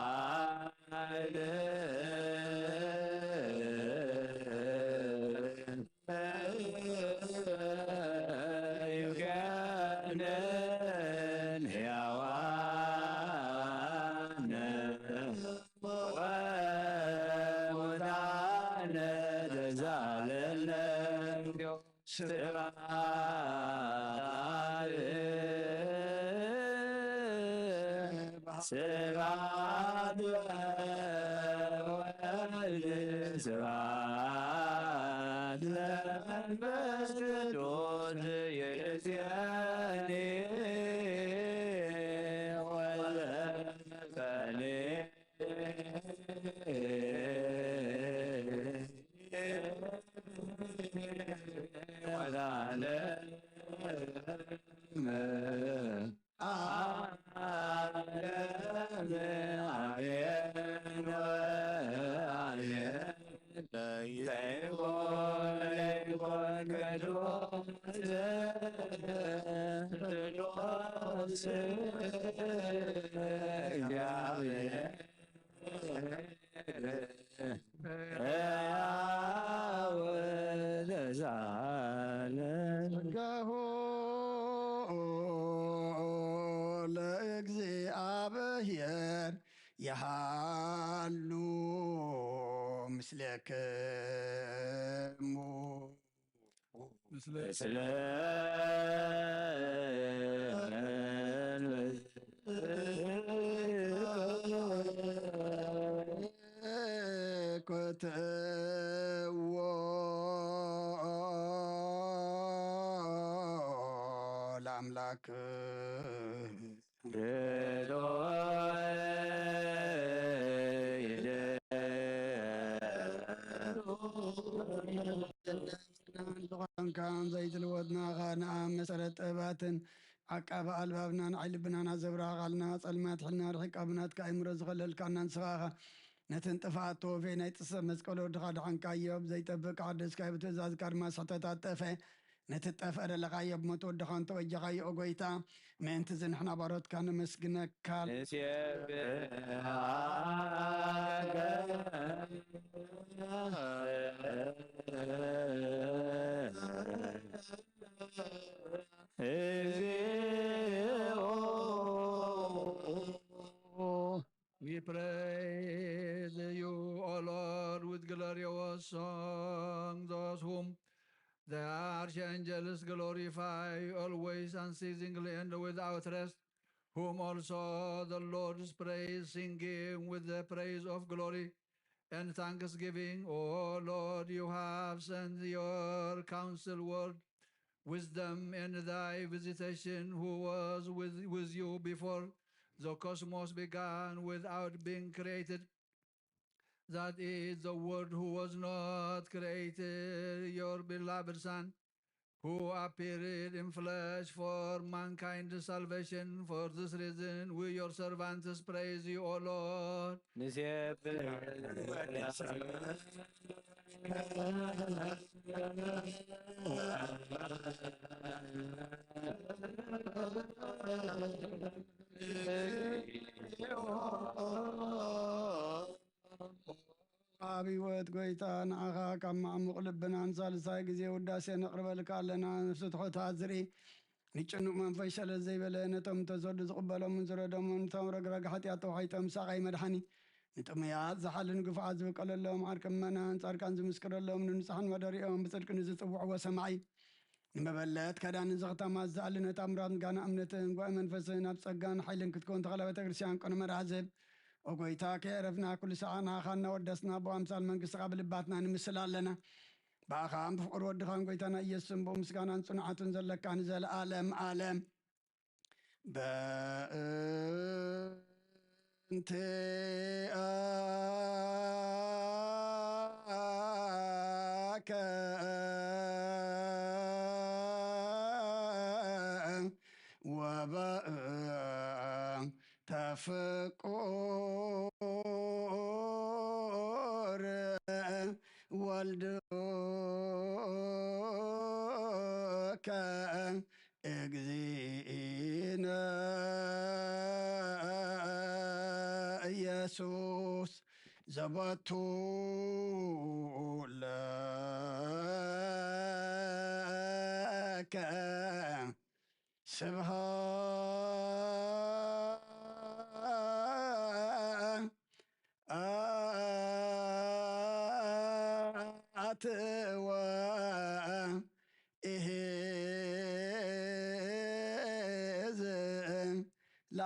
በስብሐት ስብሐት ለወልድ ስብሐት ለመንፈስ ቅዱስ ይእዜኒ ወዘልፈኒ ወለዓለመ ዓለም። አሜን ወአሜን። ለይኩን ለይኩን ቅዱስ ቅዱስ እግዚአብሔር ሕያው ለዘለዓለም። ጸጋሁ ለእግዚአብሔር የሃሉ ምስሌክሙ። ምስለ ምስለ ኮትዎ ለአምላክ። ዝኾንካን ዘይትልወጥ ናኻ ንኣብ መሰረት ጥበባትን ዓቃቢ ኣልባብናን ዓይኒ ልብናን ኣዘብራኻ ቃልና ጸልማት ሕልና ርሒቃ ብናትካ ኣይምሮ ዝኸለልካና ንስኻ ኢኻ። ነተን ጥፍኣት ተወፌ ናይ ጥሰ መስቀል ወድኻ ድሓንካዮ ብዘይጠፍእ ክሓደስካዮ ብትእዛዝካ ድማ ስሕተታት ጠፈ። ነቲ ጠፍአ ደለኻዮ ብሞት ወድኻ እንተወጀኻዮ፣ ኦ ጐይታ፣ ምእንቲ እዚ ንሕና ባሮትካ ነመስግነካ። ንሴብሐከ። እግዚኦ። We praise you, O Lord, with glorious song, those whom the archangels glorify always unceasingly and without rest, whom also the Lord's praise singing with the praise of glory and thanksgiving. O Lord, you have sent your counsel word, wisdom, and thy visitation, who was with, with you before the cosmos began, without being created. That is the Word who was not created, your beloved Son, who appeared in flesh for mankind's salvation. For this reason, we, your servants, praise you, O Lord. ንሴብሕ ኣብ ህይወት ጐይታ፣ ንዓኻ ካብ ማዕሙቕ ልብና ንሳልሳይ ግዜ ውዳሴ ነቕርበልካ ኣለና። ነፍሲ ትሑታት ዝርኢ፣ ንጭኑቕ መንፈስ ሸለል ዘይበለ፣ ነቶም እተሰዱ ዝቕበሎምን ዝረዶምን፣ ነቶም ረግረግ ሓጢኣት ተዋሒጦም ሳቓይ መድሓኒ፣ ንጥሙያት ዝሓልን ግፉዓት ዝብቀለሎም፣ ዓርኪ ምእመናን ጻድቃን ዝምስክረሎም፣ ንንጹሓን መደሪኦም ብጽድቂ ንዝጽውዕዎ ሰማዒ፣ ንመበለት ከዳንን ዘኽታማት ዝኣሊ፣ ነታ ምራት ምስጋና እምነትን ጓኢ መንፈስን ኣብ ጸጋን ሓይልን ክትከውን ተኸላ ቤተ ክርስቲያን ቅኑዕ መርሃ ዝህብ። ኦ ጐይታ፣ ከየዕረፍና ኩሉ ሰዓት ንዓኻ እናወደስና ብኣምሳል መንግስትኻ ብልባትና ንምስል ኣለና። ብኣኻን ብፍቕሪ ወድኻን ጐይታና ኢየሱስን ብኡ ምስጋናን ጽንዓቱን ዘለካ ንዘለኣለም ዓለም። በእንቲአ ከ ወበእንተ ፍቁር ወልድከ እግዚእነ ኢየሱስ ዘበቱ ለከ ስብሐት ወ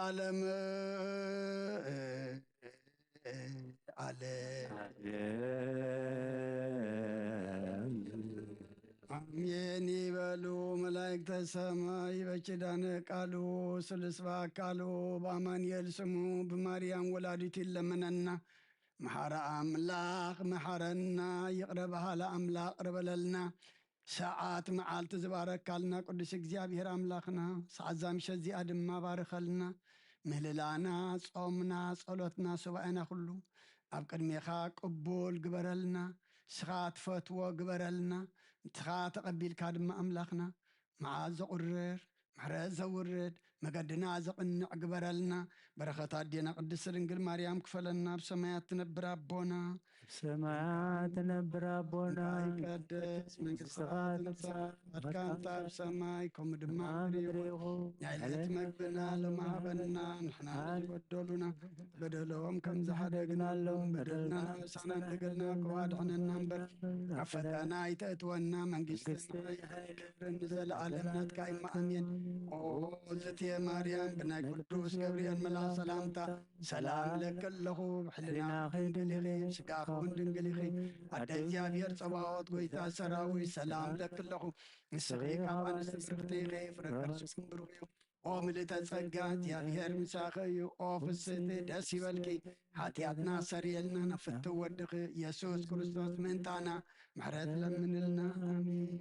ዓለም ዓለም። ኣሜን ይበሉ መላእክተ ሰማይ። በኪዳነ ቃሉ ስሉስ በአካሉ በአማኑኤል ስሙ ብማርያም ወላዲቱ ይለመነና። መሓረ ኣምላኽ መሓረና፣ ይቕረ በሃላ ኣምላኽ ይቕረ በለልና። ሰዓት መዓልቲ ዝባረካልና ቅዱስ እግዚኣብሔር ኣምላኽና፣ ሰዓት ዛምሸ እዚኣ ድማ ባርኸልና። ምህልላና፣ ጾምና፣ ጸሎትና፣ ሱባኤና ኩሉ ኣብ ቅድሜኻ ቅቡል ግበረልና። ንስኻ ትፈትዎ ግበረልና። ንስኻ ተቐቢልካ ድማ ኣምላኽና፣ መዓት ዘቑርር፣ ምሕረት ዘውርድ፣ መገድና ዘቕንዕ ግበረልና። በረኸት ኣዴና ቅድስት ድንግል ማርያም ክፈለና። ኣብ ሰማያት ትነብር ኣቦና፣ ኣብ ሰማያት ትነብር ኣቦና፣ ይቀደስ መንግስትኻ ትምጻእ፣ ፈቃድካ ኣብ ሰማይ ከምኡ ድማ ኣብ ምድሪ ይኹን። ናይ ዕለት መግብና ሎሚ ሃበና፣ ንሕና ንዝበደሉና በደሎም ከም ዝሓደግናሎም በደልና ምሳና እንደገልና ክዋ ድሕነና እምበር፣ ኣብ ፈተና ኣይተእትወና፣ መንግስቲ ንዘለኣለም ናትካ እዩ። ኣሜን። ኦ ዝትየ ማርያም፣ ብናይ ቅዱስ ገብርኤል መልኣኽ ሰላምታ ሰላም እለኪ ኣለኹ። ብሕልናኺ ድንግል ኢኺ፣ ብስጋኺ እውን ድንግል ኢኺ። ኣደ እግዚኣብሔር ጸባኦት፣ ጎይታ ሰራዊት፣ ሰላም እለኪ ኣለኹ። ንስኺ ካብ ኣንስቲ ብርኽቲ ኢኺ፣ ፍረ ከርስኪ ብሩኽ እዩ። ኦ ምልእተ ጸጋ፣ እግዚኣብሔር ምሳኺ እዩ። ኦ ፍስሕቲ፣ ደስ ይበልኪ፣ ሓጢኣትና ሰርየልና፣ ናብ ፍትው ወድኺ ኢየሱስ ክርስቶስ ምእንታና ምሕረት ለምንልና። ኣሜን።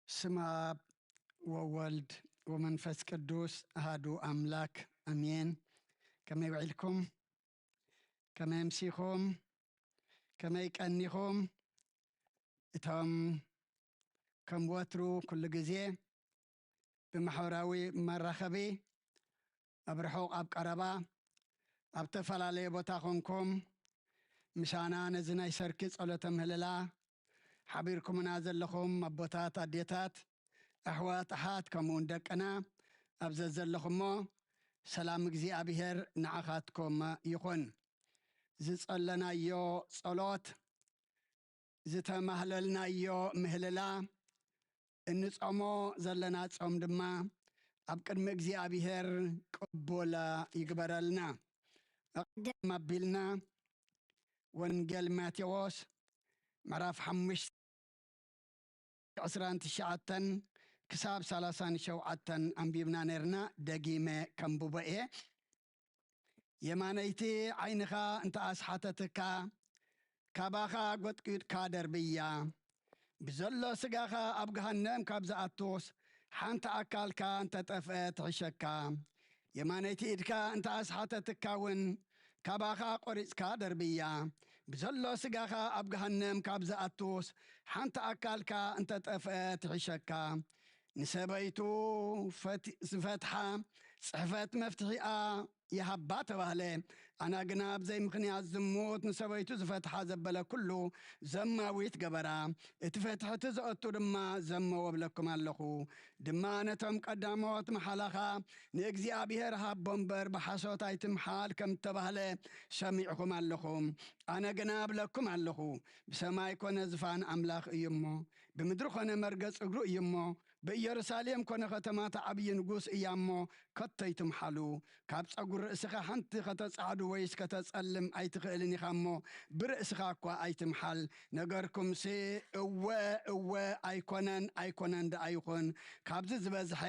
ስም ኣብ ወወልድ ወመንፈስ ቅዱስ ኣሃዱ ኣምላክ ኣሜን። ከመይ ውዒልኩም? ከመይ ኣምሲኹም? ከመይ ቀኒኹም? እቶም ከም ወትሩ ኩሉ ግዜ ብማሕበራዊ መራኸቢ ኣብ ርሑቕ ኣብ ቀረባ ኣብ ተፈላለየ ቦታ ኮንኩም ምሳና ነዚ ናይ ሰርኪ ጸሎተ ምህልላ ሓቢርኩምና ዘለኹም ኣቦታት፣ ኣዴታት፣ ኣሕዋት፣ ኣሓት ከምኡውን ደቅና ኣብ ዘዘለኹሞ ሰላም እግዚኣብሔር ንዓኻትኩም ይኹን። ዝጸለናዮ ጸሎት ዝተማህለልናዮ ምህልላ እንጾሞ ዘለና ጾም ድማ ኣብ ቅድሚ እግዚኣብሔር ቅቡል ይግበረልና። ኣቐድም ኣቢልና ወንጌል ማቴዎስ ምዕራፍ ሓሙሽተ ዕስራን ትሽዓተን ክሳብ ሰላሳን ሸውዓተን ኣንቢብና ነርና። ደጊመ ከንብቦ እየ። የማነይቲ ዓይንኻ እንተ ኣስሓተትካ፣ ካባኻ ጎጥጒጥካ ደርብያ። ብዘሎ ስጋኻ ኣብ ገሃነም ካብ ዝኣቱስ፣ ሓንቲ ኣካልካ እንተ ጠፍአ ትሕሸካ። የማነይቲ ኢድካ እንተ ኣስሓተትካ እውን፣ ካባኻ ቆሪጽካ ደርብያ። ብዘሎ ስጋኻ ኣብ ገሃነም ካብ ዝኣቱስ፣ ሓንቲ ኣካልካ እንተ ጠፍአ ትሕሸካ። ንሰበይቱ ፈት-፣ ዝፈትሓ ጽሕፈት መፍትሒኣ ይሃባ ተባህለ። ኣና ግና ብዘይ ምኽንያት ዝሙት ንሰበይቱ ዝፈትሓ ዘበለ ኩሉ ዘማዊት ገበራ። እቲ ፍትሒ እቲ ዘእቱ ድማ ዘመዎ እብለኩም ኣለኹ። ድማ ነቶም ቀዳሞት መሓላኻ ንእግዚኣብሔር ሃቦ እምበር ብሓሶት ኣይትምሓል ከም እተባህለ ሰሚዕኹም ኣለኹም። ኣነ ግና እብለኩም ኣለኹ፣ ብሰማይ ኮነ ዝፋን ኣምላኽ እዩ እሞ፣ ብምድሪ ኮነ መርገጽ እግሩ እዩ እሞ፣ ብኢየሩሳሌም ኮነ ከተማታ ዓብዪ ንጉስ እያ እሞ፣ ከቶ ኣይትምሓሉ። ካብ ጸጉሪ ርእስኻ ሓንቲ ከተጻዕዱ ወይስ ከተጸልም ኣይትኽእልን ኢኻ እሞ፣ ብርእስኻ እኳ ኣይትምሓል። ነገርኩምሲ፣ እወ፣ እወ፣ ኣይኮነን፣ ኣይኮነን ደኣ ይኹን፣ ካብዚ ዝበዝሐ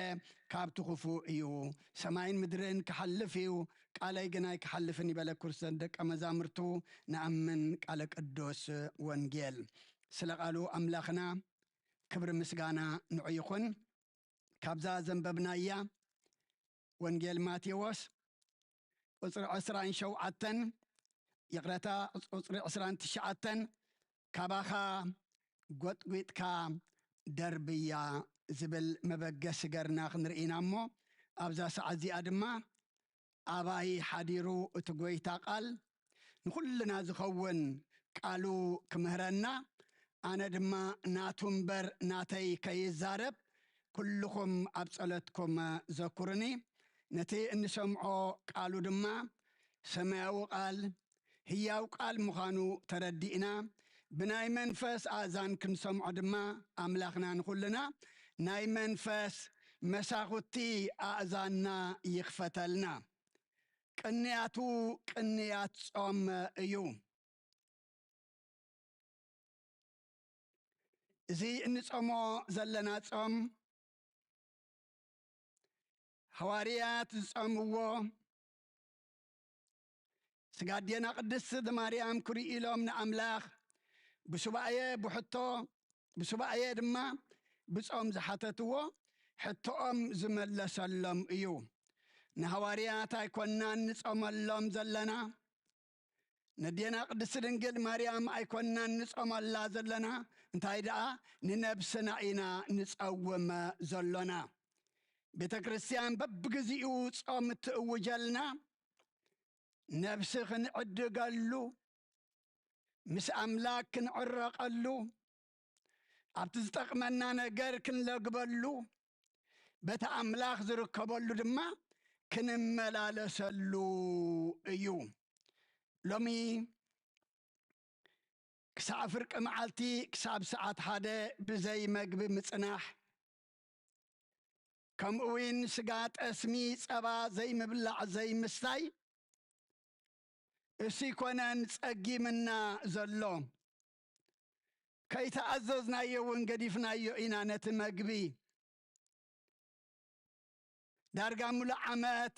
ካብቲ ክፉእ እዩ። ሰማይን ምድርን ክሓልፍ እዩ፣ ቃለይ ግን ኣይክሓልፍን ይበለ ክርስቶስ ደቀ መዛሙርቱ። ንኣምን ቃለ ቅዱስ ወንጌል። ስለ ቃሉ ኣምላኽና ክብሪ ምስጋና ንዑ ይኹን። ካብዛ ዘንበብናያ ወንጌል ማቴዎስ ቁጽሪ ዕስራን ሸውዓተን፣ ይቕረታ፣ ቁጽሪ ዕስራን ትሽዓተን፣ "ካባኻ ጎጥጒጥካ ደርብያ" ዝብል መበገሲ ገርና ክንርኢ ኢና እሞ፣ ኣብዛ ሰዓት እዚኣ ድማ ኣባይ ሓዲሩ እቲ ጐይታ ቃል ንኹልና ዝኸውን ቃሉ ክምህረና፣ ኣነ ድማ ናቱ እምበር ናተይ ከይዛረብ፣ ኩልኹም ኣብ ጸሎትኩም ዘኩሩኒ። ነቲ እንሰምዖ ቃሉ ድማ ሰማያዊ ቃል፣ ህያው ቃል ምዃኑ ተረዲእና፣ ብናይ መንፈስ ኣእዛን ክንሰምዖ ድማ ኣምላኽና ንኹልና ናይ መንፈስ መሳኹቲ ኣእዛንና ይኽፈተልና። ቅንያቱ ቅንያት ጾም እዩ። እዚ እንጾሞ ዘለና ጾም፣ ሃዋርያት ዝጾምዎ፣ ስጋ ኣዴና ቅድስት ማርያም ክርእዩ ኢሎም ንኣምላኽ ብሱባኤ ብሕቶ፣ ብሱባኤ ድማ ብጾም ዝሓተትዎ፣ ሕቶኦም ዝመለሰሎም እዩ። ንሃዋርያት ኣይኮናን ንጾመሎም ዘለና፣ ነዴና ቅድስት ድንግል ማርያም ኣይኮናን ንጾመላ ዘለና፣ እንታይ ደኣ ንነብስና ኢና ንጸውም ዘሎና። ቤተ ክርስቲያን በብግዚኡ ጾም እትእውጀልና፣ ነብሲ ክንዕድገሉ፣ ምስ ኣምላክ ክንዕረቀሉ፣ ኣብቲ ዝጠቅመና ነገር ክንለግበሉ፣ በቲ ኣምላኽ ዝርከበሉ ድማ ክንመላለሰሉ እዩ። ሎሚ ክሳዕ ፍርቂ መዓልቲ፣ ክሳብ ሰዓት ሓደ ብዘይ መግቢ ምጽናሕ፣ ከምኡ እውን ስጋ ጠስሚ፣ ጸባ ዘይምብላዕ ዘይምስታይ፣ እሱ ይኮነን ጸጊምና ዘሎ። ከይተኣዘዝናዮ እውን ገዲፍናዮ ኢና ነቲ መግቢ። ዳርጋ ሙሉእ ዓመት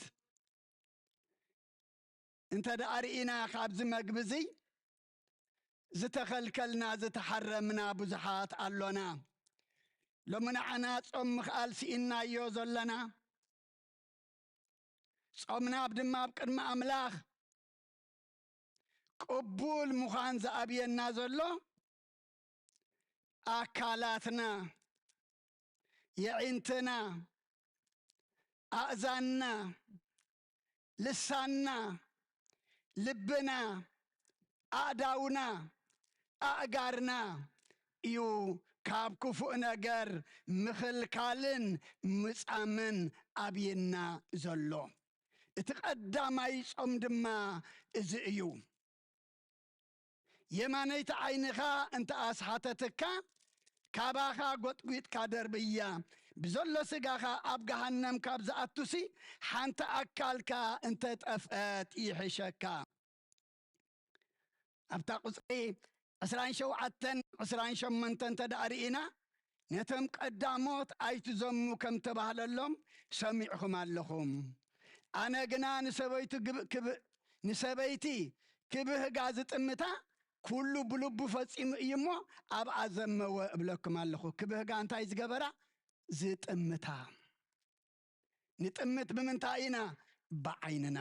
እንተ ደኣ ርኢና ካብዚ መግቢ እዚ ዝተኸልከልና፣ ዝተሓረምና ብዙሓት ኣሎና። ሎሚ ንዓና ጾም ምኽኣል ስኢንናዮ ዘለና፣ ጾምና ኣብ ድማ ኣብ ቅድሚ ኣምላኽ ቅቡል ምዃን ዝኣብየና ዘሎ ኣካላትና፣ የዒንትና፣ ኣእዛንና፣ ልሳንና፣ ልብና፣ ኣእዳውና፣ ኣእጋርና እዩ ካብ ክፉእ ነገር ምኽልካልን ምጻምን ኣብየና ዘሎ። እቲ ቀዳማይ ጾም ድማ እዚ እዩ። የማነይቲ ዓይንኻ እንተ ኣስሓተትካ፣ ካባኻ ጎጥጒጥካ ደርብያ። ብዘሎ ስጋኻ ኣብ ገሃነም ካብ ዝኣቱሲ፣ ሓንቲ ኣካልካ እንተ ጠፍአት ይሕሸካ። ኣብታ ቁጽሪ ዕስራን ሸውዓተን፣ ዕስራን ሸሞንተን እንተ ደኣ ርኢና፣ ነቶም ቀዳሞት ኣይትዘሙ ከም ተባህለሎም ሰሚዕኹም ኣለኹም። ኣነ ግና ንሰበይቱ ግብ-፣ ክብ-፣ ንሰበይቲ ክብህጋ ዝጥምታ፣ ኩሉ ብልቡ ፈጺሙ እዩ እሞ፣ ኣብኣ ዘመወ እብለኩም ኣለኹ። ክብህጋ እንታይ ዝገበራ? ዝጥምታ። ንጥምት ብምንታይ ኢና? ብዓይንና።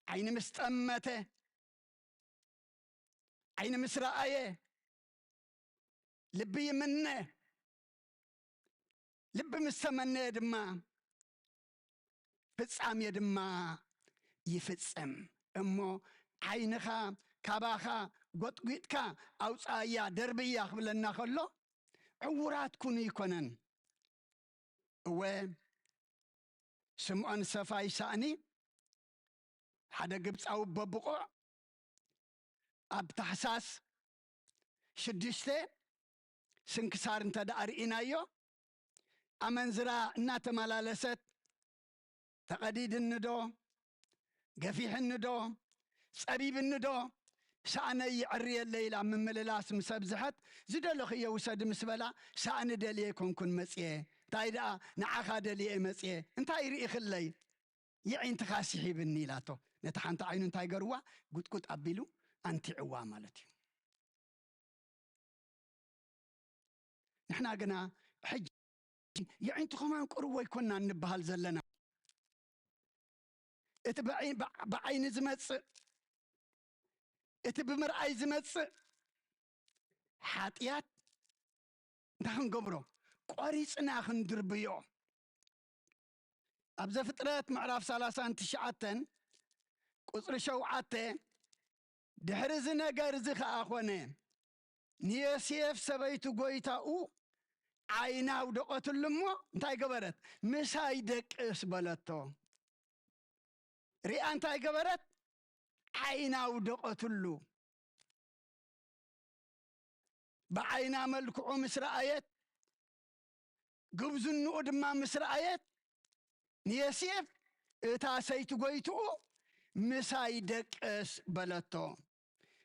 ዓይኒ ምስ ጠመተ፣ ዓይኒ ምስ ረኣየ፣ ልቢ ይምነ። ልቢ ምስ ተመነየ ድማ፣ ፍጻሜ ድማ ይፍጽም። እሞ ዓይንኻ ካባኻ ጎጥጒጥካ ኣውጻእያ፣ ደርብያ ክብለና ከሎ፣ ዕዉራት ኩኑ ኣይኮነን። እወ፣ ስምዖን ሰፋይ ሳእኒ፣ ሓደ ግብጻዊ በብቑዕ፣ ኣብ ታሕሳስ ሽዱሽተ ስንክሳር እንተ ደኣ ርኢናዮ፣ ኣመንዝራ እናተመላለሰት፣ "ተቐዲድኒ ዶ? ገፊሕኒ ዶ? ጸቢብኒ ዶ? ሳእነይ ይዕርየለይ" ኢላ ምምልላስ ምስ ኣብዝሐት፣ "ዝደለኽዮ ውሰዲ" ምስ በላ፣ "ሳእኒ ደልየ ኣይኮንኩን መጽየ፣ እንታይ ደኣ ንዓኻ ደልየ እየ መጽየ፣ እንታይ ርኢኽለይ?" "የዒንትኻ ስሒብኒ" ኢላቶ። ነቲ ሓንቲ ዓይኑ እንታይ ገርዋ? ጉጥጉጥ ኣቢሉ ኣንቲዕዋ ማለት እዩ። ንሕና ግና ሕጂ የዒንቲ ከማን ቁርቦ ኣይኮንና እንበሃል ዘለና። እቲ ብዓይ-፣ ብዓ-፣ ብዓይኒ ዝመጽእ፣ እቲ ብምርኣይ ዝመጽእ ሓጢኣት እንታይ ክንገብሮ? ቆሪጽና ክንድርብዮ። ኣብ ዘፍጥረት ምዕራፍ ሰላሳን ትሽዓተን ቁጽሪ ሸውዓተ፣ ድሕሪ እዚ ነገር እዚ ኸኣ ኾነ፣ ንዮሴፍ ሰበይቱ ጐይታኡ ዓይና ኣውደቐትሉ እሞ እንታይ ገበረት? "ምሳይ ደቅስ" በለቶ። ሪኣ እንታይ ገበረት? ዓይና ኣውደቐትሉ። ብዓይና መልክዑ ምስ ረኣየት፣ ግብዝንኡ ድማ ምስ ረኣየት፣ ንዮሴፍ እታ ሰይቲ ጐይትኡ "ምሳይ ደቅስ" በለቶ።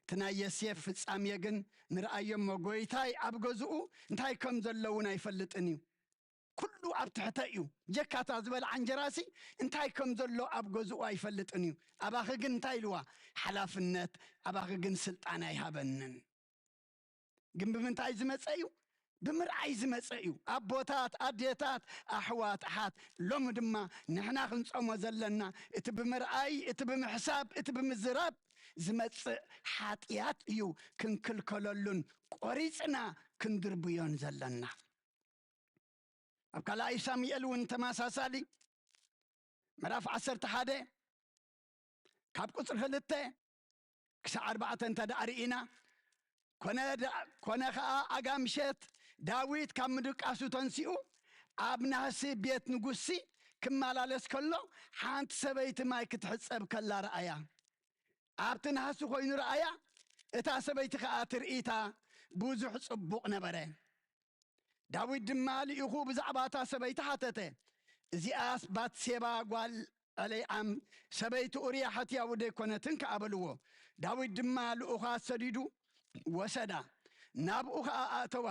እቲ ናይ ዮሴፍ ፍጻሜ ግን ንርኣዮ እሞ፣ ጐይታይ ኣብ ገዝኡ እንታይ ከም ዘሎ እውን ኣይፈልጥን እዩ። ኩሉ ኣብ ትሕተ እዩ። ጀካታ ዝበልዓ እንጀራሲ እንታይ ከም ዘሎ ኣብ ገዝኡ ኣይፈልጥን እዩ። ኣባኺ ግን እንታይ ኢልዋ? ሓላፍነት፣ ኣባኺ ግን ስልጣን ኣይሃበንን። ግን ብምንታይ ዝመጸ እዩ? ብምርኣይ ዝመጸ እዩ። ኣቦታት፣ ኣዴታት፣ ኣሕዋት፣ ኣሓት፣ ሎሚ ድማ ንሕና ክንጸሞ ዘለና፣ እቲ ብምርኣይ፣ እቲ ብምሕሳብ፣ እቲ ብምዝራብ ዝመጽእ ሓጢኣት እዩ ክንክልከለሉን ቆሪጽና ክንድርብዮን ዘለና። ኣብ ካልኣይ ሳሙኤል እውን ተመሳሳሊ፣ ምዕራፍ ዓሰርተ ሓደ ካብ ቁጽሪ ክልተ ክሳዕ ኣርባዕተ እንተ ደኣ ርኢና፣ ኮነ ደ-፣ ኮነ ኸኣ ኣጋ ምሸት ዳዊት ካብ ምድቃሱ ተንሲኡ ኣብ ናህሲ ቤት ንጉስሲ ክመላለስ ከሎ፣ ሓንቲ ሰበይቲ ማይ ክትሕጸብ ከላ ረኣያ። ኣብቲ ናህሲ ኮይኑ ረኣያ፣ እታ ሰበይቲ ኸኣ ትርኢታ ብዙሕ ጽቡቕ ነበረ። ዳዊት ድማ ልኢኹ ብዛዕባ እታ ሰበይቲ ሓተተ። "እዚኣስ ባትሴባ ጓል ኤልያም ሰበይቲ ኡርያ ሕትያዊ ደይኮነትን?" ከኣ በልዎ። ዳዊት ድማ ልኡኻት ሰዲዱ ወሰዳ፣ ናብኡ ኸኣ ኣእተዋ።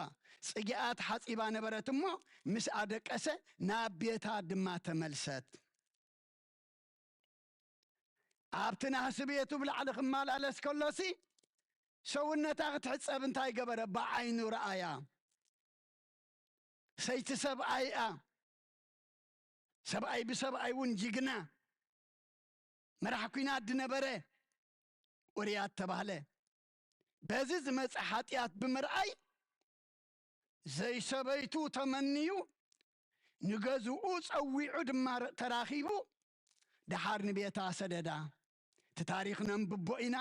ጽጊኣ ተሓጺባ ነበረት እሞ፣ ምስ ኣደቀሰ ናብ ቤታ ድማ ተመልሰት። ኣብቲ ናህሲ ቤቱ ብላዕሊ ክመላለስ ከሎሲ፣ ሰውነታ ክትሕጸብ እንታይ ገበረ? ብዓይኑ ረኣያ። ሰይቲ ሰብኣይኣ፣ ሰብኣይ ብሰብኣይ እውን ጅግና፣ መራሕ ኲናት ዝነበረ ኡርያ ተባህለ። በዚ ዝመጸ ሓጢኣት ብምርኣይ፣ ዘይሰበይቱ ተመንዩ፣ ንገዝኡ ጸዊዑ ድማ ተራኺቡ፣ ደሓር ንቤታ ሰደዳ። እቲ ታሪኽ ነንብቦ ኢና።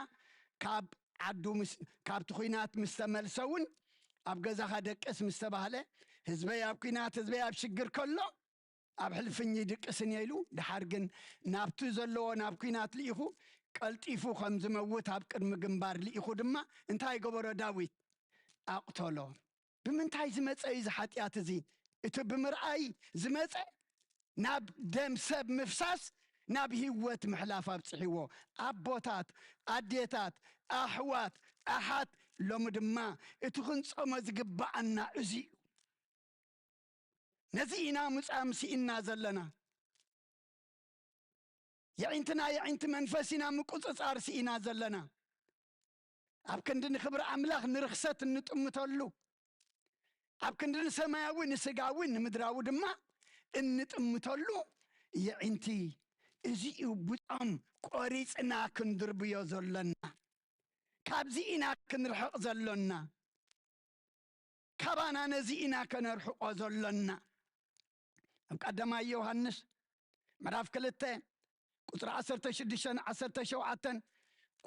ካብ ዓዱ ምስ-፣ ካብቲ ኲናት ምስ ተመልሰ እውን፣ ኣብ ገዛኻ ደቅስ ምስ ተባህለ፣ ህዝበይ ኣብ ኲናት፣ ህዝበይ ኣብ ሽግር ከሎ፣ ኣብ ሕልፍኝ ይድቅስን እየ ኢሉ፣ ደሓር ግን ናብቲ ዘለዎ ናብ ኲናት ልኢኹ፣ ቀልጢፉ ከም ዝመውት ኣብ ቅድሚ ግንባር ልኢኹ ድማ እንታይ ገበሮ ዳዊት? ኣቕተሎ። ብምንታይ ዝመጸ እዩ እዚ ሓጢኣት እዚ? እቲ ብምርኣይ ዝመጸ ናብ ደም ሰብ ምፍሳስ፣ ናብ ህይወት ምሕላፍ ኣብጽሕዎ። ኣቦታት፣ ኣዴታት፣ ኣሕዋት፣ ኣሓት፣ ሎሚ ድማ እቲ ክንጾሞ ዝግብኣና እዚ እዩ። ነዚ ኢና ምጻም ስኢና ዘለና። የዒንትና የዒንቲ መንፈስ ኢና ምቁጽጻር ስኢና ዘለና። ኣብ ክንዲ ንኽብሪ ኣምላኽ ንርኽሰት እንጥምተሉ፣ ኣብ ክንዲ ንሰማያዊ፣ ንስጋዊ፣ ንምድራዊ ድማ እንጥምተሉ የዒንቲ፣ እዚ እዩ ብጾም ቆሪጽና ክንድርብዮ ዘሎና። ካብዚ ኢና ክንርሕቕ ዘሎና። ካባና ነዚ ኢና ከነርሕቆ ዘሎና። ኣብ ቀዳማይ ዮሃንስ ምዕራፍ ክልተ ቁጽሪ ዓሰርተ ሽዱሽተን ዓሰርተ ሸውዓተን፣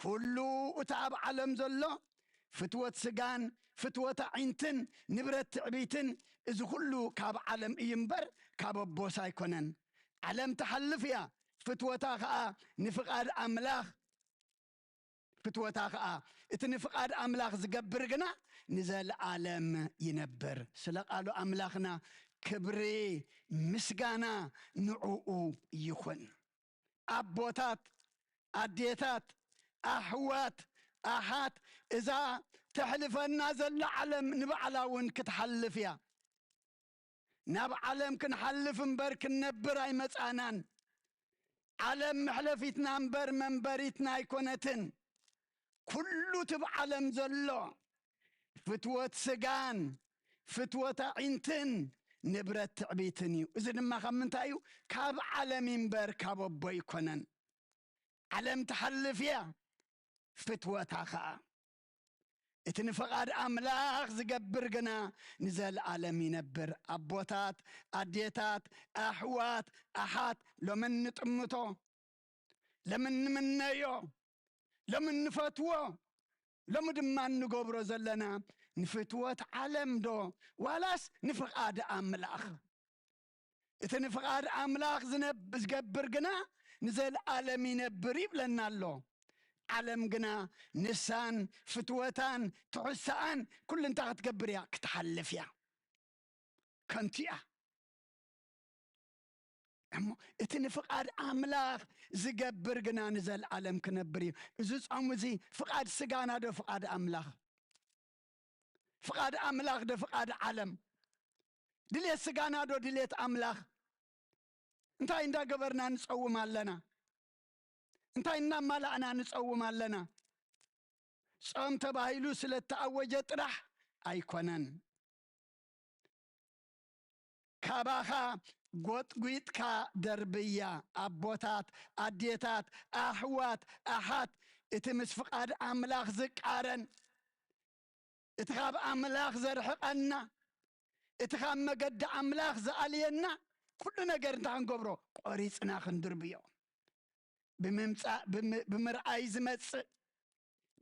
"ኩሉ እቲ ኣብ ዓለም ዘሎ ፍትወት ስጋን ፍትወት ኣዒንትን ንብረት ትዕቢትን፣ እዚ ኩሉ ካብ ዓለም እዩ እምበር ካብ ኣቦስ ኣይኮነን። ዓለም ትሓልፍ እያ፣ ፍትወታ ኸኣ ንፍቓድ ኣምላኽ፣ ፍትወታ ኸኣ እቲ ንፍቓድ ኣምላኽ ዝገብር ግና ንዘለኣለም ይነብር።" ስለ ቃሉ ኣምላኽና ክብሪ ምስጋና ንዕኡ ይኹን። ኣቦታት፣ ኣዴታት፣ ኣሕዋት፣ ኣሓት፣ እዛ ተሕልፈና ዘላ ዓለም ንባዕላ እውን ክትሓልፍ እያ። ናብ ዓለም ክንሓልፍ እምበር ክንነብር ኣይመጻእናን። ዓለም መሕለፊትና እምበር መንበሪትና ኣይኮነትን። ኩሉ እቲ ኣብ ዓለም ዘሎ ፍትወት ስጋን ፍትወት ኣዒንትን ንብረት ትዕቢትን እዩ። እዚ ድማ ካብ ምንታይ እዩ? ካብ ዓለም እምበር ካብ ኣቦ ኣይኮነን። ዓለም ትሓልፍ እያ፣ ፍትወታ ኸኣ። እቲ ንፍቓድ ኣምላኽ ዝገብር ግና ንዘለኣለም ይነብር። ኣቦታት፣ ኣዴታት፣ ኣሕዋት፣ ኣሓት፣ ሎሚ እንጥምቶ፣ ሎሚ እንምነዮ፣ ሎሚ እንፈትዎ፣ ሎሚ ድማ እንገብሮ ዘለና ንፍትወት ዓለም ዶ ዋላስ ንፍቓድ ኣምላኽ? እቲ ንፍቓድ ኣምላኽ ዝነብ-፣ ዝገብር ግና ንዘለኣለም ይነብር ይብለና ኣሎ። ዓለም ግና ንሳን ፍትወታን ትሕሳኣን ኩሉ እንታይ ክትገብር እያ? ክትሓልፍ እያ። ከንቱ እያ። እሞ እቲ ንፍቓድ ኣምላኽ ዝገብር ግና ንዘለኣለም ክነብር እዩ። እዚ ጾም እዚ ፍቓድ ስጋና ዶ ፍቓድ ኣምላኽ? ፍቓድ ኣምላኽ ዶ ፍቓድ ዓለም? ድሌት ስጋና ዶ ድሌት ኣምላኽ? እንታይ እንዳገበርና ንጸውም ኣለና? እንታይ እናማላእና ንጸውም ኣለና? ጾም ተባሂሉ ስለ እተኣወጀ ጥራሕ ኣይኮነን። ካባኻ ጎጥጒጥካ ደርብያ። ኣቦታት፣ ኣዴታት፣ ኣሕዋት፣ ኣሓት፣ እቲ ምስ ፍቓድ ኣምላኽ ዝቃረን፣ እቲ ካብ ኣምላኽ ዘርሕቐና፣ እቲ ካብ መገዲ ኣምላኽ ዝኣልየና፣ ኩሉ ነገር እንታይ ክንገብሮ? ቆሪጽና ክንድርብዮ። ብምምጻእ፣ ብም-፣ ብምርኣይ ዝመጽእ፣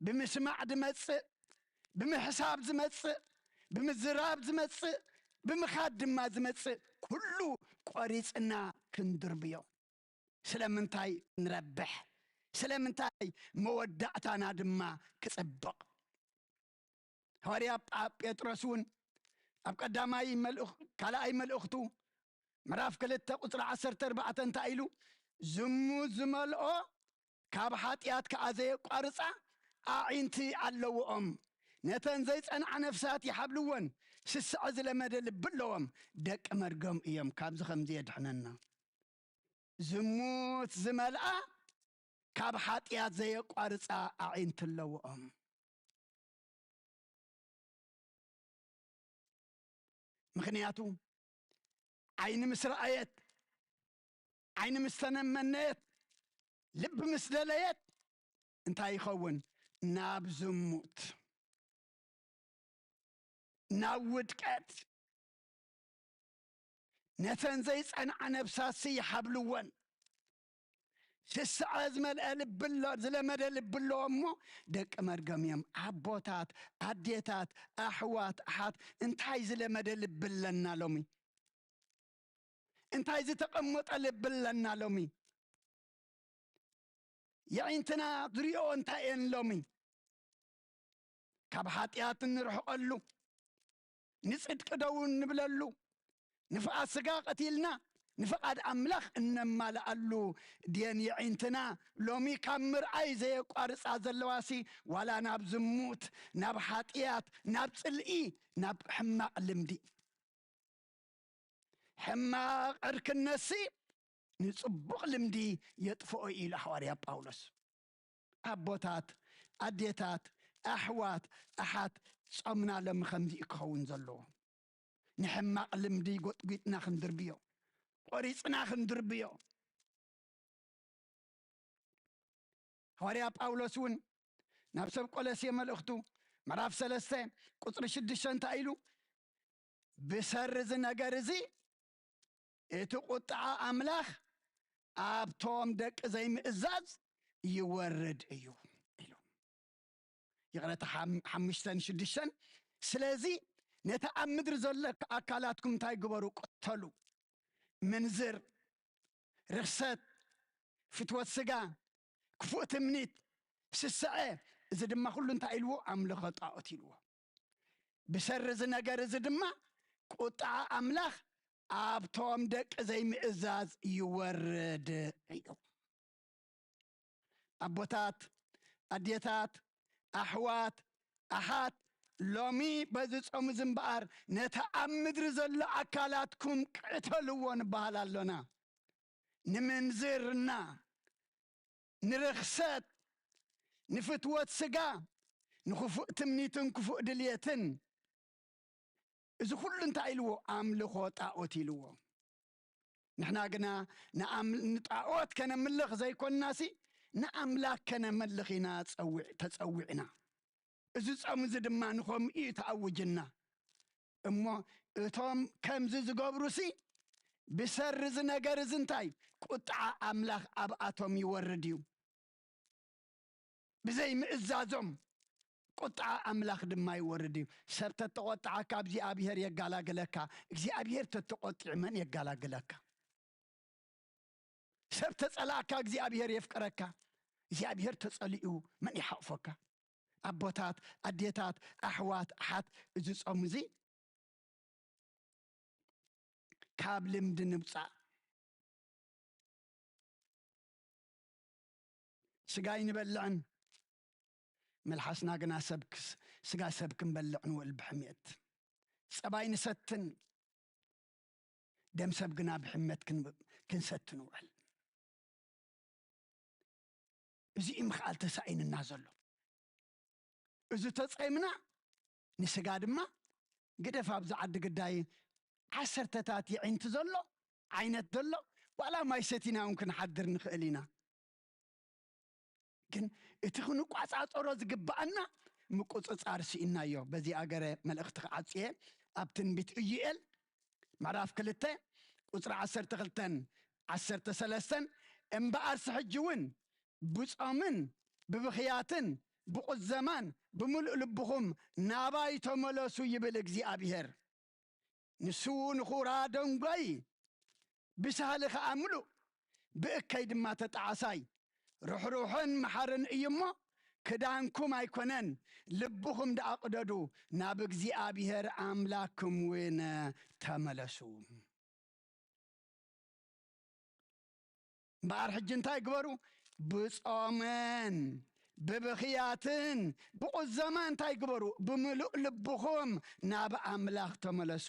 ብምስማዕ ዝመጽእ፣ ብምሕሳብ ዝመጽእ፣ ብምዝራብ ዝመጽእ፣ ብምኻድ ድማ ዝመጽእ፣ ኩሉ ቆሪጽና ክንድርብዮ። ስለምንታይ ንረብሕ? ስለምንታይ መወዳእታና ድማ ክጽብቕ? ሃዋርያ ጳ-፣ ጴጥሮስ እውን ኣብ ቀዳማይ መልእኽ-፣ ካልኣይ መልእኽቱ ምዕራፍ ክልተ ቁጽሪ ዓሰርተ ኣርባዕተ እንታይ ኢሉ? "ዝሙት ዝመልኦ ካብ ሓጢኣት ከኣ ዘየቋርጻ ኣዒንቲ ኣለውኦም። ነተን ዘይጸንዓ ነፍሳት ይሓብልወን፣ ስስዐ ዝለመደ ልቢ ኣለዎም። ደቂ መርገም እዮም፣ ካብዚ ከምዚ የድሕነና። ዝሙት ዝመልኣ ካብ ሓጢኣት ዘየቋርጻ ኣዒንቲ ኣለውኦም። ምኽንያቱ ዓይኒ ምስ ረኣየት፣ ዓይኒ ምስ ተመነየት፣ ልቢ ምስ ደለየት እንታይ ይኸውን? ናብ ዝሙት፣ ናብ ውድቀት፣ ነተን ዘይጸንዓ ነብሳሲ ይሓብልወን። ስስዐ ዝመልአ ልቢ ኣሎ፣ ዝለመደ ልቢ ኣለዎ እሞ ደቂ መርገም እዮም። ኣቦታት፣ ኣዴታት፣ ኣሕዋት፣ ኣሓት፣ እንታይ ዝለመደ ልቢ ኣለና ሎሚ? እንታይ ዝተቐመጠ ልቢ ኣለና ሎሚ? የዒንትና ዝሪኦ እንታይ እየን ሎሚ? ካብ ሓጢኣት እንርሕቐሉ፣ ንጽድቂ ደው እንብለሉ፣ ንፍቓድ ስጋ ቀቲልና ንፍቓድ ኣምላኽ እነማልኣሉ ድየን የዒንትና? ሎሚ ካብ ምርኣይ ዘየቋርጻ ዘለዋሲ ዋላ ናብ ዝሙት፣ ናብ ሓጢኣት፣ ናብ ጽልኢ፣ ናብ ሕማቕ ልምዲ። ሕማቕ ዕርክነትሲ ንጽቡቕ ልምዲ የጥፍኦ ኢሉ ሃዋርያ ጳውሎስ። ኣቦታት፣ ኣዴታት፣ ኣሕዋት፣ ኣሓት፣ ጾምና ሎሚ ከምዚ እዩ ክኸውን ዘለዎ። ንሕማቕ ልምዲ ጎጥጒጥና ክንድርብዮ፣ ቆሪጽና ክንድርብዮ። ሃዋርያ ጳውሎስ እውን ናብ ሰብ ቆለሴ መልእኽቱ ምዕራፍ ሰለስተ ቁጽሪ ሽዱሽተ እንታይ ኢሉ? "ብሰሪ እዚ ነገር እዚ እቲ ቁጥዓ ኣምላኽ ኣብቶም ደቂ ዘይምእዛዝ ይወርድ እዩ ኢሉ። ይቕረታ ሓም-፣ ሓሙሽተን ሽዱሽተን። ስለዚ ነቲ ኣብ ምድሪ ዘሎ ኣካላትኩም እንታይ ግበሩ? ቅተሉ። ምንዝር፣ ርኽሰት፣ ፍትወት ስጋ፣ ክፉእ ትምኒት፣ ስስዐ፣ እዚ ድማ ኩሉ እንታይ ኢልዎ? ኣምልኾ ጣዖት ኢልዎ። ብሰሪ እዚ ነገር እዚ ድማ ቁጥዓ ኣምላኽ ኣብቶም ደቂ ዘይምእዛዝ ይወርድ እዩ። ኣቦታት፣ ኣዴታት፣ ኣሕዋት፣ ኣሓት፣ ሎሚ በዚ ጾም እዚ እምበኣር ነቲ ኣብ ምድሪ ዘሎ ኣካላትኩም ቅተልዎ ንበሃል ኣሎና። ንምንዝርና፣ ንርኽሰት፣ ንፍትወት ስጋ፣ ንኽፉእ ትምኒትን ክፉእ ድልየትን፣ እዚ ኩሉ እንታይ ኢልዎ? ኣምልኾ ጣዖት ኢልዎ። ንሕና ግና ንኣም-፣ ንጣዖት ከነምልኽ ዘይኮንናሲ፣ ንኣምላኽ ከነምልኽ ኢና ጸዊዕ-፣ ተጸዊዕና። እዚ ጾም እዚ ድማ ንኸምኡ እዩ ተኣውጅና። እሞ እቶም ከምዚ ዝገብሩሲ፣ ብሰሪ እዚ ነገር እዚ እንታይ? ቁጥዓ ኣምላኽ ኣብኣቶም ይወርድ እዩ። ብዘይ ምእዛዞም ቁጥዓ ኣምላኽ ድማ ይወርድ እዩ። ሰብ ተተቖጥዓካ እግዚኣብሔር የጋላግለካ። እግዚኣብሔር ተተቖጢዑ መን የጋላግለካ? ሰብ ተጸላእካ እግዚኣብሔር የፍቅረካ። እግዚኣብሔር ተጸሊኡ መን ይሓቕፈካ? ኣቦታት፣ ኣዴታት፣ ኣሕዋት፣ ኣሓት፣ እዚ ጾም እዚ ካብ ልምዲ ንውጻእ። ስጋ ኣይንበልዕን፣ መልሓስና ግና ሰብ ክስ-፣ ስጋ ሰብ ክንበልዕ ንውዕል ብሕሜት። ጸባ ኣይንሰትን፣ ደም ሰብ ግና ብሕመት ክን-፣ ክንሰቲ ንውዕል። እዚ እዩ ምኽኣል ተሳኢንና ዘሎ። እዚ ተጸይምና ንስጋ ድማ ግደፍ፣ ኣብዚ ዓዲ ግዳይ ዓሰርተታት የዒንቲ ዘሎ ዓይነት ዘሎ፣ ዋላ ማይ ሰቲና እውን ክንሓድር ንኽእል ኢና። ግን እቲ ክንቋጻጸሮ ዝግብኣና ምቁጽጻር ስኢናዮ። በዚ ኣገረ መልእኽቲ ክዓጽየ፣ ኣብ ትንቢት ኢዩኤል ምዕራፍ ክልተ ቁጽሪ ዓሰርተ ክልተን ዓሰርተ ሰለስተን፣ እምበኣርሲ ሕጂ እውን ብጾምን ብብኽያትን ብቁዘማን ብምሉእ ልብኹም ናባይ ተመለሱ ይብል እግዚኣብሔር። ንሱ ንኹራ ደንጓዪ፣ ብሳህሊ ኸኣ ምሉእ፣ ብእከይ ድማ ተጣዓሳይ፣ ርሕሩሕን መሓርን እዩ እሞ፣ ክዳንኩም ኣይኮነን፣ ልብኹም ደኣ ቅደዱ፣ ናብ እግዚኣብሔር ኣምላክኩም እውን ተመለሱ። እምበኣር ሕጂ እንታይ ግበሩ? ብጾምን ብብኽያትን ብቁዘማ እንታይ ግበሩ? ብምሉእ ልብኹም ናብ ኣምላኽ ተመለሱ።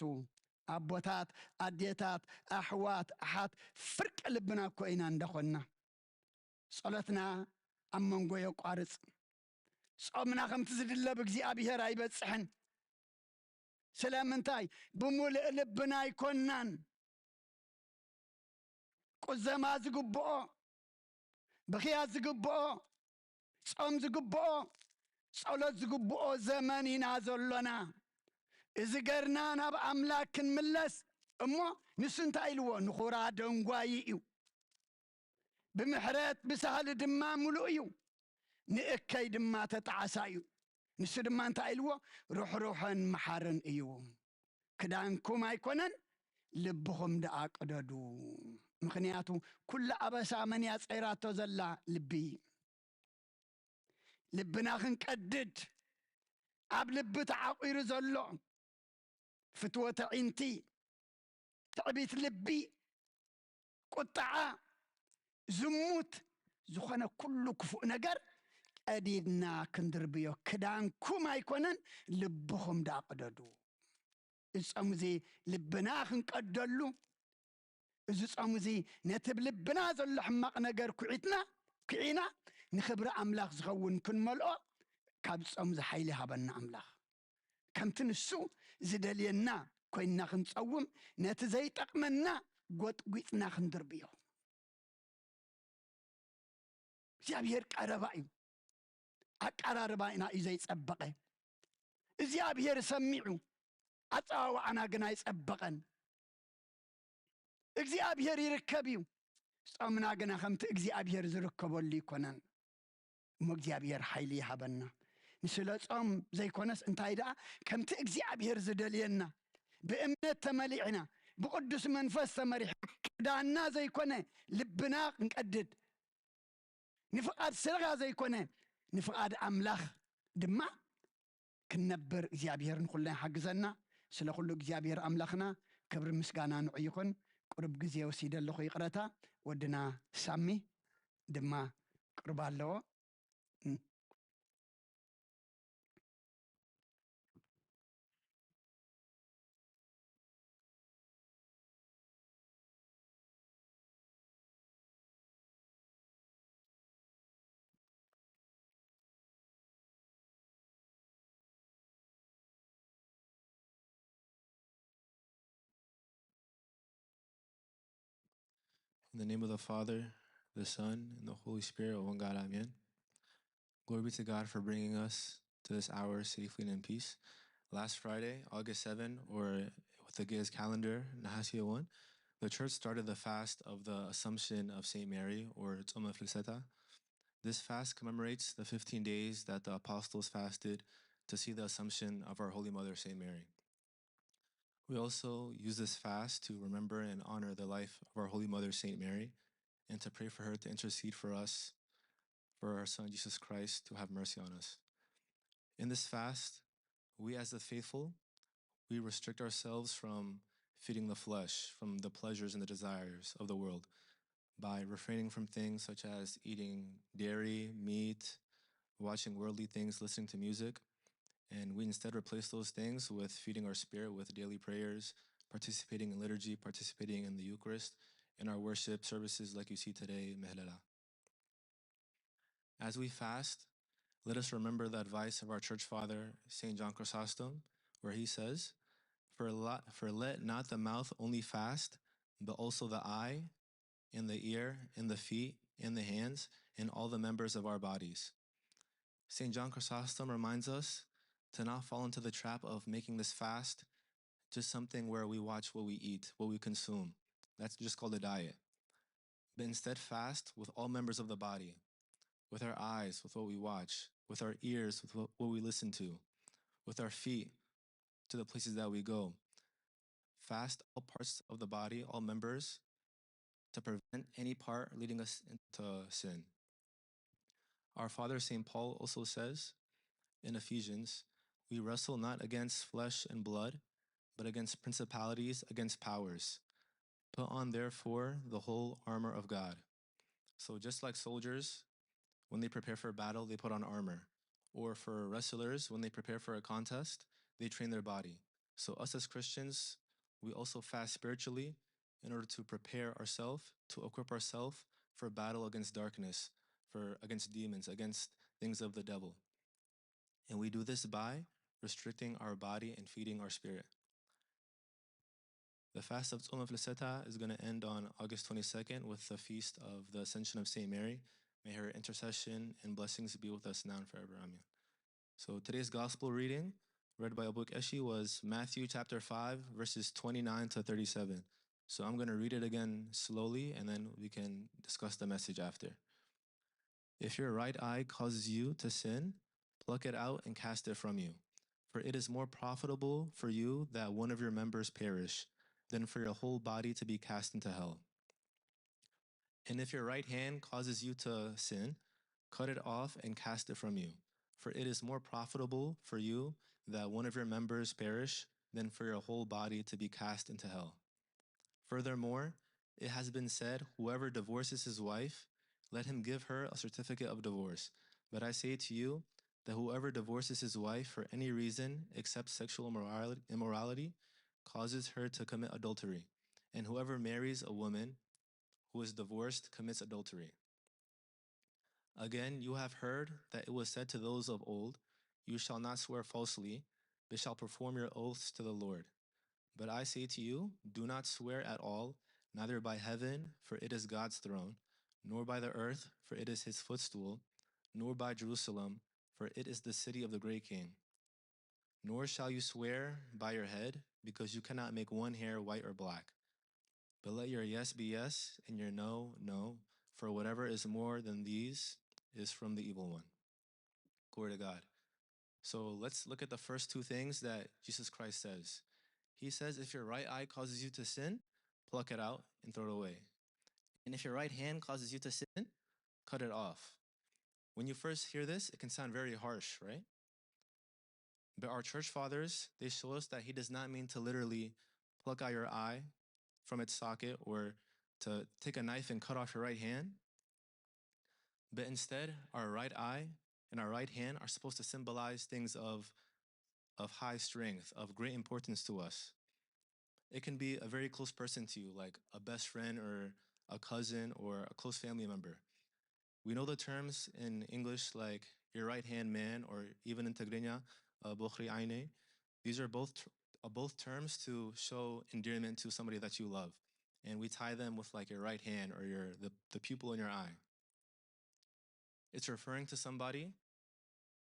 ኣቦታት፣ ኣዴታት፣ ኣሕዋት፣ ኣሓት፣ ፍርቂ ልብና እኮ ኢና እንዳኾንና። ጸሎትና ኣብ መንጎ የቋርጽ። ጾምና ከምቲ ዝድለ ብእግዚኣብሔር ኣይበጽሕን። ስለምንታይ? ብምሉእ ልብና ኣይኮንናን። ቁዘማ ዝግብኦ፣ ብኽያት ዝግብኦ፣ ጾም ዝግብኦ፣ ጸሎት ዝግብኦ ዘመን ኢና ዘሎና። እዚ ገርና ናብ ኣምላክ ክንምለስ እሞ፣ ንሱ እንታይ ኢልዎ? ንኹራ ደንጓዪ እዩ። ብምሕረት ብሳህሊ ድማ ምሉእ እዩ። ንእከይ ድማ ተጣዓሳ እዩ። ንሱ ድማ እንታይ ኢልዎ? ርሕሩሕን መሓርን እዩ። ክዳንኩም ኣይኮነን፣ ልብኹም ደኣ ቅደዱ። ምኽንያቱ ኩሉ ኣበሳ መን እያ ጸይራቶ ዘላ? ልቢ። ልብና ክንቀድድ፣ ኣብ ልቢ ተዓቂሩ ዘሎ ፍትወተ ዒንቲ፣ ትዕቢት ልቢ፣ ቁጥዓ፣ ዝሙት፣ ዝኾነ ኩሉ ክፉእ ነገር ቀዲድና ክንድርብዮ። ክዳንኩም ኣይኮነን፣ ልብኹም ደኣ ቅደዱ። እዚ ጾም እዚ ልብና ክንቀደሉ፣ እዚ ጾም እዚ ነቲ ብ ልብና ዘሎ ሕማቕ ነገር ኩዒትና፣ ኩዒና ንኽብሪ ኣምላኽ ዝኸውን ክንመልኦ፣ ካብ ጾም እዚ ሓይሊ ይሃበና ኣምላኽ። ከምቲ ንሱ ዝደልየና ኮይንና ክንጸውም፣ ነቲ ዘይጠቕመና ጎጥጒጥና ክንድርብዮ። እግዚኣብሔር ቀረባ እዩ። ኣቀራርባና እዩ ዘይጸበቐ። እግዚኣብሔር ሰሚዑ፣ ኣጸዋውዓና ግን ኣይጸበቐን። እግዚኣብሔር ይርከብ እዩ። ጾምና ግና ከምቲ እግዚኣብሔር ዝርከበሉ ኣይኮነን። እሞ እግዚኣብሔር ሓይሊ ይሃበና። ንስለ ጾም ዘይኮነስ እንታይ ደኣ ከምቲ እግዚኣብሔር ዝደልየና ብእምነት ተመሊዕና ብቅዱስ መንፈስ ተመሪሕና ክዳና ዘይኮነ ልብና ክንቀድድ ንፍቓድ ስጋ ዘይኮነ ንፍቓድ ኣምላኽ ድማ ክንነብር እግዚኣብሔር ንኹልና ይሓግዘና። ስለ ኩሉ እግዚኣብሔር ኣምላኽና ክብሪ ምስጋና ንዑ ይኹን። ቁሩብ ግዜ ወሲደ ኣለኹ ይቕረታ። ወድና ሳሚ ድማ ቅርባ ኣለዎ። In the name of the Father, the Son, and the Holy Spirit, one God, Amen. Glory be to God for bringing us to this hour safely and in peace. Last Friday, August seven, or with the Ge'ez calendar, Nahasi one, the church started the fast of the Assumption of Saint Mary, or Tzoma Filseta. This fast commemorates the fifteen days that the apostles fasted to see the Assumption of our Holy Mother, Saint Mary. We also use this fast to remember and honor the life of our Holy Mother, Saint Mary, and to pray for her to intercede for us, for our Son, Jesus Christ, to have mercy on us. In this fast, we as the faithful, we restrict ourselves from feeding the flesh, from the pleasures and the desires of the world, by refraining from things such as eating dairy, meat, watching worldly things, listening to music. And we instead replace those things with feeding our spirit with daily prayers, participating in liturgy, participating in the Eucharist, in our worship services like you see today, Mehlela. As we fast, let us remember the advice of our church father, Saint John Chrysostom, where he says, for, la- for let not the mouth only fast, but also the eye, and the ear, and the feet, and the hands, and all the members of our bodies. Saint John Chrysostom reminds us to not fall into the trap of making this fast just something where we watch what we eat, what we consume. That's just called a diet. But instead, fast with all members of the body, with our eyes, with what we watch, with our ears, with what, what we listen to, with our feet, to the places that we go. Fast all parts of the body, all members, to prevent any part leading us into sin. Our Father Saint Paul also says in Ephesians, we wrestle not against flesh and blood, but against principalities, against powers. Put on, therefore, the whole armor of God. So, just like soldiers, when they prepare for a battle, they put on armor. Or for wrestlers, when they prepare for a contest, they train their body. So, us as Christians, we also fast spiritually in order to prepare ourselves, to equip ourselves for battle against darkness, for against demons, against things of the devil. And we do this by restricting our body and feeding our spirit. The fast of Tzom Fliseta is going to end on August twenty-second with the feast of the Ascension of Saint Mary. May her intercession and blessings be with us now and forever. Amen. So today's gospel reading, read by Abu Keshi, was Matthew chapter five, verses twenty-nine to thirty-seven. So I'm going to read it again slowly, and then we can discuss the message after. If your right eye causes you to sin, pluck it out and cast it from you. For it is more profitable for you that one of your members perish than for your whole body to be cast into hell. And if your right hand causes you to sin, cut it off and cast it from you. For it is more profitable for you that one of your members perish than for your whole body to be cast into hell. Furthermore, it has been said, whoever divorces his wife, let him give her a certificate of divorce. But I say to you that whoever divorces his wife for any reason except sexual immorality, immorality causes her to commit adultery. And whoever marries a woman who is divorced commits adultery. Again, you have heard that it was said to those of old, you shall not swear falsely, but shall perform your oaths to the Lord. But I say to you, do not swear at all, neither by heaven, for it is God's throne, nor by the earth, for it is his footstool, nor by Jerusalem, for it is the city of the great king. Nor shall you swear by your head, because you cannot make one hair white or black. But let your yes be yes and your no, no. For whatever is more than these is from the evil one. Glory to God. So let's look at the first two things that Jesus Christ says. He says, if your right eye causes you to sin, pluck it out and throw it away. And if your right hand causes you to sin, cut it off. When you first hear this, it can sound very harsh, right? But our church fathers, they show us that he does not mean to literally pluck out your eye from its socket or to take a knife and cut off your right hand. But instead, our right eye and our right hand are supposed to symbolize things of, of high strength, of great importance to us. It can be a very close person to you, like a best friend or a cousin or a close family member. We know the terms in English like your right hand man, or even in Tigrinya, uh, بخري عيني. These are both, ter- uh, both terms to show endearment to somebody that you love. And we tie them with like your right hand or your the, the pupil in your eye. It's referring to somebody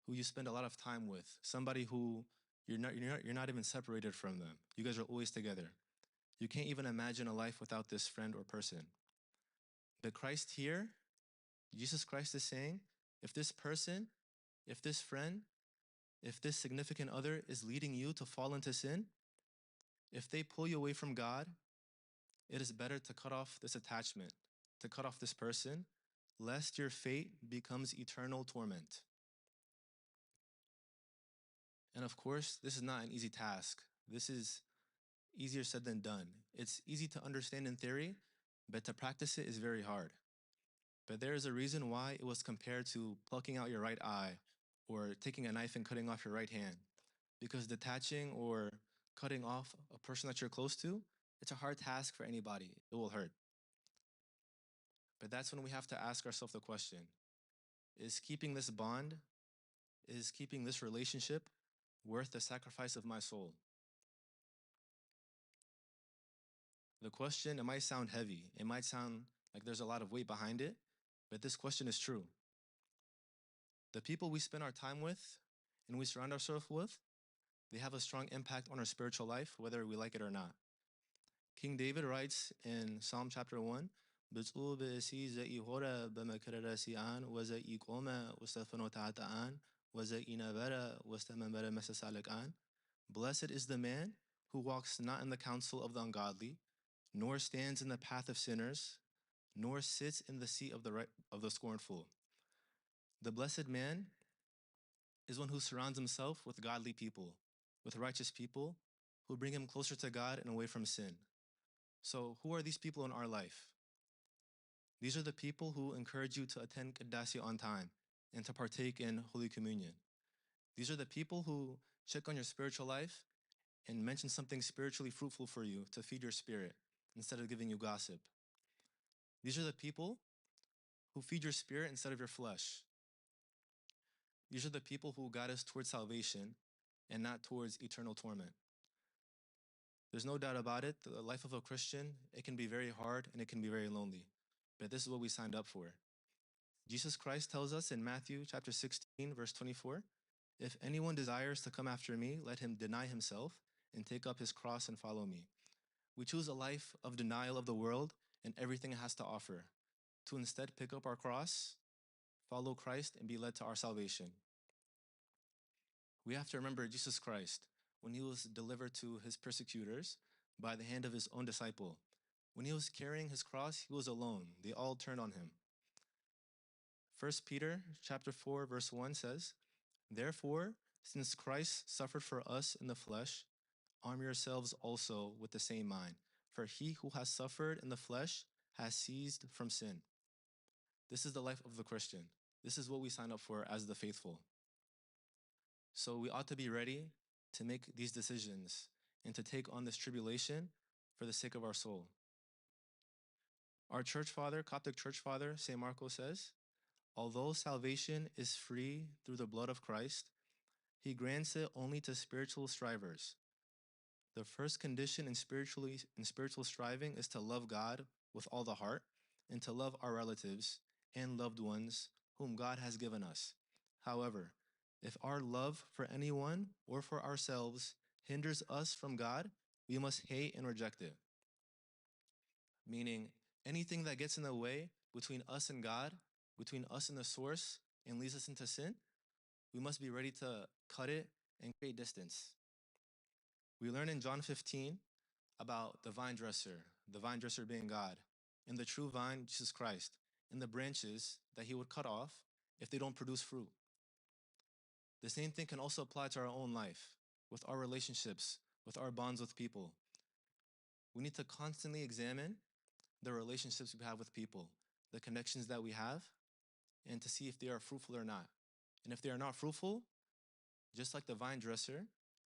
who you spend a lot of time with, somebody who you're not, you're not, you're not even separated from them. You guys are always together. You can't even imagine a life without this friend or person. But Christ here, Jesus Christ is saying, if this person, if this friend, if this significant other is leading you to fall into sin, if they pull you away from God, it is better to cut off this attachment, to cut off this person, lest your fate becomes eternal torment. And of course, this is not an easy task. This is easier said than done. It's easy to understand in theory, but to practice it is very hard. But there is a reason why it was compared to plucking out your right eye or taking a knife and cutting off your right hand. Because detaching or cutting off a person that you're close to, it's a hard task for anybody. It will hurt. But that's when we have to ask ourselves the question, is keeping this bond, is keeping this relationship worth the sacrifice of my soul? The question, it might sound heavy. It might sound like there's a lot of weight behind it, but this question is true. The people we spend our time with and we surround ourselves with, they have a strong impact on our spiritual life, whether we like it or not. King David writes in Psalm chapter one, ብፁዕ ብእሲ ዘኢሆረ በመከረረ ሲኣን ወዘኢቆመ ውስተ ፍኖተ ኃጥኣን ወዘኢነበረ ውስተ መንበረ መሰሳልቃን. Blessed is the man who walks not in the counsel of the ungodly, nor stands in the path of sinners, nor sits in the seat of the, right, of the scornful. The blessed man is one who surrounds himself with godly people, with righteous people who bring him closer to God and away from sin. So, who are these people in our life? These are the people who encourage you to attend ቅዳሴ on time and to partake in Holy Communion. These are the people who check on your spiritual life and mention something spiritually fruitful for you to feed your spirit instead of giving you gossip. These are the people who feed your spirit instead of your flesh. These are the people who guide us towards salvation and not towards eternal torment. There's no doubt about it, the life of a Christian, it can be very hard and it can be very lonely. But this is what we signed up for. Jesus Christ tells us in Matthew chapter sixteen, verse twenty-four, if anyone desires to come after me, let him deny himself and take up his cross and follow me. We choose a life of denial of the world and everything it has to offer, to instead pick up our cross, follow Christ, and be led to our salvation. We have to remember Jesus Christ when he was delivered to his persecutors by the hand of his own disciple. When he was carrying his cross, he was alone. They all turned on him. First Peter chapter four, verse one says, therefore, since Christ suffered for us in the flesh, arm yourselves also with the same mind. For he who has suffered in the flesh has ceased from sin. This is the life of the Christian. This is what we sign up for as the faithful. So we ought to be ready to make these decisions and to take on this tribulation for the sake of our soul. Our church father, Coptic church father, Saint Marco says, although salvation is free through the blood of Christ, he grants it only to spiritual strivers. The first condition in spiritually in spiritual striving is to love God with all the heart and to love our relatives and loved ones whom God has given us. However, if our love for anyone or for ourselves hinders us from God, we must hate and reject it. meaning anything that gets in the way between us and God, between us and the source, and leads us into sin, we must be ready to cut it and create distance. We learn in John fifteen about the vine dresser, the vine dresser being God, and the true vine, Jesus Christ, and the branches that he would cut off if they don't produce fruit. The same thing can also apply to our own life, with our relationships, with our bonds with people. We need to constantly examine the relationships we have with people, the connections that we have, and to see if they are fruitful or not. And if they are not fruitful, just like the vine dresser,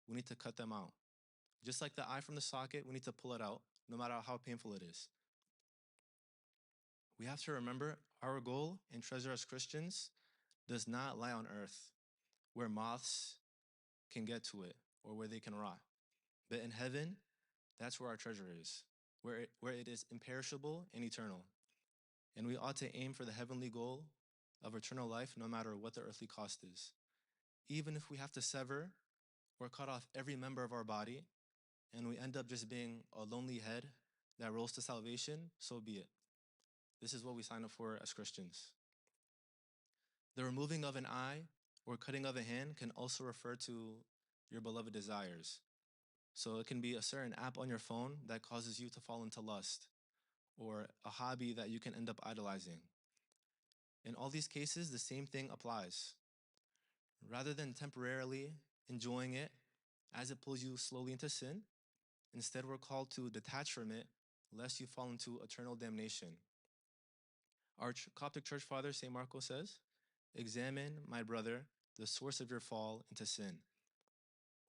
we need to cut them out. Just like the eye from the socket, we need to pull it out, no matter how painful it is. We have to remember our goal and treasure as Christians does not lie on earth, where moths can get to it or where they can rot. But in heaven, that's where our treasure is, where it, where it is imperishable and eternal. And we ought to aim for the heavenly goal of eternal life, no matter what the earthly cost is. Even if we have to sever or cut off every member of our body, and we end up just being a lonely head that rolls to salvation, so be it. This is what we sign up for as Christians. The removing of an eye or cutting of a hand can also refer to your beloved desires. So it can be a certain app on your phone that causes you to fall into lust, or a hobby that you can end up idolizing. In all these cases, the same thing applies. Rather than temporarily enjoying it as it pulls you slowly into sin, instead we're called to detach from it, lest you fall into eternal damnation. Our ch- Coptic Church Father, Saint Marco, says, "Examine, my brother, the source of your fall into sin,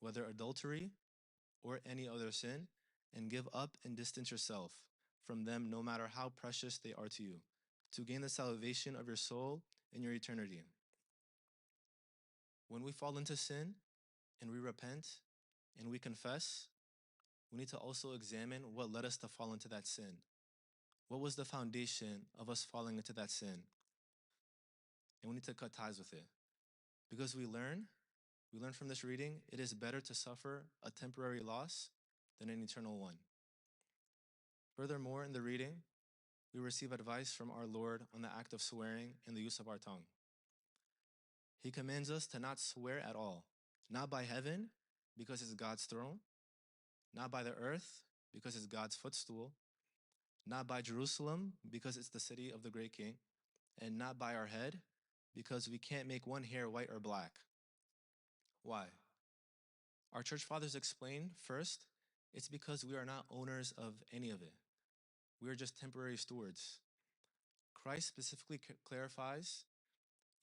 whether adultery or any other sin, and give up and distance yourself from them, no matter how precious they are to you, to gain the salvation of your soul and your eternity." When we fall into sin and we repent and we confess, we need to also examine what led us to fall into that sin. What was the foundation of us falling into that sin? And we need to cut ties with it. Because we learn, we learn from this reading, it is better to suffer a temporary loss than an eternal one. Furthermore, in the reading, we receive advice from our Lord on the act of swearing and the use of our tongue. He commands us to not swear at all, not by heaven, because it's God's throne, not by the earth, because it's God's footstool, not by Jerusalem, because it's the city of the great king, and not by our head, because we can't make one hair white or black. Why? Our church fathers explain, first, it's because we are not owners of any of it. We are just temporary stewards. Christ specifically c- clarifies,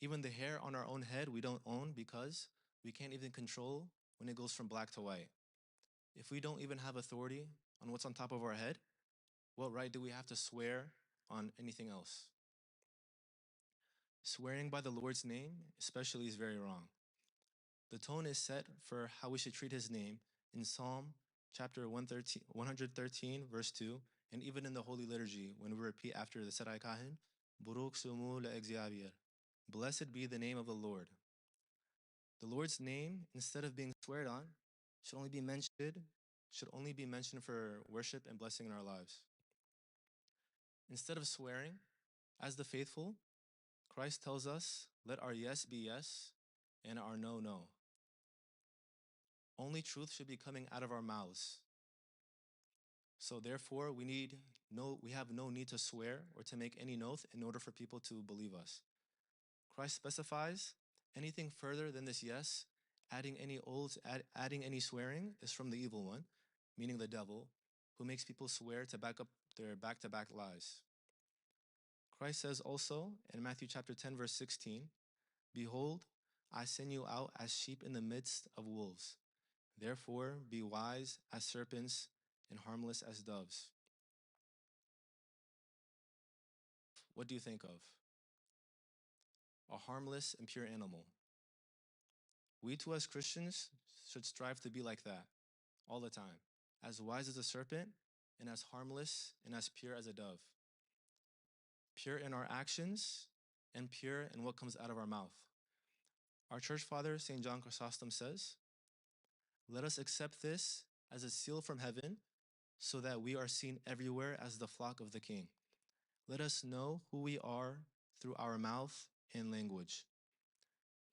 even the hair on our own head we don't own, because we can't even control when it goes from black to white. If we don't even have authority on what's on top of our head, what right do we have to swear on anything else? Swearing by the Lord's name, especially, is very wrong. The tone is set for how we should treat his name in Psalm chapter one thirteen, one hundred thirteen, verse two, and even in the Holy Liturgy when we repeat after the Tseray Kahin, "Buruk Sumu Le'egziabir." "Blessed be the name of the Lord." The Lord's name, instead of being sweared on, should only be mentioned should only be mentioned for worship and blessing in our lives. Instead of swearing, as the faithful, Christ tells us, "Let our yes be yes and our no no." Only truth should be coming out of our mouths. So therefore, we need no we have no need to swear or to make any oath in order for people to believe us. Christ specifies, anything further than this yes, adding any oaths, add, adding any swearing, is from the evil one, meaning the devil, who makes people swear to back up their back-to-back lies. Christ says also in Matthew chapter ten, verse sixteen, "Behold, I send you out as sheep in the midst of wolves. Therefore, be wise as serpents and harmless as doves." What do you think of? A harmless and pure animal. We too, as Christians, should strive to be like that all the time, as wise as a serpent and as harmless and as pure as a dove. Pure in our actions and pure in what comes out of our mouth. Our church father, Saint John Chrysostom, says, "Let us accept this as a seal from heaven so that we are seen everywhere as the flock of the King. Let us know who we are through our mouth and language.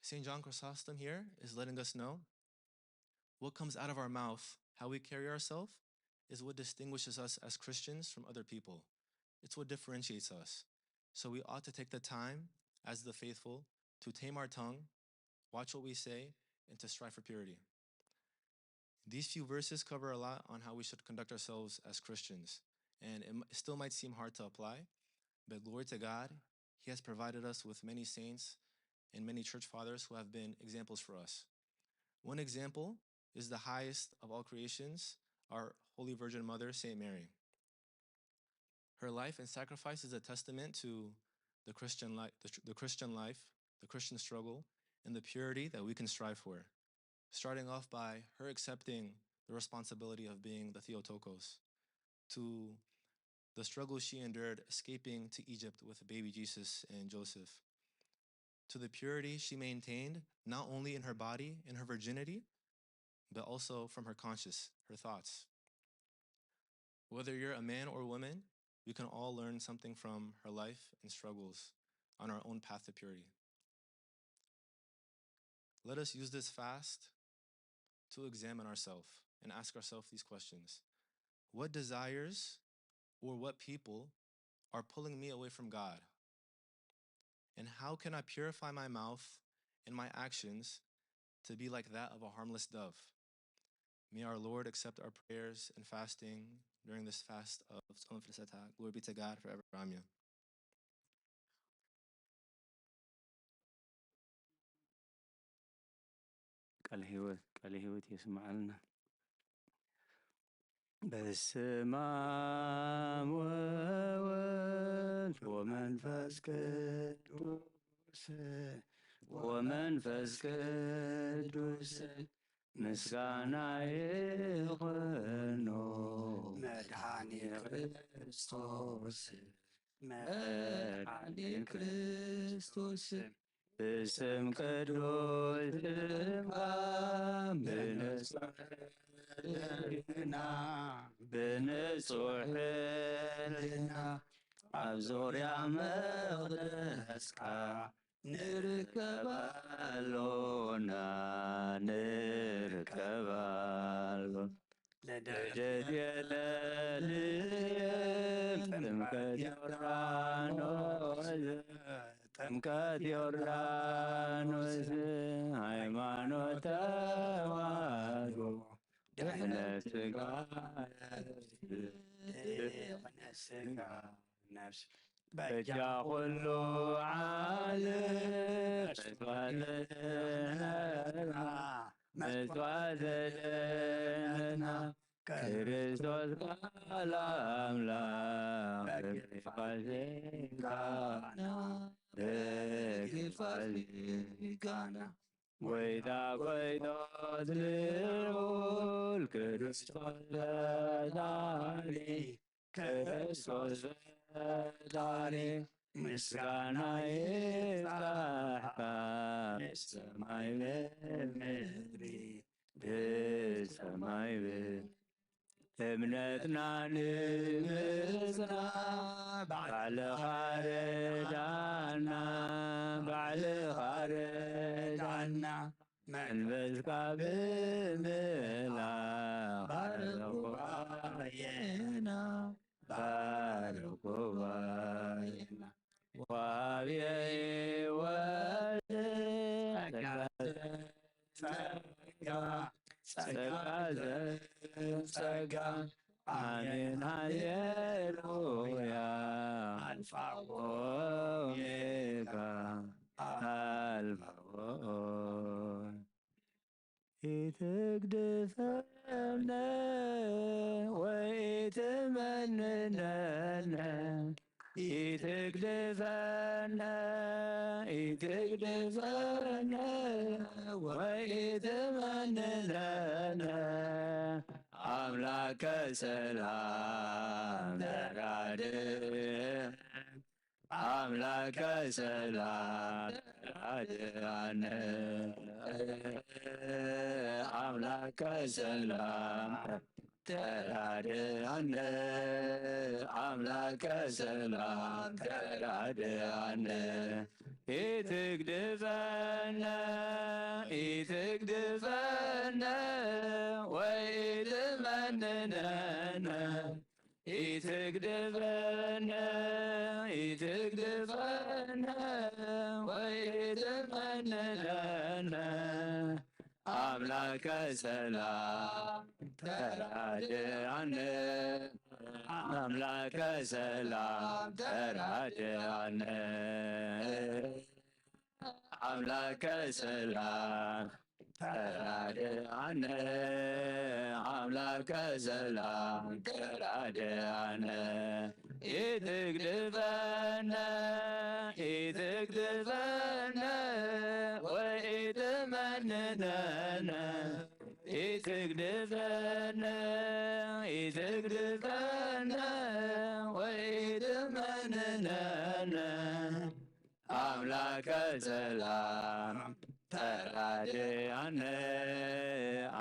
Saint John Chrysostom here is letting us know what comes out of our mouth, how we carry ourselves, is what distinguishes us as Christians from other people. It's what differentiates us. So we ought to take the time, as the faithful, to tame our tongue, watch what we say, and to strive for purity. These few verses cover a lot on how we should conduct ourselves as Christians. And it m- still might seem hard to apply, but glory to God, He has provided us with many saints and many church fathers who have been examples for us. One example is the highest of all creations, our Holy Virgin Mother, Saint Mary. Her life and sacrifice is a testament to the Christian, li- the, tr- the Christian life, the Christian struggle, and the purity that we can strive for. Starting off by her accepting the responsibility of being the Theotokos, to the struggle she endured escaping to Egypt with baby Jesus and Joseph, to the purity she maintained not only in her body, in her virginity, but also from her conscience, her thoughts. Whether you're a man or woman, we can all learn something from her life and struggles on our own path to purity. Let us use this fast to examine ourselves and ask ourselves these questions. What desires or what people are pulling me away from God? And how can I purify my mouth and my actions to be like that of a harmless dove? May our Lord accept our prayers and fasting during this fast of ጾም ፍልሰታ. Glory be to God forever. Amen. ቃለ ህይወት ቃለ ህይወት የስምዓልና። በስመ አብ ወወልድ ወመንፈስ ቅዱስ ወመንፈስ ቅዱስ ምስጋና ይኹኖ መድኃኒ ክርስቶስ መድኃኒ ክርስቶስ ብስም ቅዱስ ስምካ ብንጹሕ ሕልና ብንጹሕ ሕልና ኣብ ዙርያ መቕደስካ ንርከብ ኣሎና ንርከብ ኣሎና። ልደት የለልም ጥምቀት ዮርዳኖስ ጥምቀት ዮርዳኖስ ሃይማኖት ተዋህዶ ድሕነት ስጋ ድሕነት ስጋ ነፍስ በጃ ኩሉ ዓለም መስዋዕቲ መስዋዕቲ ድሕነትና ክርስቶስ ቃል ኣምላኽ በግፋ ስጋና በግፋ ስጋና ጎይታ ጎይቶት ልዑል ክርስቶስ ፈጣሪ ክርስቶስ ፈጣሪ ምስጋና ይብጻሕካ ብሰማይ ብምድሪ ብሰማይ ብምድሪ እምነትና ንምጽና ባዕልኻ ርዳና ባዕልኻ ርዳና መንፈስካ ብምላኽ ባርኽ ጉባኤና ባርኽ ጉባኤና ወሃቢ ሕይወት ጸጋ ጸጋ ጸጋ ኣሜን ሃሌሉያ ኣልፋ ኦሜጋ ኣልፋ ኢትግድፈነ ወኢትመንነነ ኢትግድፈነ ኢትግድፈነ ወኢትመንነነ ኣምላከ ሰላም ተራድእ ኣምላከ ሰላም ተራድኣነ ኣምላከ ሰላም ተራድኣነ፣ ኣምላከ ሰላም ተራድኣነ። ኢትግድፈነ፣ ኢትግድፈነ፣ ወኢትመንነነ። ኢትግድፈነ፣ ኢትግድፈነ፣ ወኢትመንነነ። ኣምላከ ሰላም ተራድኣነ፣ ኣምላከ ሰላም ተራድኣነ። ኣምላከ ሰላም ተራድኣነ፣ ኣምላከ ሰላም ተራድኣነ። ኢትግድፈነ፣ ኢትግድፈነ፣ ወኢትመንነነ። ኢትግድፈነ፣ ኢትግድፈነ፣ ወኢትመንነነ። ኣምላከ ሰላም ተራድኣነ፣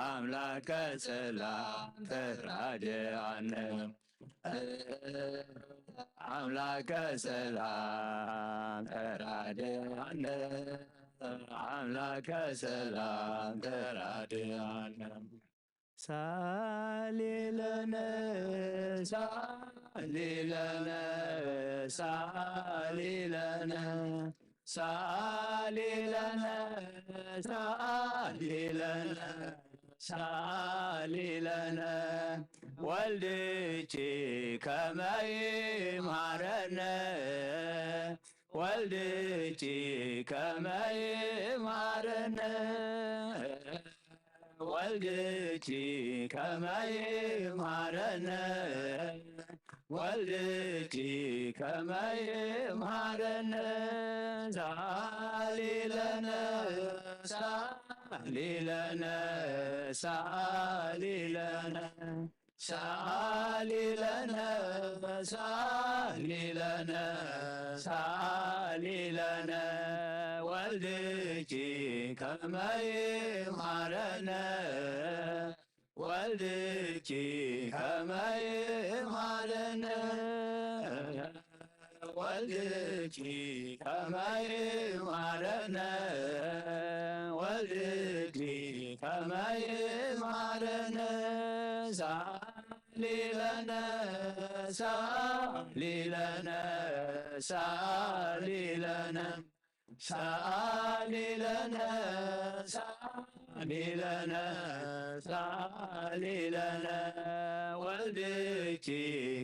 ኣምላከ ሰላም ተራድኣነ። ኣምላከ ሰላም ተራድኣነ፣ ኣምላከ ሰላም ተራድኣነ። ሳሊለነ፣ ሳሊለነ፣ ሳሊለነ፣ ሳሊለነ፣ ሳሊለነ፣ ሳሊለነ። ወልድኪ ከመይ ማረነ፣ ወልድኪ ከመይ ማረነ። ወልድኪ ከመይ ማረነ፣ ወልድኪ ከመይ ማረነ። ሳሊለነ፣ ሳሊለነ፣ ሳሊለነ። ሳሊለነ፣ ሳሊለነ፣ ሳሊለነ። ወልድኪ ከመይ ማረነ፣ ወልድኪ ከመይ ማረነ። ወልድኪ ከመይ ማረነ፣ ወልድኪ ከመይ ማረነ። ሳሊለነ፣ ሳሊለነ፣ ሳሊለነ። ሳሊለነ፣ ሳሊለነ፣ ሳሊለነ። ወልድኪ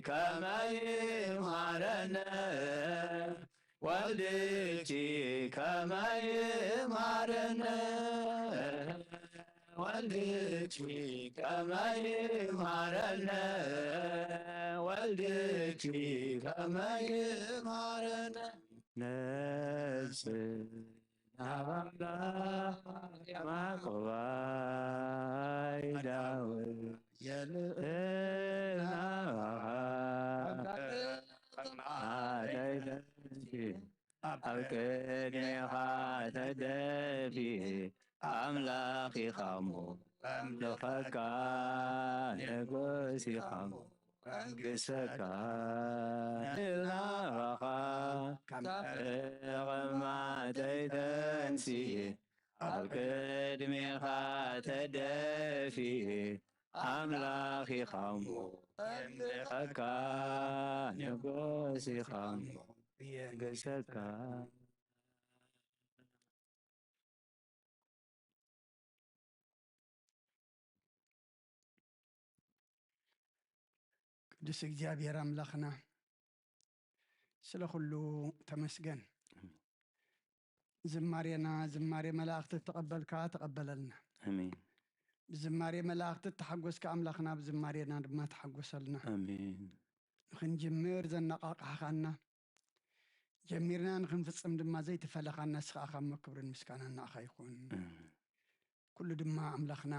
ከመይ ማረነ፣ ወልድኪ ከመይ ማረነ፣ ወልድኪ ከመይ ማረነ፣ ወልድኪ ከመይ ማረነ። ነፍስ ናብ ኣምላኽ ያዕቆብ ኣይዳውር፣ የልእ ናባኻ ኣብ ቅድሜኻ ተደፊኤ፣ ኣምላኽ ኢኻ እሞ ኣምልኸካ፣ ንጉስ ኢኻ እሞ ኣንግሰካ። ናባኻ ካብ ተቐማጠይ ተንሲኤ፣ ኣብ ቅድሜኻ ተደፊኤ፣ ኣምላኽ ኢኻ እሞ የምልኸካ፣ ንጉስ ኢኻ እሞ የንግሰካ። ቅዱስ እግዚኣብሔር ኣምላኽና፣ ስለ ኩሉ ተመስገን። ዝማሬና ዝማሬ መላእኽቲ እተቐበልካ ተቐበለልና። ኣሜን። ብዝማሬ መላእኽቲ እተሓጎስካ ኣምላኽና፣ ብዝማሬና ድማ ተሓጎሰልና። ኣሜን። ንኽንጅምር ዘነቓቕሓኻና፣ ጀሚርና ንኽንፍጽም ድማ ዘይተፈለኻና ንስኻ ኢኻ እሞ፣ ክብርን ምስጋናን ንዓኻ ይኹን። ኣሜን። ኩሉ ድማ ኣምላኽና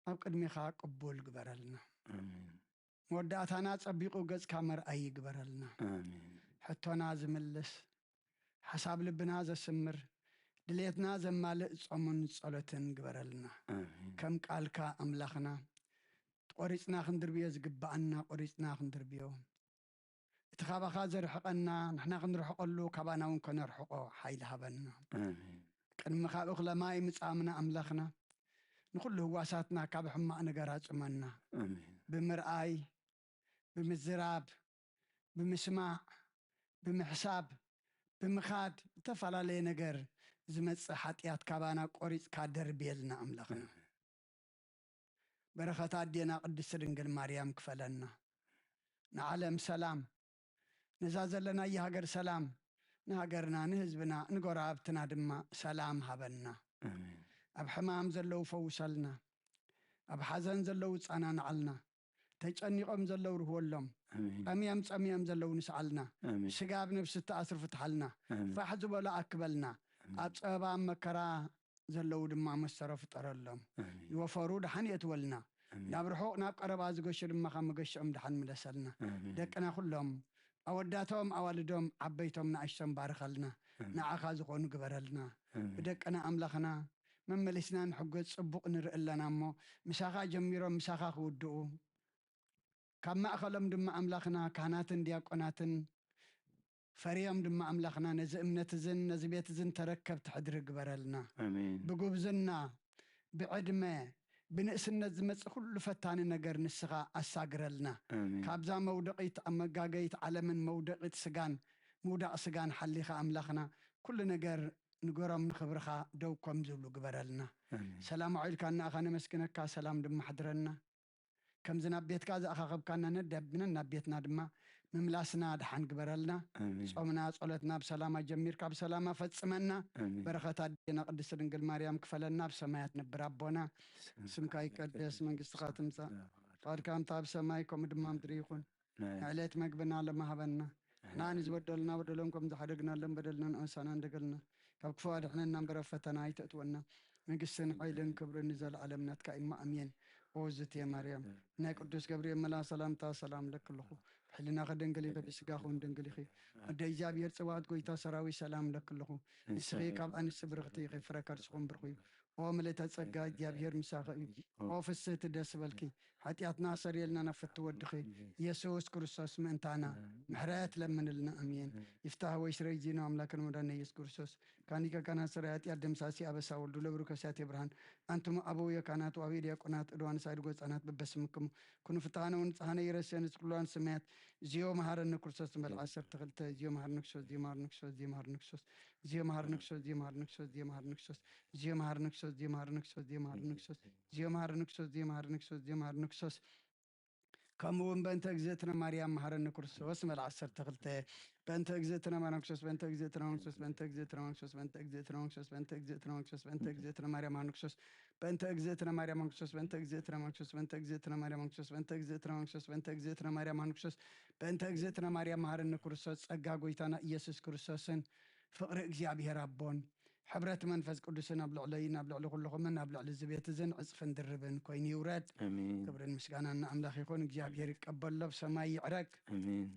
ኣብ ቅድሜኻ ቅቡል ግበረልና። ኣሜን። መወዳእታና ጸቢቑ ገጽካ መርኣይ ይግበረልና። ኣሜን። ሕቶና ዝምልስ፣ ሓሳብ ልብና ዘስምር፣ ድሌትና ዘማልእ ጾምን ጸሎትን ግበረልና። ኣሜን። ከም ቃልካ ኣምላኽና፣ እቲ ቆሪጽና ክንድርብዮ ዝግብኣና ቆሪጽና ክንድርብዮ፣ እቲ ካባኻ ዘርሕቐና ንሕና ክንርሕቐሉ ካባና እውን ከነርሕቖ ሓይሊ ሃበና። ኣሜን። ቅድሚ ካብ እኽለ ማይ ምጻምና ኣምላኽና ንኹሉ ህዋሳትና ካብ ሕማቕ ነገር ኣጽመና። ኣሜን። ብምርኣይ፣ ብምዝራብ፣ ብምስማዕ፣ ብምሕሳብ፣ ብምኻድ፣ ዝተፈላለየ ነገር ዝመጽእ ሓጢኣት ካባና ቆሪጽካ ደርብየልና ኣምላኽና። በረኸት ኣዴና ቅድስቲ ድንግል ማርያም ክፈለና። ንዓለም ሰላም፣ ነዛ ዘለናያ ሃገር ሰላም፣ ንሃገርና፣ ንህዝብና፣ ንጎረባብትና ድማ ሰላም ሃበና። ኣሜን። ኣብ ሕማም ዘለዉ ፈውሰልና፣ ኣብ ሓዘን ዘለዉ ጻናንዓልና፣ ተጨኒቖም ዘለዉ ርህወሎም፣ ኣሜን። ጠምዮም ጸምዮም ዘለዉ ንስዓልና፣ ኣሜን። ስጋ ኣብ ነብሲ እተኣስሩ ፍትሓልና፣ ኣሜን። ፋሕ ዝበሉ ኣክበልና፣ ኣሜን። ኣብ ጸበባ ኣብ መከራ ዘለዉ ድማ መሰሮ ፍጠረሎም። ኣሜን። ይወፈሩ ደሓን የእትወልና፣ ኣሜን። ናብ ርሑቕ ናብ ቀረባ ዝገሹ ድማ ካብ መገሽኦም ደሓን ምለሰልና። ኣሜን። ደቅና ኩሎም ኣወዳቶም ኣዋልዶም ዓበይቶም ንኣሽቶም ባርኸልና፣ ኣሜን። ንዓኻ ዝኾኑ ግበረልና። ኣሜን። ብደቅና ኣምላኽና መመሊስና ንሕጎስ ጽቡቕ ንርኢ ኣለና እሞ ምሳኻ ጀሚሮም ምሳኻ ክውድኡ ካብ ማእኸሎም ድማ ኣምላኽና ካህናትን ዲያቆናትን ፈርዮም ድማ ኣምላኽና ነዚ እምነት እዝን ነዚ ቤት እዝን ተረከብቲ ሕድሪ ግበረልና። ኣሜን። ብጉብዝና ብዕድመ ብንእስነት ዝመጽእ ኩሉ ፈታኒ ነገር ንስኻ ኣሳግረልና። ኣሜን። ካብዛ መውደቒት ኣብ መጋገይት ዓለምን መውደቒት ስጋን ምውዳቕ ስጋን ሓሊኻ ኣምላኽና ኩሉ ነገር ንገሮም ንኽብርኻ ደው ከም ዝብሉ ግበረልና። ኣሜን። ሰላም ኣውዒልካና ኣኻ ነመስግነካ፣ ሰላም ድማ ሓድረና። ከምዚ ናብ ቤትካ ዝኣኻኸብካና ነደብነን ናብ ቤትና ድማ ምምላስና ድሓን ግበረልና። ኣሜን። ጾምና ጸሎትና ብሰላም ኣጀሚርካ ብሰላም ኣፈጽመና። ኣሜን። በረኸት ኣዴና ቅድስቲ ድንግል ማርያም ክፈለና። ኣብ ሰማያት ንብር ኣቦና፣ ስምካ ይቀደስ፣ መንግስትኻ ትምጻእ፣ ፍቓድካ ከምታ ኣብ ሰማይ ከምኡ ድማ ምድሪ ይኹን። ናይ ንዕለት መግብና ሎሚ ሃበና። ንሕና ንዝበደሉና በደሎም ከም ዝሓደግናሎም በደልና ንኣሳና እንደገልና፣ ካብ ክፉ ኣድሕነና እምበር ኣብ ፈተና ኣይተእትወና። መንግስትን ሓይልን ክብርን ንዘለኣለም ናትካ እማ ኣሜን። ኦ ዝትየ ማርያም ናይ ቅዱስ ገብርኤል መልኣ ሰላምታ ሰላም ለክልኹ፣ ብሕልናኺ ድንግል ኢኺ፣ ብስጋኹ እውን ድንግል ኢኺ። ኣደ እግዚኣብሔር ጽባኦት ጎይታ ሰራዊት ሰላም ለክልኹ፣ ንስኺ ካብ ኣንስቲ ብርኽቲ ኢኺ፣ ፍረ ከርስኹም ብርኹ እዩ። ኦ ምልእተ ጸጋ እግዚኣብሔር ምሳኺ እዩ። ኦ ፍስህቲ ደስ በልኪ፣ ሓጢኣትና ሰሪየልና ናብ ፍቲ ወድኺ ኢየሱስ ክርስቶስ ምእንታና ምሕረት ለምንልና። ኣሜን። ይፍታህ ወይ ስረይ ዚኖ ኣምላክን መድኃኒነ ኢየሱስ ክርስቶስ ካኒከ ካና ስረ ኃጢአት ደምሳሲ ኣበሳ ወልዱ ለብሩ ከሲያት የብርሃን። ኣንቱም ኣበው የካናት ወአበው ዲያቆናት እድዋን ሳይድ ጎጻናት በበስምክሙ ኩኑ ፍትሃነ ወንጽሃነ ይረስየን ዝክልዋን ስማያት ዚዮ መሃረነ ክርስቶስ ንበል ዓሰርተ ክልተ ዚዮ መሃረነ ክርስቶስ ዚዮ መሃረነ ክርስቶስ ዚዮ መሃረነ ክርስቶስ ዚዮ መሃረነ ክርስቶስ ዚዮ መሃረነ ክርስቶስ ዚዮ መሃረነ ክርስቶስ ዚዮ መሃረነ ክርስቶስ ዚዮ መሃረነ ክርስቶስ ዚዮ መሃረነ ክርስቶስ ዚዮ መሃረነ ክርስቶስ ዚዮ መሃረነ ክርስቶስ ከምኡ እውን በእንተ እግዝእትነ ማርያም መሃረኒ ክርስቶስ መል ዓሰርተ ክልተ በእንተ እግዝእትነ ማርያም ክርስቶስ በእንተ እግዝእትነ ማርያም ክርስቶስ በእንተ እግዝእትነ ማርያም ክርስቶስ በእንተ እግዝእትነ ማርያም ክርስቶስ በእንተ እግዝእትነ ማርያም ክርስቶስ በእንተ እግዝእትነ ማርያም መሃረኒ ክርስቶስ በእንተ እግዝእትነ ማርያም ክርስቶስ በእንተ እግዝእትነ ማርያም ክርስቶስ በእንተ እግዝእትነ ማርያም መሃረኒ ክርስቶስ በእንተ እግዝእትነ ማርያም መሃረኒ ክርስቶስ ጸጋ ጎይታና ኢየሱስ ክርስቶስን ፍቕሪ እግዚኣብሔር ኣቦን ሕብረት መንፈስ ቅዱስን ኣብ ልዕለይን ኣብ ልዕሊ ኩልኹምን ኣብ ልዕሊ እዚ ቤት እዝን ዕጽፍን ድርብን ኮይኑ ይውረድ። ኣሜን። ክብርን ምስጋናን ንኣምላኽ ይኹን። እግዚኣብሔር ይቀበሎ፣ ብሰማይ ይዕረግ። ኣሜን።